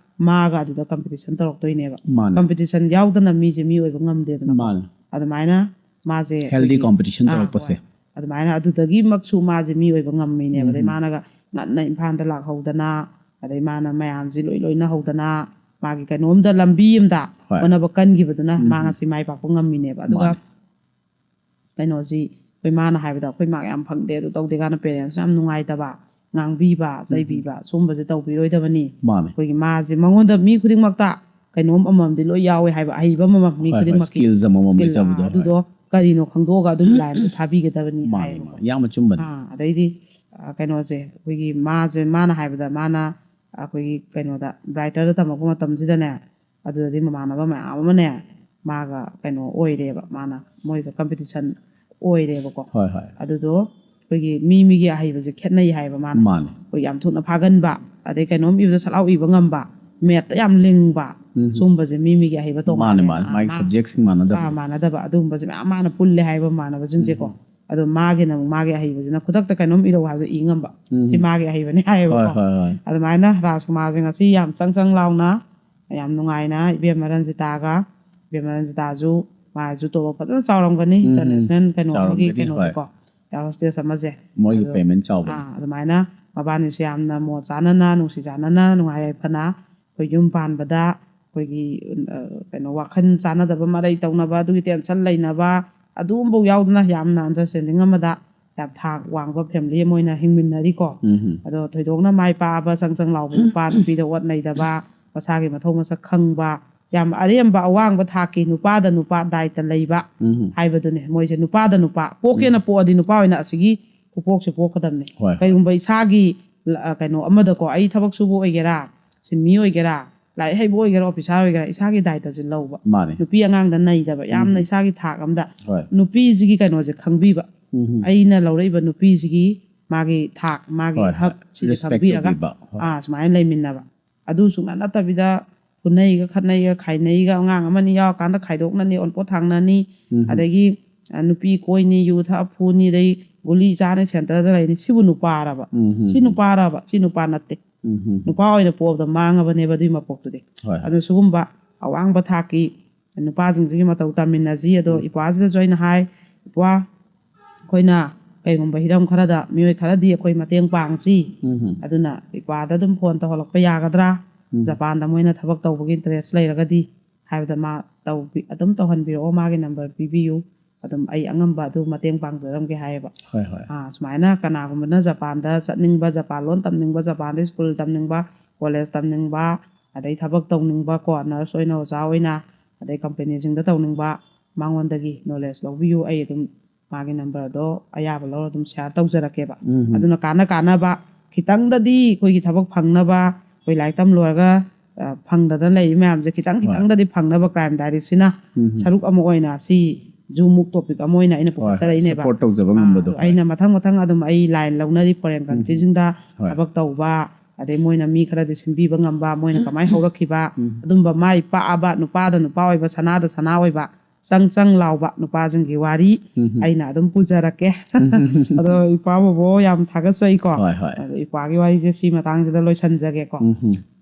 ꯃꯥꯒ ꯑꯗꯨꯗ ꯀꯝꯄꯤꯇꯤꯁꯟ ꯇꯧꯔꯛꯇꯣꯏꯅꯦꯕ꯫ ꯃꯥꯅꯦ꯫ ꯀꯝꯄꯤꯇꯤꯁꯟ ꯌꯥꯎꯗꯅ ꯃꯤꯁꯦ ꯃꯤ ꯑꯣꯏꯕ ꯉꯝꯗꯦꯗꯅ꯫ ꯃꯥꯅꯦ꯫ ꯑꯗꯨꯃꯥꯏꯅ ꯃꯥꯁꯦ ꯍꯦꯜꯗꯤ ꯑꯩꯈꯣꯏꯒꯤ ꯀꯝꯄꯤꯇꯤꯁꯟ ꯑꯥ, ꯇꯧꯔꯛꯄꯁꯦ꯫ ꯍꯣꯏ꯫ ꯑꯗꯨꯃꯥꯏꯅ ꯑꯗꯨꯗꯒꯤꯃꯛꯁꯨ ꯃꯥꯁꯦ ꯃꯤ ꯑꯣꯏꯕ ꯉꯝꯃꯤꯅꯦꯕ꯫ ꯑꯗꯩ ꯎꯝ꯫ ꯃꯥꯅꯒ ꯉꯟꯅ ꯏꯝꯐꯥꯜꯗ ꯂꯥꯛꯍꯧꯗꯅ, ꯑꯗꯩ ꯃꯥꯅ ꯃꯌꯥꯝꯁꯦ ꯂꯣꯏ ꯂꯣꯏꯅꯍꯧꯗꯅ, ꯃꯥꯒꯤ ꯀꯩꯅꯣꯝꯗ ꯂꯝꯕꯤ ꯑꯃꯗ ꯍꯣꯏ꯫ ꯍꯣꯠꯅꯕ ꯀꯟꯈꯤꯕꯗꯨꯅ ꯎꯝ꯫ ꯃꯥ ꯉꯁꯤ ꯃꯥꯏ ꯄꯥꯛꯄ ꯉꯝꯃꯤꯅꯦꯕ꯫ ꯑꯗꯨꯒ ꯃꯥꯅꯦ꯫ ꯀꯩꯅꯣꯁꯤ ꯑꯩꯈꯣꯏ ꯃꯥꯅ ꯍꯥꯏꯕꯗ ꯑꯩꯈꯣꯏ ꯃꯥꯔꯛ ꯌꯥꯝ ꯐꯪꯗꯦ, ꯑꯗꯨ ꯇꯧꯗꯦ ꯀꯥꯏꯅ ꯄꯦꯔꯦꯟꯁ ꯌꯥꯝ ꯅꯨꯡꯉꯥꯏꯇꯕ, ꯉꯥꯡꯕꯤꯕ ꯆꯩꯕꯤꯕ ꯁꯨꯝꯕꯁꯦ ꯇꯧꯕꯤꯔꯣꯏꯗꯕꯅꯤ꯫ ꯃꯥꯅꯦ꯫ ꯑꯩꯈꯣꯏꯒꯤ ꯃꯥꯁꯦ ꯃꯉꯣꯟꯗ ꯃꯤ ꯈꯨꯗꯤꯡꯃꯛꯇ ꯀꯩꯅꯣꯝ ꯑꯃꯃꯝꯗꯤ ꯂꯣꯏ ꯌꯥꯎꯋꯦ ꯍꯥꯏꯕ, ꯑꯍꯩꯕ ꯑꯃꯃꯝ ꯃꯤ ꯍꯣꯏ, ꯍꯣꯏ, ꯈꯨꯗꯤꯡꯃꯛꯀꯤ skills ꯑꯃꯃꯝ skill, ꯂꯩꯖꯕꯗꯣ, ꯑꯥ, ꯍꯣꯏ꯫ ꯑꯗꯨꯗꯣ ꯀꯔꯤꯅꯣ ꯈꯪꯗꯣꯛꯑꯒ ꯑꯗꯨꯒꯤ ꯂꯥꯏꯟꯗ ꯊꯥꯕꯤꯒꯗꯕꯅꯤ ꯃꯥꯅꯦ, ꯍꯥꯏꯌꯦꯕꯀꯣ꯫ ꯃꯥꯅꯦ, ꯌꯥꯝ ꯑꯆꯨꯝꯕꯅꯤ꯫ ꯑꯥ, ꯑꯗꯩꯗꯤ ꯑ, ꯀꯩꯅꯣꯁꯦ, ꯑꯩꯈꯣꯏꯒꯤ ꯃꯥꯁꯦ, ꯃꯥꯅ ꯍꯥꯏꯕꯗ, ꯃꯥꯅ ꯑꯩꯈꯣꯏꯒꯤ ꯀꯩꯅꯣꯗ ꯕ꯭ꯔꯥꯏꯇꯔꯗ ꯇꯝꯃꯛꯄ ꯃꯇꯝꯁꯤꯗꯅꯦ, ꯑꯗꯨꯗꯗꯤ ꯃꯃꯥꯟꯅꯕ ꯃꯌꯥꯝ ꯑꯃꯅꯦ ꯃꯥꯒ ꯀꯩꯅꯣ ꯑꯣꯏꯔꯦꯕ, ꯃꯥꯅ ꯃꯣꯏꯒ ꯀꯝꯄꯤꯇꯤꯁꯟ ꯑꯣꯏꯔꯦꯕꯀꯣ꯫ ꯍꯣꯏ, ꯍꯣꯏ꯫ ꯑꯗꯨꯗꯣ ꯑꯩꯈꯣꯏꯒꯤ ꯃꯤ ꯃꯤꯒꯤ ꯑꯍꯩꯕꯁꯦ ꯈꯦꯠꯅꯩ ꯍꯥꯏꯕ ꯃꯥꯅ꯫ ꯃꯥꯅꯦ꯫ ꯑꯩꯈꯣꯏ ꯌꯥꯝ ꯊꯨꯅ ꯐꯥꯒꯟꯕ, ꯑꯗꯩ ꯀꯩꯅꯣꯝ ꯏꯕꯗ ꯁꯠ ꯂꯥꯎ ꯏꯕ ꯉꯝꯕ, ꯃꯦꯠꯇ ꯌꯥꯝ ꯂꯤꯡꯕ, ꯎꯝ꯫ ꯁꯨꯝꯕꯁꯦ ꯃꯤ ꯃꯤꯒꯤ ꯑꯍꯩꯕ ꯃꯥꯅꯦ, ꯇꯣꯉꯥꯜꯂꯦ꯫ ꯃꯥꯅꯦ꯫ ꯃꯥꯒꯤ ꯃꯥ- ꯁꯕꯖꯦꯛꯁꯤꯡ ꯃꯥꯟꯅꯗꯕ꯫ ꯑꯥ, ꯃꯥꯟꯅꯗꯕ ꯑꯗꯨꯒꯨꯝꯕꯁꯦ ꯃꯌꯥꯝ ꯃꯥꯅ ꯄꯨꯜꯂꯦ ꯍꯥꯏꯕ ꯃꯃꯥꯟꯅꯕꯁꯤꯡꯁꯦꯀꯣ꯫ ꯎꯝ꯫ ꯑꯗꯣ ꯃꯥꯒꯤꯅ ꯑꯃꯨꯛ ꯃꯥꯒꯤ ꯑꯍꯩꯕꯁꯤꯅ ꯈꯨꯗꯛꯇ ꯀꯩꯅꯣꯝ ꯏꯔꯧ ꯍꯥꯏꯕꯗꯣ ꯏ ꯉꯝꯕ꯫ ꯎꯝ꯫ ꯁꯤ ꯃꯥꯒꯤ ꯑꯍꯩꯕꯅꯦ ꯍꯥꯏꯌꯦꯕꯀꯣ꯫ ꯍꯣꯏ, ꯍꯣꯏ, ꯍꯣꯏ꯫ ꯑꯗꯨꯃꯥꯏꯅ ꯔꯥꯖꯀꯨꯃꯥꯔꯁꯦ ꯉꯁꯤ ꯌꯥꯝ ꯆꯪ ꯆꯪ ꯂꯥꯎꯅ, ꯌꯥꯝ ꯅꯨꯡꯉꯥꯏꯅ ꯏꯕꯦꯝꯃ ꯔꯟꯖꯤꯇꯥꯒ, ꯏꯕꯦꯝꯃ ꯔꯟꯖꯤꯇꯥꯁꯨ ꯃꯥꯁꯨ ꯇꯣꯂꯣꯞ ꯐꯖꯅ ꯆꯥꯎꯔꯝꯒꯅꯤ, ꯎꯝ, ꯎꯝ꯫ ꯏꯟꯇꯔꯅꯦꯁꯅꯦꯜ ꯀꯩꯅꯣ ꯑꯃꯒꯤ ꯆꯥꯎꯔꯝꯒꯅꯤ, ꯍꯣꯏ꯫ ꯀꯩꯅꯣꯁꯦꯀꯣ, ꯑꯦꯌꯔ ꯍꯣꯁꯇꯦꯁ ꯑꯃꯁꯦ꯫ ꯃꯣꯏꯒꯤ ꯑꯗꯣ, ꯄꯦꯃꯦꯟ ꯆꯥꯎꯕ꯫ ꯑꯥ, ꯑꯗꯨꯃꯥꯏꯅ ꯃꯕꯥꯅꯤꯁꯦ ꯌꯥꯝꯅ ꯃꯣꯠ ꯆꯥꯟꯅꯅ, ꯅꯨꯡꯁꯤ ꯆꯥꯟꯅꯅ, ꯅꯨꯡꯉꯥꯏ ꯌꯥꯏꯐꯅ ꯑꯩꯈꯣꯏ ꯌꯨꯝ ꯄꯥꯟꯕꯗ ꯑꯩꯈꯣꯏꯒꯤ, ꯑ, ꯀꯩꯅꯣ, ꯋꯥꯈꯜ ꯆꯥꯟꯅꯗꯕ, ꯃꯔꯩ ꯇꯧꯅꯕ, ꯑꯗꯨꯒꯤ ꯇꯦꯟꯁꯟ ꯂꯩꯅꯕ, ꯑꯗꯨꯒꯨꯝꯕ ꯌꯥꯎꯗꯅ ꯌꯥꯝꯅ ꯑꯟꯗꯔꯁꯇꯦꯟꯗꯤꯡ ꯑꯃꯗ ꯌꯥꯝ ꯊꯥꯛ ꯋꯥꯡꯕ ꯐꯦꯃꯤꯂꯤ ꯑꯃ ꯑꯣꯏꯅ ꯍꯤꯡꯃꯤꯟꯅꯔꯤꯀꯣ꯫ ꯎꯝ꯫ ꯑꯗꯣ ꯊꯣꯏꯗꯣꯛꯅ ꯃꯥꯏ ꯄꯥꯛꯑꯕ, ꯁꯪ ꯁꯪ ꯂꯥꯎꯕ ꯅꯨꯄꯥ ꯅꯨꯄꯤꯗ ꯑꯣꯠ ꯅꯩꯗꯕ, ꯃꯁꯥꯒꯤ ꯃꯊꯧ ꯃꯁꯛ ꯈꯪꯕ, ꯌꯥꯝ ꯑꯔꯦꯝꯕ ꯑꯋꯥꯡꯕ ꯊꯥꯛꯀꯤ ꯅꯨꯄꯥꯗ ꯅꯨꯄꯥ ꯗꯥꯏꯇ ꯂꯩꯕ ꯎꯝ꯫ ꯍꯥꯏꯕꯗꯨꯅꯦ꯫ ꯃꯣꯏꯁꯦ ꯅꯨꯄꯥꯗ ꯅꯨꯄꯥ ꯄꯣꯛꯀꯦꯅ ꯄꯣꯛꯑꯗꯤ ꯅꯨꯄꯥ ꯑꯣꯏꯅ ꯑꯁꯤꯒꯤ ꯈꯨꯄꯣꯛꯁꯦ ꯄꯣꯛꯀꯗꯕꯅꯤ꯫ ꯍꯣꯏ, ꯍꯣꯏ꯫ ꯀꯩꯒꯨꯝꯕ ꯏꯁꯥꯒꯤ ꯂ-, ꯑ, ꯀꯩꯅꯣ ꯑꯃꯗꯀꯣ, ꯑꯩ ꯊꯕꯛ ꯁꯨꯕ ꯑꯣꯏꯒꯦꯔꯥ, ꯁꯤꯟꯃꯤ ꯑꯣꯏꯒꯦꯔꯥ, ꯂꯥꯏꯔꯤꯛ ꯍꯩꯕ ꯑꯣꯏꯒꯦꯔꯥ, ꯑꯣꯐꯤꯁꯥꯔ ꯑꯣꯏꯒꯦꯔꯥ, ꯏꯁꯥꯒꯤ ꯗꯥꯏꯇꯁꯦ ꯂꯧꯕ꯫ ꯃꯥꯅꯦ꯫ ꯅꯨꯄꯤ ꯑꯉꯥꯡꯗ ꯅꯩꯗꯕ, ꯌꯥꯝꯅ ꯎꯝ꯫ ꯏꯁꯥꯒꯤ ꯊꯥꯛ ꯑꯝꯗ ꯍꯣꯏ꯫ ꯅꯨꯄꯤꯁꯤꯒꯤ ꯀꯩꯅꯣꯁꯦ ꯈꯪꯕꯤꯕ꯫ ꯎꯝ ꯍꯝ꯫ ꯑꯩꯅ ꯂꯧꯔꯛꯏꯕ ꯅꯨꯄꯤꯁꯤꯒꯤ ꯃꯥꯒꯤ ꯊꯥꯛ, ꯃꯥꯒꯤ ꯍꯣꯏ, ꯍꯣꯏ꯫ ꯍꯛꯁꯤꯗꯤ Respect ꯈꯪꯕꯤꯔꯒ ꯇꯧꯕꯤꯕ꯫ ꯍꯣꯏ꯫ ꯑꯥ, ꯁꯨꯃꯥꯏꯅ ꯂꯩꯃꯤꯟꯅꯕ꯫ ꯑꯗꯨ ꯁꯨꯡꯅ ꯅꯠꯇꯕꯤꯗ ꯐꯨꯅꯩꯒ, ꯈꯠꯅꯩꯒ, ꯈꯥꯏꯅꯩꯒ, ꯑꯉꯥꯡ ꯑꯃꯅꯤ ꯌꯥꯎꯔꯀꯥꯟꯗ ꯈꯥꯏꯗꯣꯛꯅꯅꯤ, ꯑꯣꯟꯄꯣꯠ ꯊꯥꯡꯅꯅꯤ, ꯎꯝ ꯍꯝ꯫ ꯑꯗꯒꯤ ꯑ, ꯅꯨꯄꯤ ꯀꯣꯏꯅꯤ, ꯌꯨ ꯊꯛꯑ ꯐꯨꯅꯤ, ꯑꯗꯩ ꯒꯨꯂꯤ ꯆꯥꯅ ꯁꯦꯟꯇꯔꯗ ꯂꯩꯅꯤ꯫ ꯁꯤꯕꯨ ꯅꯨꯄꯥꯔꯕ? ꯎꯝ ꯍꯝ꯫ ꯁꯤ ꯅꯨꯄꯥꯔꯕ? ꯁꯤ ꯅꯨꯄꯥ ꯅꯠꯇꯦ꯫ ꯎꯝ ꯍꯝ꯫ ꯅꯨꯄꯥ ꯑꯣꯏꯅ ꯄꯣꯛꯑꯕꯗ ꯃꯥꯡꯉꯕꯅꯦꯕ ꯑꯗꯨꯒꯤ ꯃꯄꯣꯛꯇꯨꯗꯤ꯫ ꯍꯣꯏ꯫ ꯑꯗꯨ ꯁꯤꯒꯨꯝꯕ ꯑꯋꯥꯡꯕ ꯊꯥꯛꯀꯤ ꯅꯨꯄꯥꯁꯤꯡꯁꯤꯒꯤ ꯃꯇꯧ ꯇꯝꯃꯤꯟꯅꯁꯤ꯫ ꯑꯗꯣ ꯎꯝ꯫ ꯏꯄ꯭ꯋꯥꯁꯤꯗꯁꯨ ꯑꯩꯅ ꯍꯥꯏ, "ꯏꯄ꯭ꯋꯥ, ꯑꯩꯈꯣꯏꯅ ꯀꯩꯒꯨꯝꯕ ꯍꯤꯔꯝ ꯈꯔꯗ ꯃꯤꯑꯣꯏ ꯈꯔꯗꯤ ꯑꯩꯈꯣꯏ ꯃꯇꯦꯡ ꯄꯥꯡꯁꯤ꯫ ꯎꯝ ꯍꯝ꯫ ꯑꯗꯨꯅ ꯏꯄ꯭ꯋꯥꯗ ꯑꯗꯨꯝ ꯐꯣꯟ ꯇꯧꯍꯜꯂꯛꯄ ꯌꯥꯒꯗ꯭ꯔꯥ? ꯎꯝ꯫ ꯖꯄꯥꯟꯗ ꯃꯣꯏꯅ ꯊꯕꯛ ꯇꯧꯕꯒꯤ ꯏꯟꯇꯔꯦꯁ ꯂꯩꯔꯒꯗꯤ?" ꯍꯥꯏꯕꯗ ꯃꯥ ꯇꯧꯕꯤ-, "ꯑꯗꯨꯝ ꯇꯧꯍꯟꯕꯤꯔꯛꯑꯣ, ꯃꯥꯒꯤ ꯅꯝꯕꯔ ꯄꯤꯕꯤꯌꯨ, ꯑꯗꯨꯝ ꯑꯩ ꯑꯉꯝꯕ ꯑꯗꯨ ꯃꯇꯦꯡ ꯄꯥꯡꯖꯔꯝꯒꯦ" ꯍꯥꯏꯌꯦꯕ꯫ ꯍꯣꯏ, ꯍꯣꯏ꯫ ꯑꯥ, ꯁꯨꯃꯥꯏꯅ ꯀꯅꯥꯒꯨꯝꯕꯅ ꯖꯄꯥꯟꯗ ꯆꯠꯅꯤꯡꯕ, ꯖꯄꯥꯟ ꯂꯣꯟ ꯇꯝꯅꯤꯡꯕ, ꯖꯄꯥꯟꯗ ꯁ꯭ꯀꯨꯜ ꯇꯝꯅꯤꯡꯕ, ꯀꯣꯂꯦꯖ ꯇꯝꯅꯤꯡꯕ, ꯑꯗꯩ ꯊꯕꯛ ꯇꯧꯅꯤꯡꯕ ꯀꯣ, ꯅꯔꯁ ꯑꯣꯏꯅ, ꯑꯣꯖꯥ ꯑꯣꯏꯅ, ꯑꯗꯩ ꯀꯝꯄꯦꯅꯤꯁꯤꯡꯗ ꯇꯧꯅꯤꯡꯕ, ꯃꯉꯣꯟꯗꯒꯤ ꯅꯣꯂꯦꯖ ꯂꯧꯕꯤꯌꯨ꯫ ꯑꯩ ꯑꯗꯨꯝ ꯃꯥꯒꯤ ꯅꯝꯕꯔꯗꯣ ꯑꯌꯥꯕ ꯂꯧꯔ ꯑꯗꯨꯝ ꯁꯤꯌꯥꯔ ꯇꯧꯖꯔꯛꯀꯦꯕ꯫ ꯎꯝ ꯍꯝ꯫ ꯑꯗꯨꯅ ꯀꯥꯟꯅ ꯀꯥꯟꯅꯕ ꯈꯤꯇꯪꯗꯗꯤ ꯑꯩꯈꯣꯏꯒꯤ ꯊꯕꯛ ꯐꯪꯅꯕ, ꯑꯩꯈꯣꯏ ꯂꯥꯏꯔꯤꯛ ꯇꯝ ꯂꯣꯏꯔꯒ, ꯑ, ꯐꯪꯗꯗꯅ ꯂꯩꯔꯤ ꯃꯌꯥꯝꯁꯦ ꯈꯤꯇꯪ ꯍꯣꯏ꯫ ꯈꯤꯇꯪꯗꯗꯤ ꯐꯪꯅꯕ ꯀ꯭ꯔꯥꯏꯝ ꯗꯥꯏꯔꯤꯁꯤꯅ ꯎꯝ ꯍꯝ꯫ ꯁꯔꯨꯛ ꯑꯃ ꯑꯣꯏꯅ ꯁꯤ ꯖꯨꯃꯨꯛ ꯇꯣꯄꯤꯛ ꯑꯃ ꯑꯣꯏꯅ ꯑꯩꯅ ꯍꯣꯏ, ꯍꯣꯏ꯫ ꯄꯨꯈꯠꯆꯔꯛꯏꯅꯦꯕ꯫ ꯁꯄꯣꯔꯠ ꯇꯧꯖꯕ ꯑꯥ, ꯉꯝꯕꯗꯣ꯫ ꯑꯗꯣ ꯑꯩꯅ ꯃꯊꯪ ꯃꯊꯪ ꯑꯗꯨꯝ ꯑꯩ ꯂꯥꯏꯟ ꯂꯧꯅꯔꯤ ꯐꯣꯔꯦꯟ ꯎꯝ꯫ ꯀꯟꯇ꯭ꯔꯤꯁꯤꯡꯗ ꯍꯣꯏ꯫ ꯊꯕꯛ ꯇꯧꯕ, ꯑꯗꯩ ꯃꯣꯏꯅ ꯃꯤ ꯈꯔꯗꯤ ꯁꯤꯟꯕꯤꯕ ꯉꯝꯕ, ꯃꯣꯏꯅ ꯀꯃꯥꯏꯅ ꯍꯧꯔꯛꯈꯤꯕ, ꯎꯝ꯫ ꯑꯗꯨꯝꯕ ꯃꯥꯏ ꯄꯥꯛꯑꯕ, ꯅꯨꯄꯥꯗ ꯅꯨꯄꯥ ꯑꯣꯏꯕ, ꯁꯅꯥꯗ ꯁꯅꯥ ꯑꯣꯏꯕ, ꯆꯪ ꯆꯪ ꯂꯥꯎꯕ ꯅꯨꯄꯥꯁꯤꯡꯒꯤ ꯋꯥꯔꯤ ꯎꯝ꯫ ꯑꯩꯅ ꯑꯗꯨꯝ ꯄꯨꯖꯔꯛꯀꯦ꯫ ꯎꯝ꯫ ꯑꯗꯣ ꯏꯄ꯭ꯋꯥ ꯕꯣꯕꯣ ꯌꯥꯝ ꯊꯥꯒꯠꯆꯩꯀꯣ꯫ ꯍꯣꯏ, ꯍꯣꯏ꯫ ꯑꯗꯣ ꯏꯄ꯭ꯋꯥꯒꯤ ꯋꯥꯔꯤꯁꯦ ꯁꯤ ꯃꯇꯥꯡꯁꯤꯗ ꯂꯣꯏꯁꯤꯟꯖꯒꯦꯀꯣ꯫ ꯎꯝ ꯍꯝ꯫